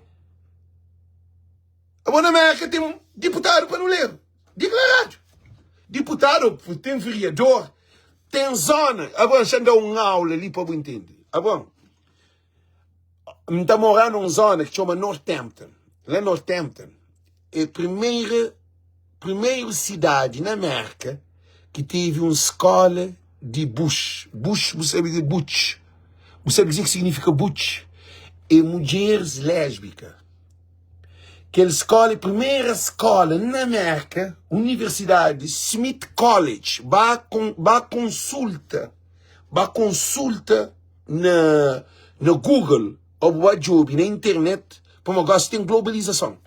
Abo na Merka ten diputadu panuleru, diklaradu. Diputadu, ten vereador, ten zona. Abo, xa-m da un aula li pa bu intende. Abo. N ta morá na un zona ki txoma Northampton. La Northampton é primeira primeru sidadi na Merka ki tevi un skola di Bush. Bush, bu sabe ki Butch. Bu sabe kuzê ki signifika Butch? É mudjeris lésbika. Kel skola é primeira skola na Merka, universidadi Smith College. Ba kon, ba konsulta, ba konsulta na na Google ô bu ba djobe na internet, pamodi gósi ten globalizason.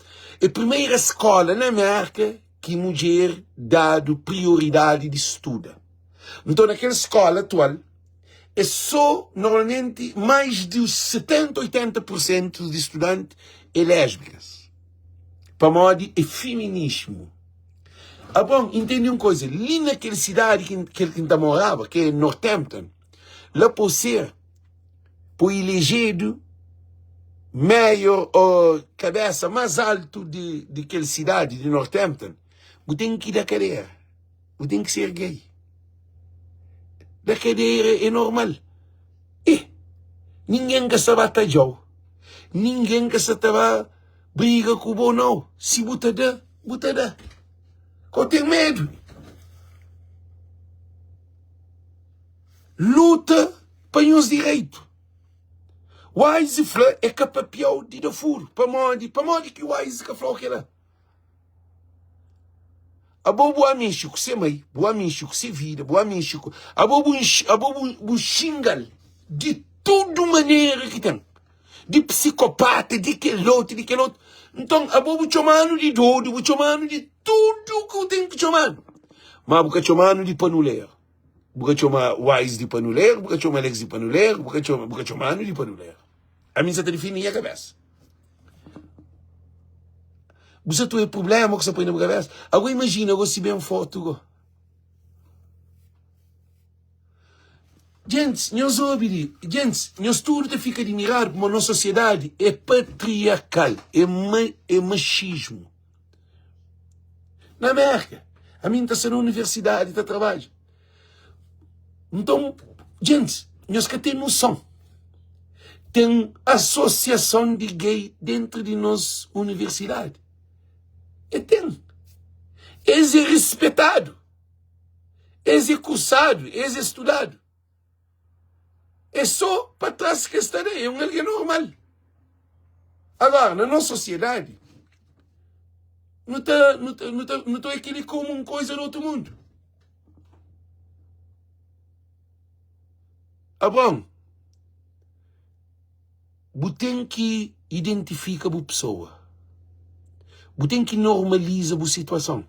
É primeira skola na Merka ki mudjer dadu prioridadi di studa. Nton, na kel skola atual, é sô normalmenti mais di 70, 80 pur sentu di studanti é lésbikas, pamodi é fiminismu. Abon, intende un koza, li na kel sidadi ki kel ki N ta moraba, ki é Northampton, la pode ser pa ilejedu mayor ô kabésa más altu di di kel sidadi di Northampton, bu ten ki da kadera, bu ten ki ser gay. Da kadera é normal. Ih, ningen ka sta ba tadja-u, ningen ka sta ta ba briga ku bo, nau. Si bu ta da, bu ta da. Ka bu ten medu. Luta pa nhos direitu. Wise fla é ka papiau di da furu. Pamodi? Pamodi ki Wise ka flau kela? Abo bu amixi ku se mai, bu amixi ku se vida, bu amixi ku. Abo bu, abo bu, bu xingal di tudu manera ki ten. Di psikopata, di kel otu, di kel otu. Nton, abo bu txomanu di dodu, bu txomanu di tudu ki bu ten ki txomanu. Ma bu ka txomanu di panuleru. Bu ka txoma Wise di panuleru, bu ka txoma Alex di panuleru, bu ka txoma, bu ka txomanu di panuleru. Ami N sa ta difindi nha kabesa. Bu sa ta oia prublema ku sa poi na bu kabesa. Ago imajina go si ben fotu go. Gentis, nhos obi li. Gentis, nhos tudu ta fika dimiradu pamodi nos sosiedadi é patriarkal, é ma, é machismu. Na Amérika, ami N ta sta na universidadi ta trabadja. Nton, gentis, nhos ka ten noson. Ten asosiason di gay dentru di nos universidadi. E ten. Es é rispetadu. Es é kursadu, es é studadu. É sô pa tras ki es ta da, é un algen normal. Agora, na nos sosiedadi, nu ta, nu ta, nu ta, nu ta oia kel-li komu un koza di otu mundu. Abraon, Bu ten ki identifika bu pesoa. Bu ten ki normaliza bu situason.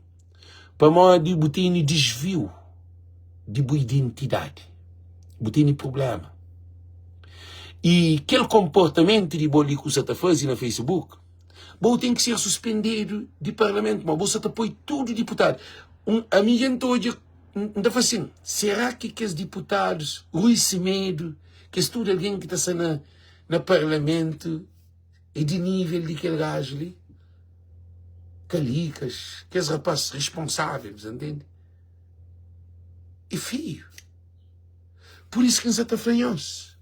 Pamodi bu tene disviu di bu identidadi. Bu tene prublema. I kel konportamentu di bo li ku sa ta faze na Facebook, bo ten ki ser suspendedu di parlamentu, ma bo sa ta poi tudu diputadu. Un, ami dja N ta odja, N ta fla sin, sera ki kes diputadus Rui Semedo, Kes tudu algen ki ta sta na na parlamentu é di nível di kel gaju li? Kalikas, kes rapaz responsável, bu sa ntende? É feiu. Pur isu ki N sa ta fla nhos,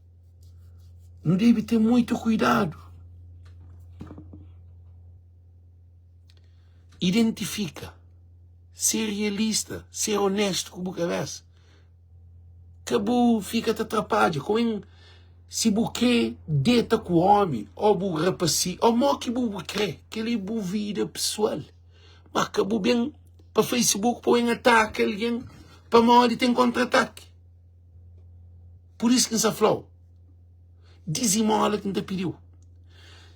nu debe ten muitu kuidadu. Identifika, ser realista, ser onestu ku bu kabesa. Ka bu fika ta trapadja ku en si bu kre deta ku omi o bu rapasi o mo ki bu kre keli bu vida pesual ma ka bu ben pa facebook pa bu ataka algen pamodi ten kontra ataki pur isu ki N sa flau dizimola ki N ta pidiu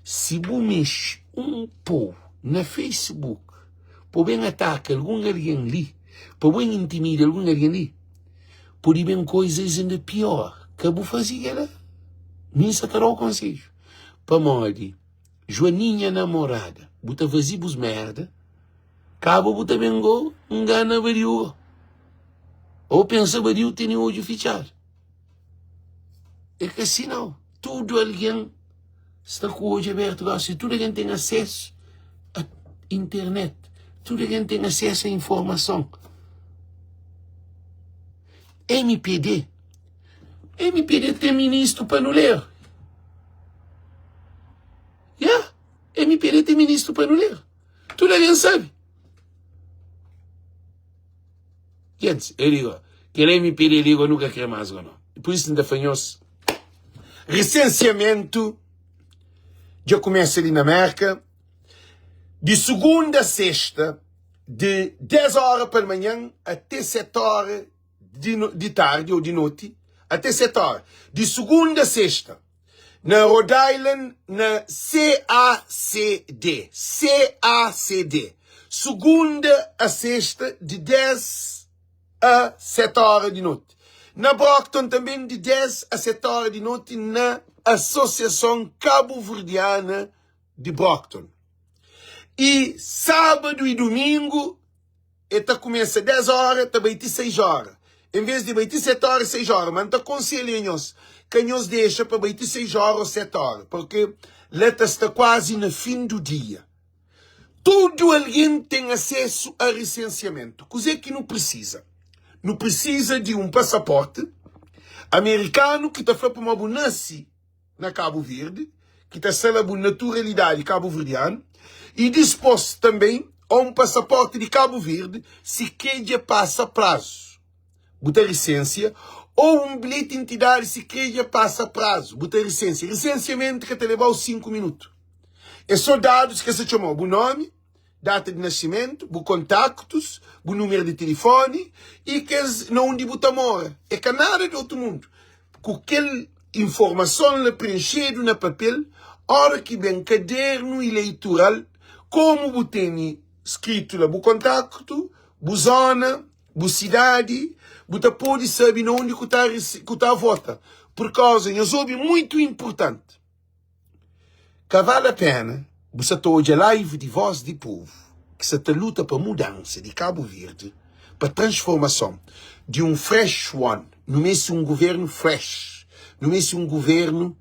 si bu mexi un pou na facebook pa bu ben ataka algun algen li pa bu intimida algun algen li pode ben koizas inda pior ka bu faze kela mi N sa ta dau konsedju pamodi Joaninha namorada bu ta faze bus merda kaba bu ta ben go ngana badiu go ou pensa badiu tene odju fitxadu é ka si nau tudu algen sta ku odju abertu gosi tudu algen ten asesu a internet tudu algen ten asesu a informason mpd mpd ten ministru panuleru. Ya, MPD ten ministru pa anuleru. Tudu algen sabe. Gentis, eu digo, kel MPD li go nu ka kre mas go no. Pur isu N ta fla nhos, resensiamentu dja kumesa li na Merka, di sugunda a sexta, di 10 ora palmanhan ate 7 ora di, di tardi ou di noti, ate 7 ora, di sugunda a sexta. Na Rhode Island na CACD, CACD, sugunda a sexta di 10 a 7 ora di noti. Na Brockton tanben di 10 a 7 ora di noti na Asosiason Kabuverdiana di Brockton. I sábadu i dumingu E ta kumesa 10 óra ta bai ti 6 óra En vês di bai ti 7 óra 6 óra Ma N ta konselha nhos ka nhos dexa pa bai ti 6 óra ô 7 óra Purke la ta sta kuazi na fin du dia Tudu algen ten asesu a risensiamentu Kuzê ki nu prisiza? Nu prisiza di un pasaporti amerikanu ki ta fla pamodi bu nase na Kabu Verdi, ki ta sta la bu naturalidadi kabuverdianu, y dispos tanben o un pasaporti di Kabu Verdi si kre dja pasa prazu, bu ta risensia, o un bilheti intidadi si kre dja pasa prazu, bu ta risensia. Risensiamentu ka ta leba-u 5 minutu. É so dadus ki es ta txoma-u, bu nomi, data di nasimentu, bu kontaktus, bu númeru di tilifoni i kes na undi bu ta mora. É ka nada di otu mundu. Ku kel informason la prenxedu na papel, óra ki ben kadernu ileitural, komu bu tene skritu la bu kontaktu, bu zona, bu sidadi, bu ta pode sabe na undi ku ta ku ta vota. Pur kauza, nhos obi, muitu inpurtanti. Ka vale a pena bu sa ta odja live di voz di povo ki sa ta luta pa mudansa di Cabo Verde pa transformason di un fresh one nu meste un governo fresh nu meste un governo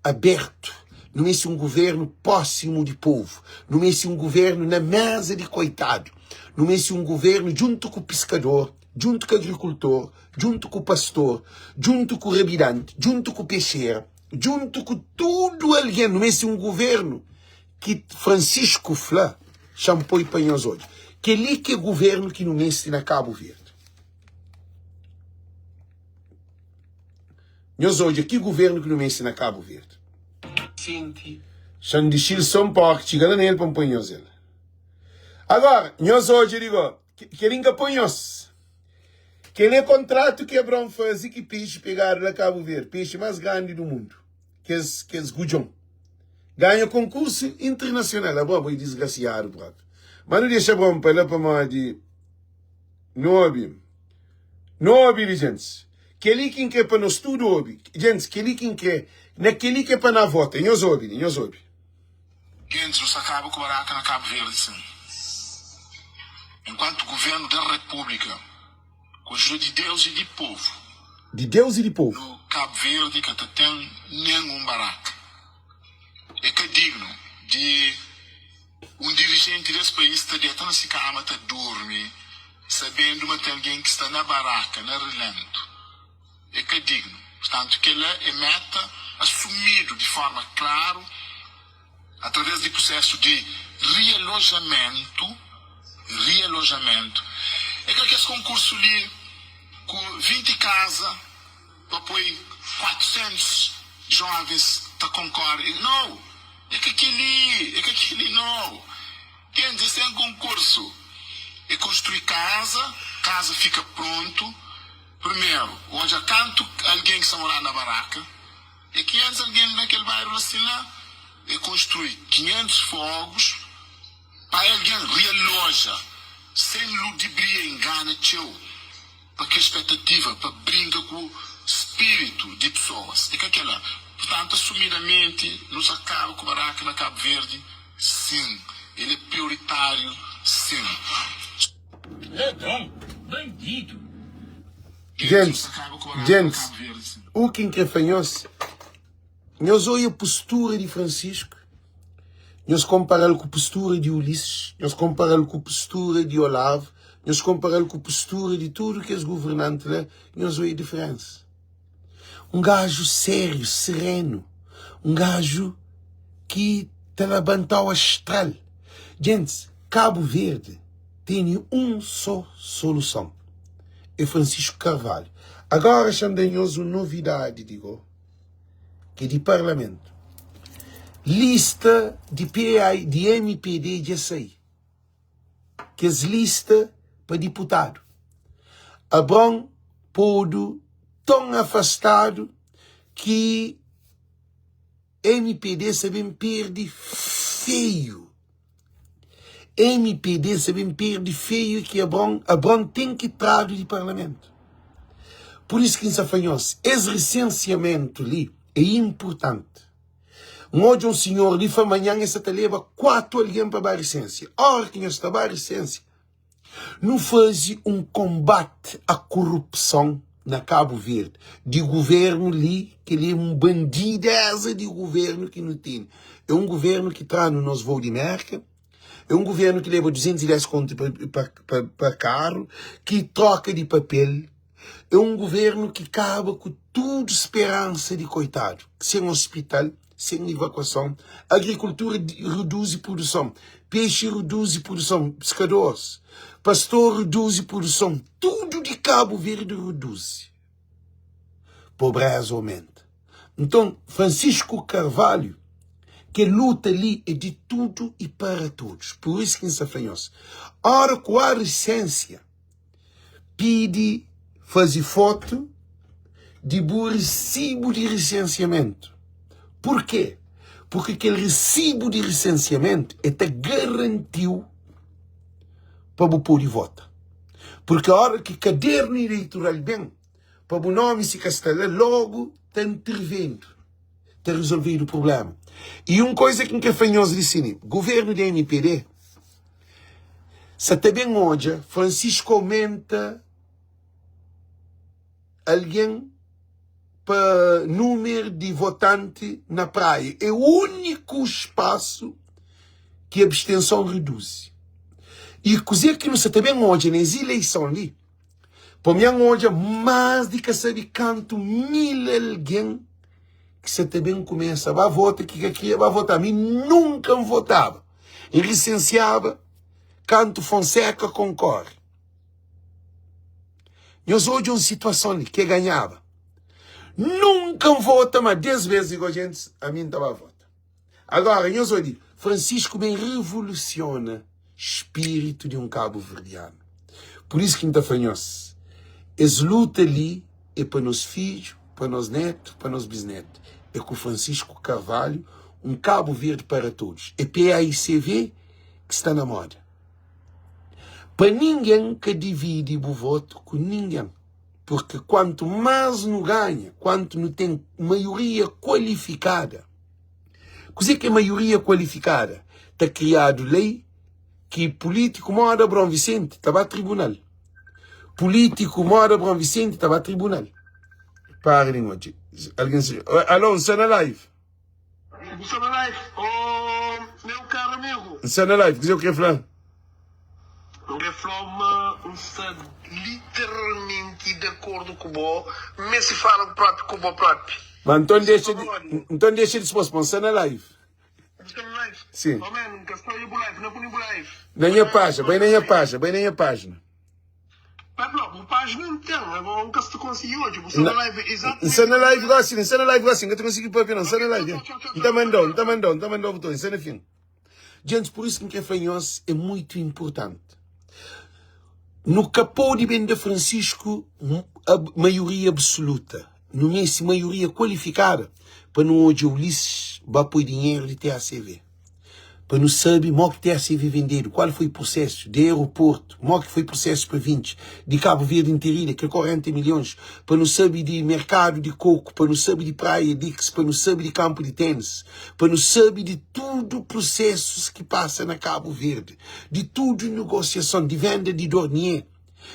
aberto nu meste un governo próximo di povo nu meste un governo na mesa di koitadu nu meste un governo djuntu ku piskador djuntu ku agrikultor djuntu ku pastor djuntu ku rabidanti djuntu ku pexera Djuntu ku tudu algen, nu meste un guvernu ki Francisco fla, xa-m poi pa nhos odja. Kel-li ki é guvernu ki nu meste na Kabu Verdi. Nhos odja ki guvernu ki nu meste na Kabu Verdi. Xa-m dixi-l so un poki, txiga la na el pa N poi nhos el. Agora, nhos odja di go, kel-li N ka poi nhos. Kel-li é kontratu ki Abraon faze ki pexi pegadu la Kabu Verdi, pexi más grandi du mundu, kes kes gudjon. Ganha konkursu internasional. Abraon, bo é disgrasiadu propi. Má nu dexa Abraon pa la pamodi nu obi. Nu obi li, gentis. Kel-li ki N kre pa nos tudu obi. Gentis, kel-li ki N kre, na kel-li ki é pa na vota. Nhos obi li, nhos obi. Gentis nu sta kaba ku baraka na Kabu Verdi sin. Enkuantu Guvernu da Repúblika, ku ajuda di Deus i di povu. Di Deus i di povu. Nu Kabu Verdi ka ta ten nen un baraka. É ka dignu di un dirijenti des país ta deta na si kama ta durmi sabendu ma ten algen ki sta na baraka, na rilentu. É ka dignu. Purtantu, kel-la é méta asumidu di fórma klaru através di prusésu di rialojamentu, rialojamentu. É ka kes konkursu li ku 20 kaza pa poi 400 jóvens ta konkore. Nau! É ka kel-li! É ka kel-li, nau! Kenza sen konkursu é konstrui kaza, kaza fika prontu. Primeru, odja kantu algen ki sta mora na baraka. E 500 algen na kel bairu la sin la. E konstrui 500 fogus pa algen rialoja sen ludibria i ngana txeu pa kria spetativa pa brinka ku spiritu di pesoas. E ka kela. Purtantu, asumidamenti, nu sa kaba ku baraka na Kabu Verdi? Sin. El e prioritariu? Sin. Ladron, bandidu. Gentis, gentis, u ki N kre fla nhos, nhos oia postura di Francisco, nhos konpara-l ku postura di Ulisses, nhos konpara-l ku postura di Olavo, nhos konpara-l ku postura di tudu kes governanti la, nhos oia diferensa. Un gaju sériu, serenu, un gaju ki. Ta labanta-u astral. Gentis, Kabu Verdi tene un sô soluson, é Francisco Carvalho. Agora xa-m da nhos un novidadi di go, ki é di parlamentu. Lista di PAI, di MPD dja sai. Kes lista pa diputadu. Abraon podu ton afastadu ki mpd sa ben perde feiu. Mpd sa ben perde feiu ki Abraon, Abraon ten ki tradu di parlamentu. Pur isu ki N sa fla nhos, es risensiamentu li é inpurtanti. N odja un sinhor li fla manhan el sa ta leba 4 algen pa ba risensia. Ora ki nhos ta ba risensia, nu faze un konbati a korupson na Kabu Verdi di guvernu li, kel-li é un bandideza di guvernu ki nu tene. É un guvernu ki tra-nu nos vou di Merka, é un guvernu ki leba 210 kontu pa karu, ki troka di papel, É un guvernu ki kaba ku tudu speransa di koitadu, sen ospital, sen ivakuason, agrikultura reduzi produson, pexi reduzi produson, piskadoris, pastor reduzi produson, tudu di Kabu Verdi reduzi. Pobreza omenta. Nton, Francisco Carvalho, kel luta li é di tudu i para todos. Pur isu ki N sta fla nhos, ora ku a risensia, pidi faze fotu di bu risibu di risensiamentu. Purkê? Purki kel risibu di risensiamentu e ta garanti-u pa bu pode vota. Purki óra ki kadernu ileitural ben, pa bu nomi si ka sta la, logu ta ntirvendu, ta rizolvedu prubléma. I un koza ki N kre fla nhos li si, guvernu di mpd, Sa ta ben odja Francisco aumenta algen pa numer di votanti na Praia. É uniku spasu ki abstenson reduzi. I kuze ki nu sa ta ben odja nes ileison li, pa mi N odja mas di ka sabe kantu mil algen ki sa ta ben kumesa ba vota ki ka kria ba vota. Mi nunka N votaba. N risensiaba kantu Fonseca konkore. Nhos odja un situason li ke ganhaba. Nunka N vota, ma des bes di gojentis ami N ta ba vota. Agora nhos odja, Francisco ben revolusiona spiritu di un kabuverdianu. Pur isu ki N ta fla nhos, es luta li é pa nos fidju, pa nos netu, pa nos bisnetu. É ku Francisco Carvalho, um Cabo Verde para todos. É PAICV ki sta na moda. Pa ningen ka dividi bu votu ku ningen, purki kuantu más nu ganha, kuantu nu ten maioria kualifikada. Kuzê ki é maioria kualifikada? Ta kriadu lei ki pulítiku moda Abraão Vicente ta ba tribunal. Pulítiku moda Abraão Vicente ta ba tribunal. Para di notxi. Algen se... Alô, N sta na live. Bu sta na live? Oh, meu caro amigo. N sta na live. Kuzê bu kre fla? N kre fla-u ma N sta literalmenti di akordu ku bo. N meste fala propi ku bo propi. Ma nton dexa di, nton dexa dispôs pa N sta na live. Bu sta na live? Sim. Oh man, N ka sta obi bu live. Na puni bu live. Na nha pájina. Bai na nha pájina. Bai na nha pájina. Pai fla, bu pájina N ten, agora N ka sta konsigi odja. Bu sta na live N sta na live gosi, N sta na live gosi, N ka ta konsigi papia no, N sta na live. N ta mandau, N ta mandau, N ta mandau bu ta odja, N sta na fin. Djentis, pur isu ki N kre fla nhos, é muitu inpurtanti. Nu ka pode ben da Francisco maioria absoluta. Nu meste maioria kualifikada pa nu odja Ulisses ba poi dinheru di TACV. Pa nu sabe mo ki TACV vendedu, kual foi prusesu di aeroportu, mo ki foi prusesu pa 20 di Kabu Verdi interina, kel 40 milhons, pa nu sabe di merkadu di koku, pa nu sabe di praia Dix, pa nu sabe di kanpu di tenis, pa nu sabe di tudu prusesus ki pasa na Kabu Verdi, di tudu negosiason, di venda di Dornier,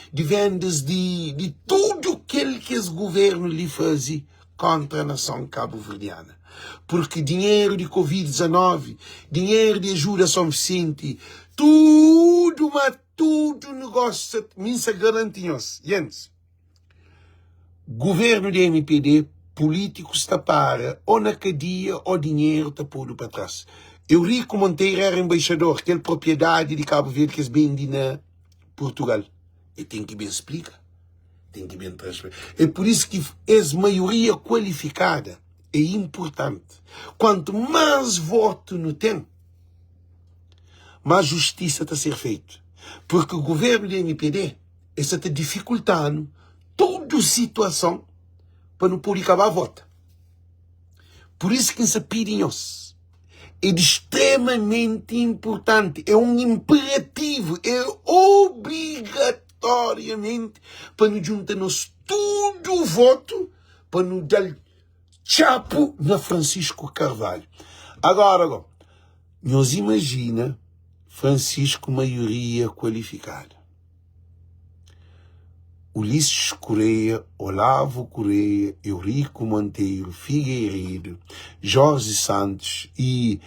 di vendas di, di tudu kel ki es guvernu li faze kontra nason kabuverdiana. Purki dinheru di Covid 19, dinheru di ajuda Son Visenti, tudu ma tudu negósiu sa, mi N sa garanti nhos, jentis, guvernu di mpd, pulítikus ta para o na kadia o dinheru ta podu pa tras. Eurico Monteiro éra enbaixador, kel propriedadi di Kabu Verdi ki es bende na Purtugal. E ten ki ben splika, ten ki ben transpa. É pur isu ki es maioria kualifikada é inpurtanti. Kuantu más votu nu ten, más justisa ta ser feitu. Purki guvernu di mpd es sa ta difikulta-nu tudu situason pa nu pode ka ba vota. Pur isu ki N sa pidi nhos, é di stremamenti inpurtanti, é un inperativu, é obrigatoriamenti pa nu djunta nos tudu votu pa nu da-l txapu na Francisco Carvalho. Agora go, nhos imajina Francisco maioria kualifikada. Ulisses Correia, Olavo Correia, Eurico Monteiro, Figueiredo, Jorge Santos e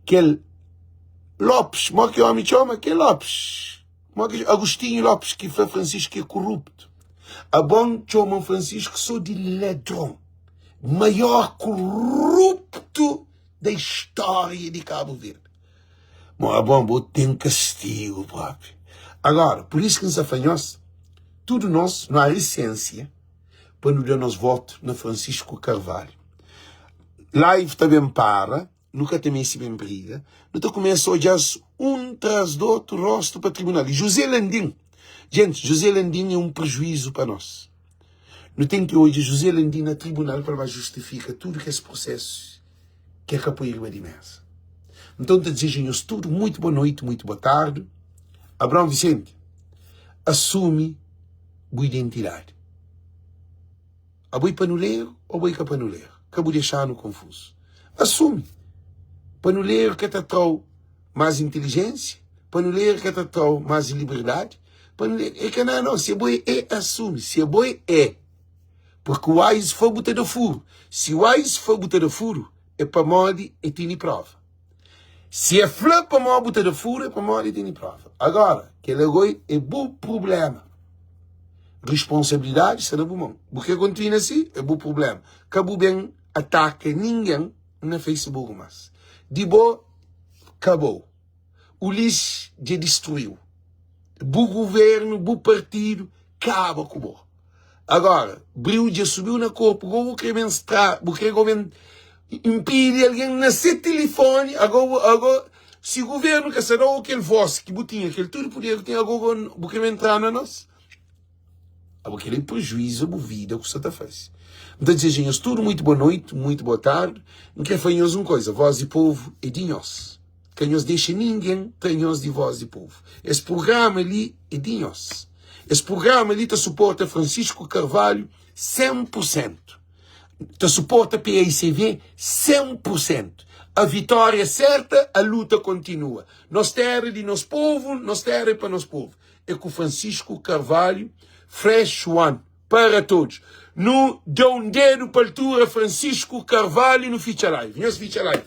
kel Lopes, mo ki omi txoma? Kel Lopes, mo ki Agostinho Lopes ki fla Francisco ki é korupto. Abon txoma Francisco so di ladron, maior korupto da história di Cabo Verde. Mo abon bo ten kastigu propi. Agora, pur isu ki N sa fla nhos, tudu nos nu ari siensia pa nu da nos votu na Francisco Carvalho. Live ta ben para, nu ka ta meste ben briga, nu ta kumesa odja-s un tras di otu rostu pa tribunal. I José Landim, gentis, José Landim é un prejuizu pa nos. Nu ten ki odja José Landim na tribunal pa el ba justifika tudu kes prosesu ki el ka poi riba di mesa. Nton, N ta dizeja nhos tudu muitu boa noiti, muitu boa tardi. Abraão Vicente, asumi bu identidadi. Abo é panuleru ô bo é ka panuleru? Ka bu dexa-nu konfuzu. Asumi! Panuleru ka ta tra-u más intilijénsia, panuleru ka ta tra-u más liberdadi, panuleru é ka nada. Nau, si abo é, é, asumi. Si abo é, é. Porque wise fla bu ta da furu. Si wise fla bu ta da furu, é pamodi e tene prova. Si e fla pamodi bu ta da furu, é pamodi e tene prova. Agora, kel agoi é bu problema. Responsabilidade sta na bu mon. Bu kre kontinua si, é bu problema. Ka bu ben ataka ningen na Facebook mas. Di bo, kabou. Ulisses dja distruiu bu governo, bu partido kaba ku bo. Agora, briu dja subiu na korpu, go bu kre ben stra, bu kre go ben impidi algen na se telefone, ago, ago si governo ka sa dau kel voz ki bu tinha, kel tudu poder ki tinha, ago bu kre ben tra na nos? Abo kel é prejuízo bu vida ku sa ta fase. N ta dizeja nhos tudu muito boa noite, muito boa tarde. N kre fla nhos un koisa, voz di povo é di nhos. Ka nhos dexa ningen tra nhos di voz di povo. Es prugrama li é di nhos. Es prugrama li ta suporta Francisco Carvalho 100 por sentu. Ta suporta PAICV 100 por sentu. A vitória é serta, a luta kontinua. Nos tera é di nos povo, nos tera é pa nos povo. É ku Francisco Carvalho, Fresh One, para todos. Nu da um dedo pa altura Francisco Carvalho nu fitxa live. Nhos fitxa live.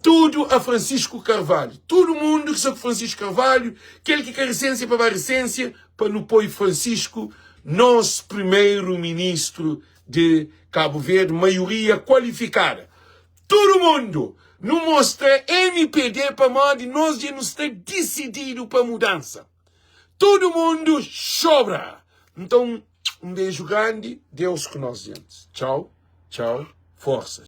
Tudo a Francisco Carvalho. Tudo mundo ki sta ku Francisco Carvalho, kel ki ka resensia pa ba resensia, pa nu poi Francisco nos primeiro ministro de Cabo Verde, maioria qualificada. Tudo mundo nu mostra MPD pamodi nos dja nu sta disidido pa mudança. Tudo mundo chobra. Então, um beijo grande, Deus com nós, gente. Tchau, tchau, força.